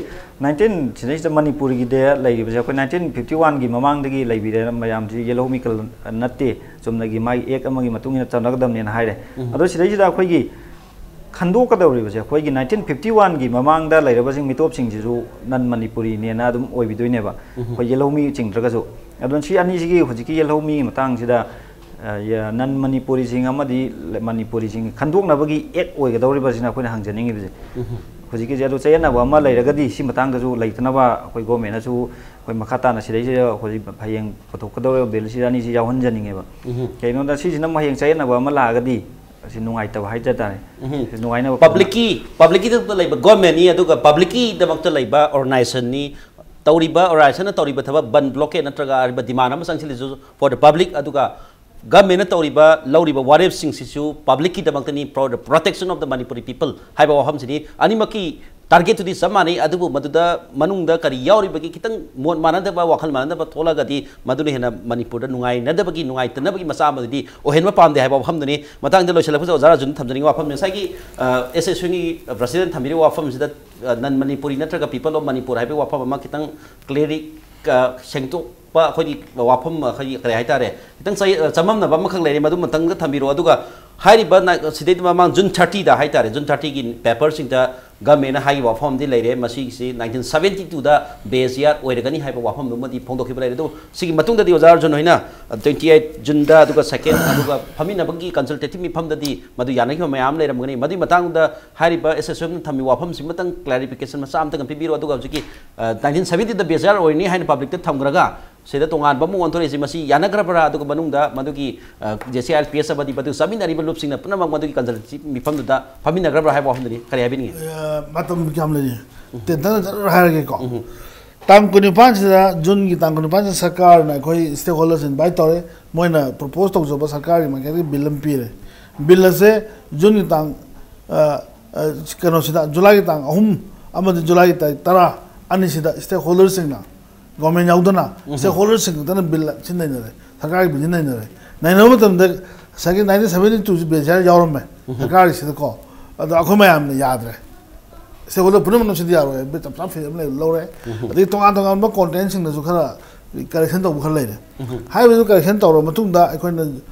nineteen, ꯁꯤꯗꯩꯁꯤꯗ ꯃꯅꯤꯄꯨꯔꯒꯤꯗ ꯂꯩꯔꯤꯕꯁꯦ ꯑꯩꯈꯣꯏ nineteen fifty one ꯒꯤ ꯃꯃꯥꯡꯗꯒꯤ ꯂꯩꯕꯤꯔꯦ ꯃꯌꯥꯝꯁꯤ꯫ ꯌꯦꯜꯍꯧꯃꯤ ꯀꯜ-, ꯅꯠꯇꯦ, ꯆꯨꯝꯅꯒꯤ ꯃꯥꯒꯤ act ꯑꯃꯒꯤ ꯃꯇꯨꯡ ꯏꯟꯅ ꯆꯠꯅꯒꯗꯕꯅꯦꯅ ꯍꯥꯏꯔꯦ꯫ ꯑꯗꯣ ꯁꯤꯗꯩꯁꯤꯗ ꯑꯩꯈꯣꯏꯒꯤ ꯈꯟꯗꯣꯛꯀꯗꯧꯔꯤꯕꯁꯦ ꯑꯩꯈꯣꯏꯒꯤ nineteen fifty one ꯒꯤ ꯃꯃꯥꯡꯗ ꯂꯩꯔꯕꯁꯤꯡ ꯃꯤꯇꯣꯞꯁꯤꯡꯁꯤꯁꯨ non ꯃꯅꯤꯄꯨꯔꯤꯅꯦꯅ ꯑꯗꯨꯝ ꯑꯣꯏꯕꯤꯗꯣꯏꯅꯦꯕ꯫ ꯑꯩꯈꯣꯏ ꯌꯦꯜꯍꯧꯃꯤ ꯆꯤꯡꯗ꯭ꯔꯒꯁꯨ꯫ ꯑꯗꯨꯅ ꯁꯤ ꯑꯅꯤꯁꯤꯒꯤ ꯍꯧꯖꯤꯛꯀꯤ ꯌꯦꯜꯍꯧꯃꯤꯒꯤ ꯃꯇꯥꯡꯁꯤꯗ, ꯑ, ꯌ-, non ꯃꯅꯤꯄꯨꯔꯤꯁꯤꯡ ꯑꯃꯗꯤ ꯂ-, ꯃꯅꯤꯄꯨꯔꯤꯁꯤꯡ ꯈꯟꯗꯣꯛꯅꯕꯒꯤ act ꯑꯣꯏꯒꯗꯧꯔꯤꯕꯁꯤꯅ ꯑꯩꯈꯣꯏꯅ ꯍꯪꯖꯅꯤꯡꯉꯤꯕꯁꯦ꯫ ꯍꯧꯖꯤꯛꯀꯤꯁꯦ ꯑꯗꯨ ꯆꯌꯦꯠꯅꯕ ꯑꯃ ꯂꯩꯔꯒꯗꯤ ꯁꯤ ꯃꯇꯥꯡꯗꯁꯨ ꯂꯩꯇꯅꯕ ꯑꯩꯈꯣꯏ government ꯅꯁꯨ ꯑꯩꯈꯣꯏ ꯃꯈꯥ ꯇꯥꯅ ꯁꯤꯗꯩꯁꯤꯗ ꯍꯧꯖꯤꯛ ꯍꯌꯦꯡ ꯄꯨꯊꯣꯛꯀꯗꯧꯔꯤꯕ bill ꯁꯤꯗ ꯑꯅꯤꯁꯤ ꯌꯥꯎꯍꯟꯖꯅꯤꯡꯉꯦꯕ꯫ ꯀꯩꯒꯤꯅꯣꯗ ꯁꯤꯁꯤꯅ ꯑꯃꯨꯛ ꯍꯌꯦꯡ ꯆꯌꯦꯠꯅꯕ ꯑꯃ ꯂꯥꯛꯑꯒꯗꯤ ꯑꯁꯤ ꯅꯨꯡꯉꯥꯏꯇꯕ ꯍꯥꯏꯖ ꯇꯥꯔꯦ꯫ ꯁꯤ ꯅꯨꯡꯉꯥꯏꯅꯕ ꯄꯕ꯭ꯂꯤꯛꯀꯤ, ꯄꯕ꯭ꯂꯤꯛꯀꯤꯗꯃꯛꯇ ꯂꯩꯕ, government ꯅꯤ, ꯑꯗꯨꯒ ꯄꯕ꯭ꯂꯤꯛꯀꯤꯗꯃꯛꯇ ꯂꯩꯕ organization ꯅꯤ꯫ ꯇꯧꯔꯤꯕ organization ꯅ ꯇꯧꯔꯤꯕ ꯊꯕꯛ, ꯕꯟ blockade ꯅꯠꯇ꯭ꯔꯒ ꯑꯔꯤꯕ demand ꯑꯃ ꯆꯪꯁꯤꯜꯂꯤꯁꯨ for the public, ꯑꯗꯨꯒ government ꯅ ꯇꯧꯔꯤꯕ, ꯂꯧꯔꯤꯕ ꯋꯥꯔꯦꯞꯁꯤꯡꯁꯤꯁꯨ ꯄꯕ꯭ꯂꯤꯛꯀꯤꯗꯃꯛꯇꯅꯤ, for the protection of the Manipuri people ꯍꯥꯏꯕ ꯋꯥꯐꯝꯁꯤꯅꯤ꯫ ꯑꯅꯤꯃꯛꯀꯤ target ꯇꯨꯗꯤ ꯆꯞ ꯃꯥꯟꯅꯩ, ꯑꯗꯨꯕꯨ ꯃꯗꯨꯗ ꯃꯅꯨꯡꯗ ꯀꯔꯤ ꯌꯥꯎꯔꯤꯕꯒꯤ ꯈꯤꯇꯪ ꯃꯣꯠ ꯃꯥꯟꯅꯗꯕ, ꯋꯥꯈꯜ ꯃꯥꯟꯅꯗꯕ ꯊꯣꯛꯂꯒꯗꯤ ꯃꯗꯨꯅ ꯍꯦꯟꯅ ꯃꯅꯤꯄꯨꯔꯗ ꯅꯨꯡꯉꯥꯏꯅꯗꯕꯒꯤ, ꯅꯨꯡꯉꯥꯏꯇꯅꯕꯒꯤ ꯃꯆꯥꯛ ꯑꯃꯗꯤ ꯑꯣꯏꯍꯟꯕ ꯄꯥꯝꯗꯦ ꯍꯥꯏꯕ ꯋꯥꯐꯝꯗꯨꯅꯤ꯫ ꯃꯇꯥꯡꯗ ꯂꯣꯏꯁꯤꯜꯂꯛꯄꯁꯤꯗ ꯑꯣꯖꯥ ꯔꯥꯖꯨꯅ ꯊꯝꯖꯅꯤꯡꯕ ꯋꯥꯐꯝꯅꯤ꯫ ꯉꯁꯥꯏꯒꯤ, ꯑ, ꯑꯦꯁ ꯑꯦꯁ ꯌꯨꯒꯤ president ꯊꯝꯕꯤꯔꯤꯕ ꯋꯥꯐꯝꯁꯤꯗ, ꯑ, non Manipuri ꯅꯠꯇ꯭ꯔꯒ people of Manipur ꯍꯥꯏꯕꯒꯤ ꯋꯥꯐꯝ ꯑꯃ ꯈꯤꯇꯪ clarify, ꯑ, ꯁꯦꯡꯗꯣꯛꯄ ꯑꯩꯈꯣꯏꯒꯤ ꯋꯥꯐꯝ, ꯑꯩꯈꯣꯏꯒꯤ ꯀꯔꯤ ꯍꯥꯏꯇꯥꯔꯦ, ꯈꯤꯇꯪ ꯆꯌꯦ-, ꯑ, ꯆꯃꯝꯅꯕ ꯑꯃꯈꯛ ꯂꯩꯔꯦ, ꯃꯗꯨ ꯃꯇꯪꯒ ꯊꯝꯕꯤꯔꯛꯑꯣ꯫ ꯑꯗꯨꯒ ꯍꯥꯏꯔꯤꯕ ꯅ-, ꯁꯤꯗꯩꯗ ꯃꯃꯥꯡ June thirty ꯗ ꯍꯥꯏꯇꯥꯔꯦ, June thirty ꯒꯤ paper ꯁꯤꯡꯗ government ꯅ ꯍꯥꯏꯈꯤꯕ ꯋꯥꯐꯝ ꯑꯃꯗꯤ ꯂꯩꯔꯦ, ꯃꯁꯤꯒꯤꯁꯤ nineteen seventy two ꯗ base year ꯑꯣꯏꯔꯒꯅꯤ ꯍꯥꯏꯕ ꯋꯥꯐꯝꯗꯨꯃꯗꯤ ꯐꯣꯡꯗꯣꯛꯈꯤꯕ ꯂꯩꯔꯦ꯫ ꯑꯗꯨꯕꯨ ꯁꯤꯒꯤ ꯃꯇꯨꯡꯗꯗꯤ ꯑꯣꯖꯥ ꯑꯔꯖꯨꯟ ꯍꯣꯏꯅ, ꯑ, twenty eight June ꯗ, ꯑꯗꯨꯒ second, ꯑꯗꯨꯒ ꯐꯝꯃꯤꯟꯅꯕꯒꯤ consultative ꯃꯤꯐꯝꯗꯗꯤ ꯃꯗꯨ ꯌꯥꯅꯈꯤꯕ ꯃꯌꯥꯝ ꯑꯃ ꯂꯩꯔꯝꯒꯅꯤ꯫ ꯃꯗꯨꯒꯤ ꯃꯇꯥꯡꯗ ꯍꯥꯏꯔꯤꯕ ꯑꯦꯁ ꯑꯦꯁ ꯑꯦꯐꯅ ꯊꯝꯃꯤꯕ ꯋꯥꯐꯝꯁꯤ ꯑꯃꯇꯪ clarification ꯃꯆꯥ ꯑꯃꯇꯪ ꯄꯤꯕꯤꯔꯣ꯫ ꯑꯗꯨꯒ ꯍꯧꯖꯤꯛꯀꯤ, ꯑ, nineteen seventy ꯗ base year ꯑꯣꯏꯔꯅꯤ ꯍꯥꯏꯅ ꯄꯕ꯭ꯂꯤꯛꯇ ꯊꯝꯈ꯭ꯔꯒ ꯁꯤꯗ ꯇꯣꯉꯥꯟꯕ ꯑꯃ ꯑꯣꯟꯊꯣꯔꯛꯏꯁꯤ, ꯃꯁꯤ ꯌꯥꯅꯈ꯭ꯔꯕ꯭ꯔꯥ? ꯑꯗꯨꯒ ꯃꯅꯨꯡꯗ ꯃꯗꯨꯒꯤ, ꯑ, J C I L P S ꯑꯃꯗꯤ ꯃꯗꯨ ꯆꯠꯃꯤꯟꯅꯔꯤꯕ ꯂꯨꯞꯁꯤꯡꯅ ꯄꯨꯝꯅꯃꯛ ꯃꯗꯨꯒꯤ consultative ꯃꯤꯐꯝꯗꯨꯗ ꯐꯝꯃꯤꯟꯅꯈ꯭ꯔꯕ꯭ꯔꯥ ꯍꯥꯏꯕ ꯋꯥꯐꯝꯗꯨꯅꯤ꯫ ꯀꯔꯤ ꯍꯥꯏꯕꯤꯅꯤꯡꯉꯤ? ꯑ, ꯃꯇꯝ ꯀꯌꯥꯝ ꯂꯩꯔꯤ? ꯇꯦꯟꯇꯛꯅ ꯖꯔ ꯍꯥꯏꯔꯒꯦꯀꯣ꯫ ꯇꯥꯡ ꯀꯨꯟꯅꯤꯄꯥꯟꯁꯤꯗ, ꯖꯨꯟꯒꯤ ꯇꯥꯡ ꯀꯨꯟꯅꯤꯄꯥꯟꯁꯤꯗ ꯁꯔꯀꯥꯔꯅ ꯑꯩꯈꯣꯏ stakeholders invite ꯇꯧꯔꯦ꯫ ꯃꯣꯏꯅ propose ꯇꯧꯖꯕ ꯁꯔꯀꯥꯔꯒꯤ ꯃꯥꯏꯀꯩꯗꯒꯤ bill ꯑꯃ ꯄꯤꯔꯦ꯫ Bill ꯑꯁꯦ ꯖꯨꯟꯒꯤ ꯇꯥꯡ, ꯑ, ꯑ, ꯀꯩꯅꯣꯁꯤꯗ, ꯖꯨꯂꯥꯏꯒꯤ ꯇꯥꯡ ꯑꯍꯨꯝ ꯑꯃꯗꯤ ꯖꯨꯂꯥꯏꯒꯤ ꯇꯥꯔꯤꯛ ꯇꯔꯥ ꯑꯅꯤꯁꯤꯗ stakeholderꯁꯤꯡꯅ ꯒꯣꯔꯃꯦꯟ ꯌꯥꯎꯗꯅ ꯁ꯭ꯇꯦꯛ ꯍꯣꯜꯗꯔꯁꯤꯡ ꯈꯛꯇꯅ ꯕꯤꯜ ꯁꯤ ꯅꯩꯅꯔꯦ, ꯁꯔꯀꯥꯔꯒꯤ ꯕꯤꯜꯁꯤ ꯅꯩꯅꯔꯦ꯫ ꯅꯩꯅꯕ ꯃꯇꯝꯗ ꯉꯁꯥꯏꯒꯤ ꯅꯥꯏꯟꯇꯤꯟ ꯁꯕꯦꯟꯇꯤ ꯇꯨꯁꯤ ꯕꯦꯖꯤꯌꯥꯔ ꯌꯥꯎꯔꯝꯃꯦ ꯁꯔꯀꯥꯔꯒꯤꯁꯤꯗꯀꯣ꯫ ꯑꯗꯣ ꯑꯩꯈꯣꯏ ꯃꯌꯥꯝꯅ ꯌꯥꯗ꯭ꯔꯦ, ꯁ꯭ꯇꯦꯛ ꯍꯣꯜꯗꯔ ꯄꯨꯝꯅꯃꯛꯅ ꯁꯤꯗꯤ ꯌꯥꯔꯣꯏ ꯍꯥꯏꯕ ꯆꯞ ꯆꯥꯕ ꯐꯤꯔꯦꯞ ꯑꯃ ꯂꯩ-, ꯂꯧꯔꯦ꯫ ꯑꯗꯒꯤ ꯇꯣꯉꯥꯟ ꯇꯣꯉꯥꯟꯕ ꯀꯣꯟꯇꯦꯟꯁꯤꯡꯗꯁꯨ ꯈꯔ ꯀꯔꯦꯛꯁꯟ ꯇꯧꯕ ꯈꯔ ꯂꯩꯔꯦ꯫ ꯍꯥꯏꯔꯤꯕꯗꯨ ꯀꯔꯦꯛꯁꯟ ꯇꯧꯔꯕ ꯃꯇꯨꯡꯗ ꯑꯩꯈꯣꯏꯅ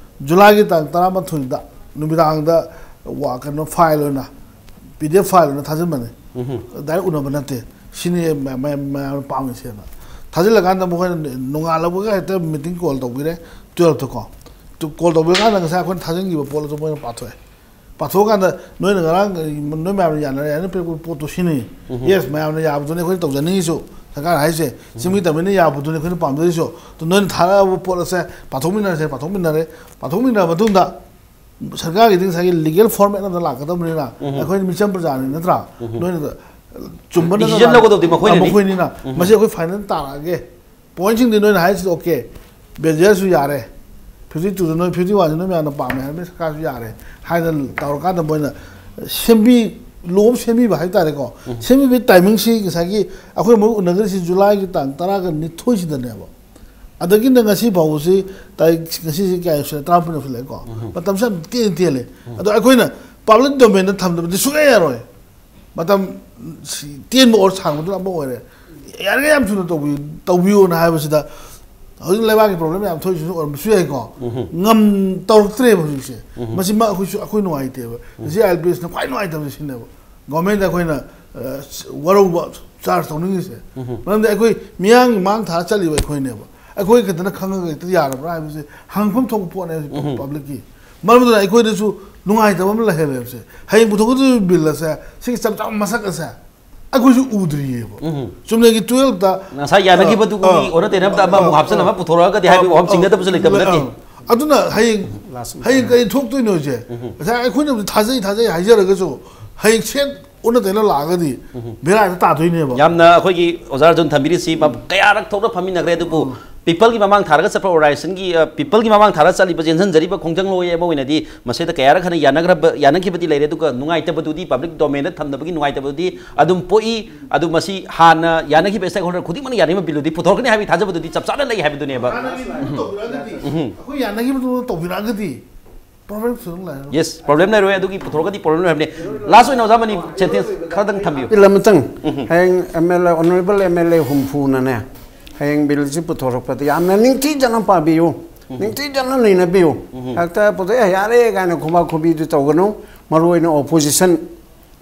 ꯖꯨꯂꯥꯏꯒꯤ ꯇꯥꯡ ꯇꯔꯥꯃꯥꯊꯣꯏꯗ ꯅꯨꯃꯤꯗꯥꯡꯗ ꯋꯥ-, ꯀꯩꯅꯣ ꯐꯥꯏꯜ ꯑꯣꯏꯅ, ꯄꯤ ꯗꯤ ꯑꯦꯐ ꯐꯥꯏꯜ ꯑꯣꯏꯅ ꯊꯥꯖꯤꯟꯕꯅꯦ꯫ ꯗꯥꯏꯔꯦꯛ ꯎꯅꯕ ꯅꯠꯇꯦ꯫ ꯁꯤꯅꯤ ꯃꯌꯥꯝ, ꯃꯌꯥꯝ, ꯃꯌꯥꯝꯅ ꯄꯥꯝꯃꯤꯁꯦꯅ ꯊꯥꯖꯤꯜꯂꯀꯥꯟꯗ ꯃꯈꯣꯏꯅ ꯅꯣꯡꯉꯥꯜꯂꯛꯄꯒ ꯍꯦꯛꯇ ꯃꯤꯇꯤꯡ ꯀꯣꯜ ꯇꯧꯕꯤꯔꯦ꯫ ꯇꯨꯌꯦꯜꯞꯇꯀꯣ꯫ ꯇꯨ-, ꯀꯣꯜ ꯇꯧꯕꯤꯔꯀꯥꯟꯗ ꯉꯁꯥꯏ ꯑꯩꯈꯣꯏꯅ ꯊꯥꯖꯤꯟꯈꯤꯕ ꯄꯣꯠ ꯑꯗꯨ ꯃꯣꯏꯅ ꯄꯥꯊꯣꯛꯑꯦ꯫ ꯄꯥꯊꯣꯛꯑꯀꯥꯟꯗ ꯅꯣꯏꯅ ꯉꯔꯥꯡ, ꯅꯣꯏ ꯃꯌꯥꯝꯅ ꯌꯥꯅꯔꯦ ꯍꯥꯏꯅ ꯄꯤꯔꯛꯄ ꯄꯣꯠꯇꯣ ꯁꯤꯅꯤ꯫ ꯌꯦꯁ, ꯃꯌꯥꯝꯅ ꯌꯥꯕꯗꯨꯅꯤ ꯑꯩꯈꯣꯏꯅ ꯇꯧꯖꯅꯤꯡꯉꯤꯁꯨ, ꯁꯔꯀꯥꯔ ꯍꯥꯏꯁꯦ꯫ ꯆꯤꯡꯃꯤ ꯇꯝꯃꯤꯅ ꯌꯥꯕꯗꯨꯅꯤ ꯑꯩꯈꯣꯏꯅ ꯄꯥꯝꯖꯔꯤꯁꯨ꯫ ꯑꯗꯨ ꯅꯣꯏꯅ ꯊꯥꯔꯛꯑꯕ ꯄꯣꯠ ꯑꯁꯦ ꯄꯥꯊꯣꯛꯃꯤꯟꯅꯔꯁꯦ, ꯄꯥꯊꯣꯛꯃꯤꯟꯅꯔꯦ꯫ ꯄꯥꯊꯣꯛꯃꯤꯟꯅꯔ ꯃꯇꯨꯡꯗ ꯁꯔꯀꯥꯔꯒꯤꯗꯤ ꯉꯁꯥꯏꯒꯤ ꯂꯤꯒꯦꯜ ꯐꯣꯔꯃꯦꯠ ꯑꯃꯗ ꯂꯥꯛꯀꯗꯕꯅꯤꯅ, ꯑꯩꯈꯣꯏꯅ ꯃꯤꯆꯝ ꯄ꯭ꯔꯖꯥꯅꯤ ꯅꯠꯇ꯭ꯔꯥ? ꯅꯣꯏꯅ ꯆꯨꯝꯕ decision ꯅꯠꯇ꯭ꯔꯒ ꯂꯧꯒꯗꯧꯗꯤ ꯃꯈꯣꯏꯅꯅꯤ꯫ ꯃꯈꯣꯏꯅꯤꯅ꯫ ꯃꯁꯤ ꯑꯩꯈꯣꯏ ꯐꯥꯏꯅꯦꯜ ꯇꯥꯔꯛꯑꯒꯦ꯫ ꯄꯣꯏꯟꯁꯤꯡꯗꯤ ꯅꯣꯏꯅ ꯍꯥꯏꯔꯤꯁꯤꯗꯤ ꯑꯣꯀꯦ, ꯕꯦꯖꯤꯌꯥꯔꯁꯨ ꯌꯥꯔꯦ, ꯐꯤꯐꯇꯤ ꯇꯨꯗ ꯅꯣꯏ ꯐꯤꯐꯇꯤ ꯋꯥꯟꯁꯤ ꯅꯣꯏ ꯃꯌꯥꯝꯅ ꯄꯥꯝꯃꯦ ꯍꯥꯏꯔꯕꯅꯤꯅ ꯁꯔꯀꯥꯔꯁꯨ ꯌꯥꯔꯦ ꯍꯥꯏꯅ ꯇꯧꯔꯀꯥꯟꯗ ꯃꯣꯏꯅ ꯁꯦꯝꯕꯤ-, ꯂꯣ ꯑꯃ ꯁꯦꯝꯕꯤꯕ ꯍꯥꯏ ꯇꯥꯔꯦꯀꯣ꯫ ꯁꯦꯝꯕꯤꯕꯒꯤ ꯇꯥꯏꯃꯤꯡꯁꯤ ꯉꯁꯥꯏꯒꯤ ꯑꯩꯈꯣꯏ ꯑꯃꯨꯛ ꯎꯅꯒ꯭ꯔꯤꯁꯤ ꯖꯨꯂꯥꯏꯒꯤ ꯇꯥꯡ ꯇꯔꯥꯒ ꯅꯤꯊꯣꯏꯁꯤꯗꯅꯦꯕ꯫ ꯑꯗꯒꯤꯅ ꯉꯁꯤ ꯐꯥꯎꯕꯁꯤ ꯇꯥꯔꯤꯛ, ꯉꯁꯤꯁꯤ ꯀꯌꯥ ꯌꯧꯁꯤꯜꯂꯦ? ꯇꯔꯥꯃꯥꯄꯟ ꯌꯧꯁꯤꯜꯂꯛꯑꯦꯀꯣ꯫ ꯃꯇꯝꯁꯤ ꯌꯥꯝ ꯇꯦꯟꯅ ꯇꯦꯜꯂꯦ꯫ ꯑꯗꯣ ꯑꯩꯈꯣꯏꯅ ꯄꯥꯕ꯭ꯂꯤꯛ ꯗꯣꯃꯦꯟꯗ ꯊꯝꯗꯕꯗꯤ ꯁꯨꯡꯌꯥ ꯌꯥꯔꯣꯏ꯫ ꯃꯇꯝ ꯁꯤ-, ꯇꯦꯟꯕ ꯑꯣꯔ ꯁꯥꯡꯕꯗꯨꯅ ꯑꯃ ꯑꯣꯏꯔꯦ꯫ ꯌꯥꯔꯤꯉꯩ ꯌꯥꯝ ꯊꯨꯅ ꯇꯧꯕꯤ-, ꯇꯧꯕꯤꯌꯣꯅ ꯍꯥꯏꯕꯁꯤꯗ ꯍꯧꯖꯤꯛ ꯂꯩꯕꯥꯛꯀꯤ ꯄ꯭ꯔꯣꯕ꯭ꯂꯦꯝ ꯌꯥꯝ ꯊꯣꯛꯏꯁꯤꯁꯨ ꯑꯣꯏꯔꯝꯕꯁꯨ ꯌꯥꯏꯀꯣ꯫ ꯉꯝ-, ꯇꯧꯔꯛꯇ꯭ꯔꯦꯕ ꯍꯧꯖꯤꯛꯁꯦ꯫ ꯃꯁꯤꯃ ꯑꯩꯈꯣꯏꯁꯨ, ꯑꯩꯈꯣꯏ ꯅꯨꯡꯉꯥꯏꯇꯦꯕ꯫ ꯉꯁꯤ ꯑꯥꯏ ꯑꯦꯜ ꯄꯤ ꯑꯦꯁꯅ ꯈ꯭ꯋꯥꯏ ꯅꯨꯡꯉꯥꯏꯇꯕꯁꯦ ꯁꯤꯅꯦꯕ꯫ ꯒꯣꯔꯃꯦꯟꯗ ꯑꯩꯈꯣꯏꯅ, ꯑ, ꯋꯥꯔꯧꯕ ꯆꯥꯔꯖ ꯇꯧꯅꯤꯡꯉꯤꯁꯦ꯫ ꯃꯔꯝꯗꯤ ꯑꯩꯈꯣꯏ ꯃꯤꯌꯥꯝꯒꯤ ꯃꯥꯡ ꯊꯥꯔ ꯆꯠꯂꯤꯕ ꯑꯩꯈꯣꯏꯅꯦꯕ꯫ ꯑꯩꯈꯣꯏ ꯈꯛꯇꯅ ꯈꯪꯉꯒ ꯍꯦꯛꯇ ꯌꯥꯔꯕ꯭ꯔꯥ ꯍꯥꯏꯕꯁꯦ ꯍꯪꯐꯝ ꯊꯣꯛꯄ ꯄꯣꯠꯅꯦ ꯄꯕ꯭ꯂꯤꯛꯀꯤ꯫ ꯃꯔꯝ ꯑꯗꯨꯅ ꯑꯩꯈꯣꯏꯗꯁꯨ ꯅꯨꯡꯉꯥꯏꯇꯕ ꯑꯃ ꯂꯩꯍꯜꯂꯦꯕꯁꯦ꯫ ꯍꯌꯦꯡ ꯄꯨꯊꯣꯛꯀꯗꯧꯔꯤꯕ ꯕꯤꯜ ꯑꯁꯦ, ꯁꯤꯒꯤ ꯆꯞ ꯆꯥꯕ ꯃꯁꯛ ꯑꯁꯦ ꯑꯩꯈꯣꯏꯁꯨ ꯎꯗ꯭ꯔꯤꯌꯦꯕ꯫ ꯆꯨꯝꯅꯒꯤ ꯇꯨꯌꯦꯜꯞꯇ, ꯉꯁꯥꯏ ꯌꯥꯅꯈꯤꯕꯗꯨꯒꯤ ꯑ, ꯑ, ꯑꯣꯟꯅ ꯇꯩꯅꯕꯗ ꯑꯃ ꯑꯃꯨꯛ ꯑ, ꯍꯥꯞꯆꯤꯟꯅꯕ ꯑ, ꯄꯨꯊꯣꯔꯛꯑꯒꯗꯤ ꯍꯥꯏꯕꯒꯤ ꯋꯥꯐꯝ ꯑ, ꯆꯤꯡꯅꯗꯕꯁꯨ ꯂꯩꯇꯕ ꯅꯠꯇꯦ꯫ ꯑ, ꯑꯗꯨꯅ ꯍꯌꯦꯡ, ꯍꯌꯦꯡ ꯀꯔꯤ ꯊꯣꯛꯇꯣꯏꯅꯣꯁꯦ? ꯉꯁꯥꯏ ꯑꯩꯈꯣꯏꯅꯕꯨꯗꯤ ꯊꯥꯖꯩ, ꯊꯥꯖꯩ ꯍꯥꯏꯖꯔꯒꯁꯨ ꯍꯌꯦꯡ ꯁꯦꯠ ꯑꯣꯟꯅ ꯇꯩꯅ ꯂꯥꯛꯑꯒꯗꯤ ꯕꯦꯔꯥ ꯍꯦꯛꯇ ꯇꯥꯗꯣꯏꯅꯦꯕ꯫ ꯌꯥꯝꯅ ꯑꯩꯈꯣꯏꯒꯤ ꯑꯣꯖꯥ ꯑꯔꯖꯨꯟ ꯊꯝꯕꯤꯔꯤꯁꯤ ꯃ-, ꯀꯌꯥꯔꯛ ꯊꯣꯛꯅ ꯐꯝꯃꯤꯟꯅꯈ꯭ꯔꯦ, ꯑꯗꯨꯕꯨ ꯄꯤꯄꯜꯒꯤ ꯃꯃꯥꯡ ꯊꯥꯔꯒ ꯆꯠꯄ ꯑꯣꯔꯒꯅꯥꯏꯖꯦꯁꯟꯒꯤ, ꯑ, ꯄꯤꯄꯜꯒꯤ ꯃꯃꯥꯡ ꯊꯥꯔꯒ ꯆꯠꯂꯤꯕ, ꯆꯦꯟꯁꯤꯟꯖꯔꯤꯕ ꯈꯣꯡꯖꯪꯂꯣꯏ ꯑꯃ ꯑꯣꯏꯅꯗꯤ ꯃꯁꯤꯗ ꯀꯌꯥꯔꯛ ꯍꯟꯅ ꯌꯥꯅꯈ꯭ꯔꯕ, ꯌꯥꯅꯈꯤꯕꯗꯤ ꯂꯩꯔꯦ, ꯑꯗꯨꯒ ꯅꯨꯡꯉꯥꯏꯇꯕꯗꯨꯗꯤ, ꯄꯕ꯭ꯂꯤꯛ ꯗꯣꯃꯦꯟꯗ ꯊꯝꯅꯕꯒꯤ ꯅꯨꯡꯉꯥꯏꯇꯕꯗꯨꯗꯤ ꯑꯗꯨꯝ ꯄꯣꯛꯏ꯫ ꯑꯗꯨ ꯃꯁꯤ ꯍꯥꯟꯅ ꯌꯥꯅꯈꯤꯕ ꯁ꯭ꯇꯦꯛ ꯍꯣꯜꯗꯔ ꯈꯨꯗꯤꯡꯃꯛꯅ ꯌꯥꯅꯤꯡꯕ ꯕꯤꯜꯗꯨꯗꯤ ꯄꯨꯊꯣꯔꯛꯀꯅꯤ ꯍꯥꯏꯕꯒꯤ ꯊꯥꯖꯕꯗꯨꯗꯤ ꯆꯞ ꯆꯥꯅ ꯂꯩ ꯍꯥꯏꯕꯗꯨꯅꯦꯕ꯫ ꯍꯥꯟꯅꯒꯤ ꯁꯨꯃꯥꯏꯅ ꯇꯧꯕꯤꯔꯛꯑꯒꯗꯤ, ꯑꯩꯈꯣꯏ ꯌꯥꯅꯈꯤꯕꯗꯨ ꯇꯧꯕꯤꯔꯛꯑꯒꯗꯤ ꯄ꯭ꯔꯣꯕ꯭ꯂꯦꯝ ꯊꯣꯏꯗꯣꯛꯅ ꯂꯩꯔꯔꯣꯏ꯫ ꯌꯦꯁ, ꯄ꯭ꯔꯣꯕ꯭ꯂꯦꯝ ꯂꯩꯔꯣꯏ꯫ ꯑꯗꯨꯒꯤ ꯄꯨꯊꯣꯔꯛꯑꯒꯗꯤ ꯄ꯭ꯔꯣꯕ꯭ꯂꯦꯝ ꯂꯩꯔꯣꯏ ꯍꯥꯏꯕꯅꯤ꯫ ꯂꯥꯁ ꯑꯣꯏꯅ ꯑꯣꯖꯥ ꯃꯅꯤ ꯁꯦꯟꯇꯦꯟꯁ ꯈꯔꯗꯪ ꯊꯝꯕꯤꯌꯨ꯫ ꯕꯤꯜ ꯑꯃꯇꯪ, ꯎꯝ꯫ ꯍꯌꯦꯡ M L A, honourable M L A ꯍꯨꯝꯐꯨꯅꯅꯦ, ꯍꯌꯦꯡ ꯕꯤꯜꯁꯤ ꯄꯨꯊꯣꯔꯛꯄꯗ ꯌꯥꯝꯅ ꯅꯤꯡꯊꯤꯖꯅ ꯄꯥꯕꯤꯌꯨ, ꯎꯝ꯫ ꯅꯤꯡꯊꯤꯖꯅ ꯅꯩꯅꯕꯤꯌꯨ꯫ ꯎꯝ꯫ ꯍꯦꯛꯇ ꯄꯨꯊꯣꯛꯑꯦ, "ꯌꯥꯔꯦ" ꯀꯥꯏꯅ ꯈꯨꯕꯥꯛ ꯈꯨꯕꯤꯗꯨ ꯇꯧꯒꯅꯨ꯫ ꯃꯔꯨꯑꯣꯏꯅ ꯑꯣꯄꯣꯖꯤꯁꯟ,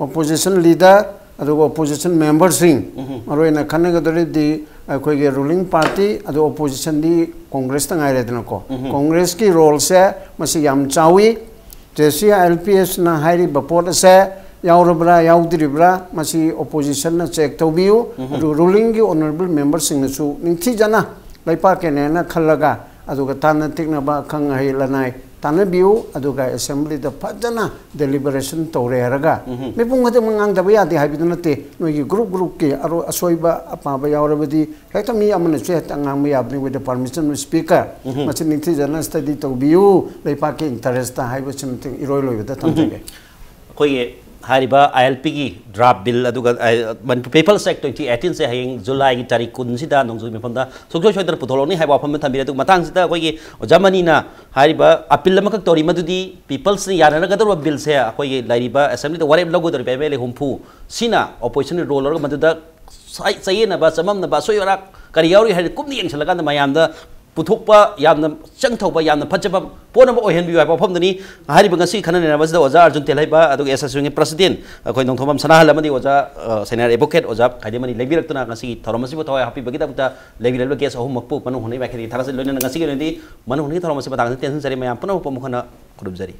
ꯑꯣꯄꯣꯖꯤꯁꯟ ꯂꯤꯗꯔ, ꯑꯗꯨꯒ ꯑꯣꯄꯣꯖꯤꯁꯟ ꯃꯦꯝꯕꯔꯁꯤꯡ, ꯎꯝ꯫ ꯃꯔꯨꯑꯣꯏꯅ ꯈꯟꯅꯒꯗꯧꯔꯤꯗꯤ ꯑꯩꯈꯣꯏꯒꯤ ꯔꯨꯂꯤꯡ ꯄꯥꯔꯇꯤ, ꯑꯗꯨ ꯑꯣꯄꯣꯖꯤꯁꯟꯗꯤ ꯀꯣꯡꯒ꯭ꯔꯦꯁꯇ ꯉꯥꯏꯔꯦꯗꯅꯀꯣ꯫ ꯎꯝ꯫ ꯀꯣꯡꯒ꯭ꯔꯦꯁꯀꯤ ꯔꯣꯜꯁꯦ ꯃꯁꯤ ꯌꯥꯝ ꯆꯥꯎꯏ꯫ ꯖꯦ ꯁꯤ ꯑꯥꯏ ꯑꯦꯜ ꯄꯤ ꯑꯦꯁꯅ ꯍꯥꯏꯔꯤꯕ ꯄꯣꯠ ꯑꯁꯦ ꯌꯥꯎꯔꯕ꯭ꯔꯥ ꯌꯥꯎꯗ꯭ꯔꯤꯕ꯭ꯔꯥ, ꯃꯁꯤ ꯑꯣꯄꯣꯖꯤꯁꯟꯅ ꯆꯦꯛ ꯇꯧꯕꯤꯌꯨ꯫ ꯎꯝ꯫ ꯑꯗꯨ ꯔꯨꯂꯤꯡꯒꯤ ꯑꯣꯅꯔꯦꯕꯜ ꯃꯦꯝꯕꯔꯁꯤꯡꯅꯁꯨ ꯅꯤꯡꯊꯤꯖꯅ ꯂꯩꯄꯥꯛꯀꯤꯅꯦꯅ ꯈꯜꯂꯒ, ꯑꯗꯨꯒ ꯇꯥꯟꯅ ꯇꯤꯛꯅꯕ ꯑꯈꯪ ꯑꯍꯩ ꯂꯅꯥꯏ ꯇꯥꯟꯅꯕꯤꯌꯨ, ꯑꯗꯨꯒ ꯑꯦꯁꯦꯝꯕ꯭ꯂꯤꯗ ꯐꯖꯅ ꯗꯦꯂꯤꯕꯔꯦꯁꯟ ꯇꯧꯔꯦ ꯍꯥꯏꯔꯒ, ꯎꯝ꯫ ꯃꯤꯄꯨꯝ ꯈꯨꯗꯤꯡꯃꯛ ꯉꯥꯡꯗꯕ ꯌꯥꯗꯦ ꯍꯥꯏꯕꯗꯨ ꯅꯠꯇꯦ꯫ ꯅꯣꯏꯒꯤ ꯒ꯭ꯔꯨꯞ ꯒ꯭ꯔꯨꯞꯀꯤ ꯑꯔꯣ-, ꯑꯁꯣꯏꯕ ꯑꯄꯥꯕ ꯌꯥꯎꯔꯕꯗꯤ ꯍꯦꯛꯇ ꯃꯤ ꯑꯃꯅꯁꯨ ꯍꯦꯛꯇ ꯉꯥꯡꯕ ꯌꯥꯕꯅꯤ, with the permission of speaker꯫ ꯎꯝ꯫ ꯃꯁꯤ ꯅꯤꯡꯊꯤꯖꯅ ꯁ꯭ꯇꯗꯤ ꯇꯧꯕꯤꯌꯨ, ꯂꯩꯄꯥꯛꯀꯤ ꯏꯟꯇꯔꯦꯁꯇ ꯍꯥꯏꯕꯁꯤꯃꯇꯪ ꯏꯔꯣꯏ ꯂꯣꯏꯕꯗ ꯊꯝꯖꯒꯦ꯫ ꯑꯩꯈꯣꯏꯒꯤ ꯍꯥꯏꯔꯤꯕ ꯑꯥꯏ ꯑꯦꯜ ꯄꯤꯒꯤ ꯗ꯭ꯔꯥꯐ ꯕꯤꯜ, ꯑꯗꯨꯒ, ꯑ, ꯃꯅꯤꯄꯨꯔ ꯄꯤꯄꯜꯁ ꯑꯦꯛ ꯇ꯭ꯋꯦꯟꯇꯤ ꯑꯩꯠꯇꯤꯟꯁꯦ ꯍꯌꯦꯡ ꯖꯨꯂꯥꯏꯒꯤ ꯇꯥꯔꯤꯛ ꯀꯨꯟꯁꯤꯗ ꯅꯣꯡꯖꯨ ꯃꯤꯐꯝꯗ ꯁꯨꯡꯁꯣꯏ ꯁꯣꯏꯗꯅ ꯄꯨꯊꯣꯛꯂꯛꯅꯤ ꯍꯥꯏꯕ ꯋꯥꯐꯝ ꯑꯃ ꯊꯝꯕꯤꯔꯦ꯫ ꯑꯗꯨꯒ ꯃꯇꯥꯡꯁꯤꯗ ꯑꯩꯈꯣꯏꯒꯤ ꯑꯣꯖꯥ ꯃꯅꯤꯅ ꯍꯥꯏꯔꯤꯕ ꯑꯄꯤꯜ ꯑꯃꯈꯛ ꯇꯧꯔꯤ, ꯃꯗꯨꯗꯤ ꯄꯤꯄꯜꯁꯅ ꯌꯥꯅꯔꯒꯗꯧꯔꯤꯕ ꯕꯤꯜꯁꯦ ꯑꯩꯈꯣꯏꯒꯤ ꯂꯩꯔꯤꯕ ꯑꯦꯁꯦꯝꯕ꯭ꯂꯤꯗ ꯋꯥꯔꯦꯞ ꯂꯧꯒꯗꯧꯔꯤꯕ ꯑꯦꯝ ꯑꯦꯜ ꯑꯦ ꯍꯨꯝꯐꯨ ꯁꯤꯅ ꯑꯣꯄꯣꯖꯤꯁꯟꯒꯤ ꯔꯣꯜ ꯂꯧꯔꯒ ꯃꯗꯨꯗ ꯆꯥꯏ-, ꯆꯌꯦꯠꯅꯕ, ꯆꯃꯝꯅꯕ, ꯑꯁꯣꯏ ꯑꯔꯥꯛ ꯀꯔꯤ ꯌꯥꯎꯔꯤ ꯍꯥꯏꯅ ꯀꯨꯞꯅ ꯌꯦꯡꯁꯤꯜꯂꯀꯥꯟꯗ ꯃꯌꯥꯝꯗ ꯄꯨꯊꯣꯛꯄ, ꯌꯥꯝꯅ ꯆꯪꯊꯧꯕ, ꯌꯥꯝꯅ ꯐꯖꯕ ꯄꯣꯠ ꯑꯃ ꯑꯣꯏꯍꯟꯕꯤꯌꯨ ꯍꯥꯏꯕ ꯋꯥꯐꯝꯗꯨꯅꯤ꯫ ꯍꯥꯏꯔꯤꯕ ꯉꯁꯤ ꯈꯟꯅ ꯅꯩꯅꯕꯁꯤꯗ ꯑꯣꯖꯥ ꯑꯥꯔꯖꯨꯟ ꯇꯦꯜꯍꯩꯕ, ꯑꯗꯨꯒ ꯑꯦꯁ ꯑꯦꯁ ꯌꯨꯒꯤ ꯄ꯭ꯔꯁꯤꯗꯦꯟ ꯑꯩꯈꯣꯏ ꯅꯣꯡꯊꯣꯝꯕꯝ ꯁꯅꯥꯍꯜ ꯑꯃꯗꯤ ꯑꯣꯖꯥ, ꯑ, ꯁꯦꯅꯤꯌꯔ ꯑꯦꯗꯚꯣꯀꯦꯠ ꯑꯣꯖꯥ ꯈꯥꯏꯗꯦꯃꯅꯤ ꯂꯩꯕꯤꯔꯛꯇꯨꯅ ꯉꯁꯤꯒꯤ ꯊꯧꯔꯝ ꯑꯁꯤꯕꯨ ꯊꯋꯥꯏ ꯍꯥꯞꯄꯤꯕꯒꯤꯗꯃꯛꯇ ꯂꯩꯕꯤꯔꯤꯕ ꯒꯦꯁ ꯑꯍꯨꯝꯃꯛꯄꯨ ꯃꯅꯨꯡ ꯍꯨꯠꯅ ꯃꯥꯏꯀꯩꯗꯒꯤ ꯊꯥꯒꯠꯆꯔꯤ꯫ ꯂꯣꯏꯅꯅ ꯉꯁꯤꯒꯤ ꯑꯣꯏꯅꯗꯤ ꯃꯅꯨꯡ ꯍꯨꯠꯅꯒꯤ ꯊꯧꯔꯝ ꯑꯁꯤ ꯃꯇꯥꯡꯗ ꯇꯦꯟꯁꯤꯟꯖꯔꯤ꯫ ꯃꯌꯥꯝ ꯄꯨꯝꯅꯃꯛꯄꯨ ꯑꯃꯨꯛ ꯍꯟꯅ ꯈꯨꯔꯨꯝꯖꯔꯤ꯫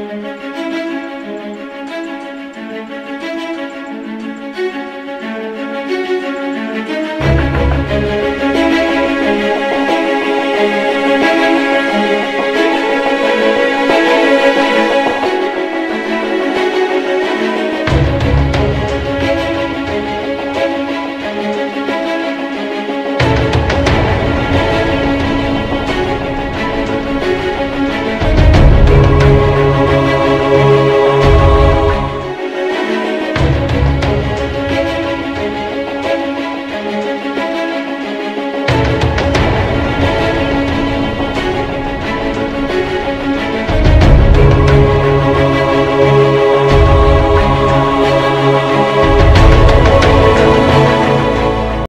Thank you.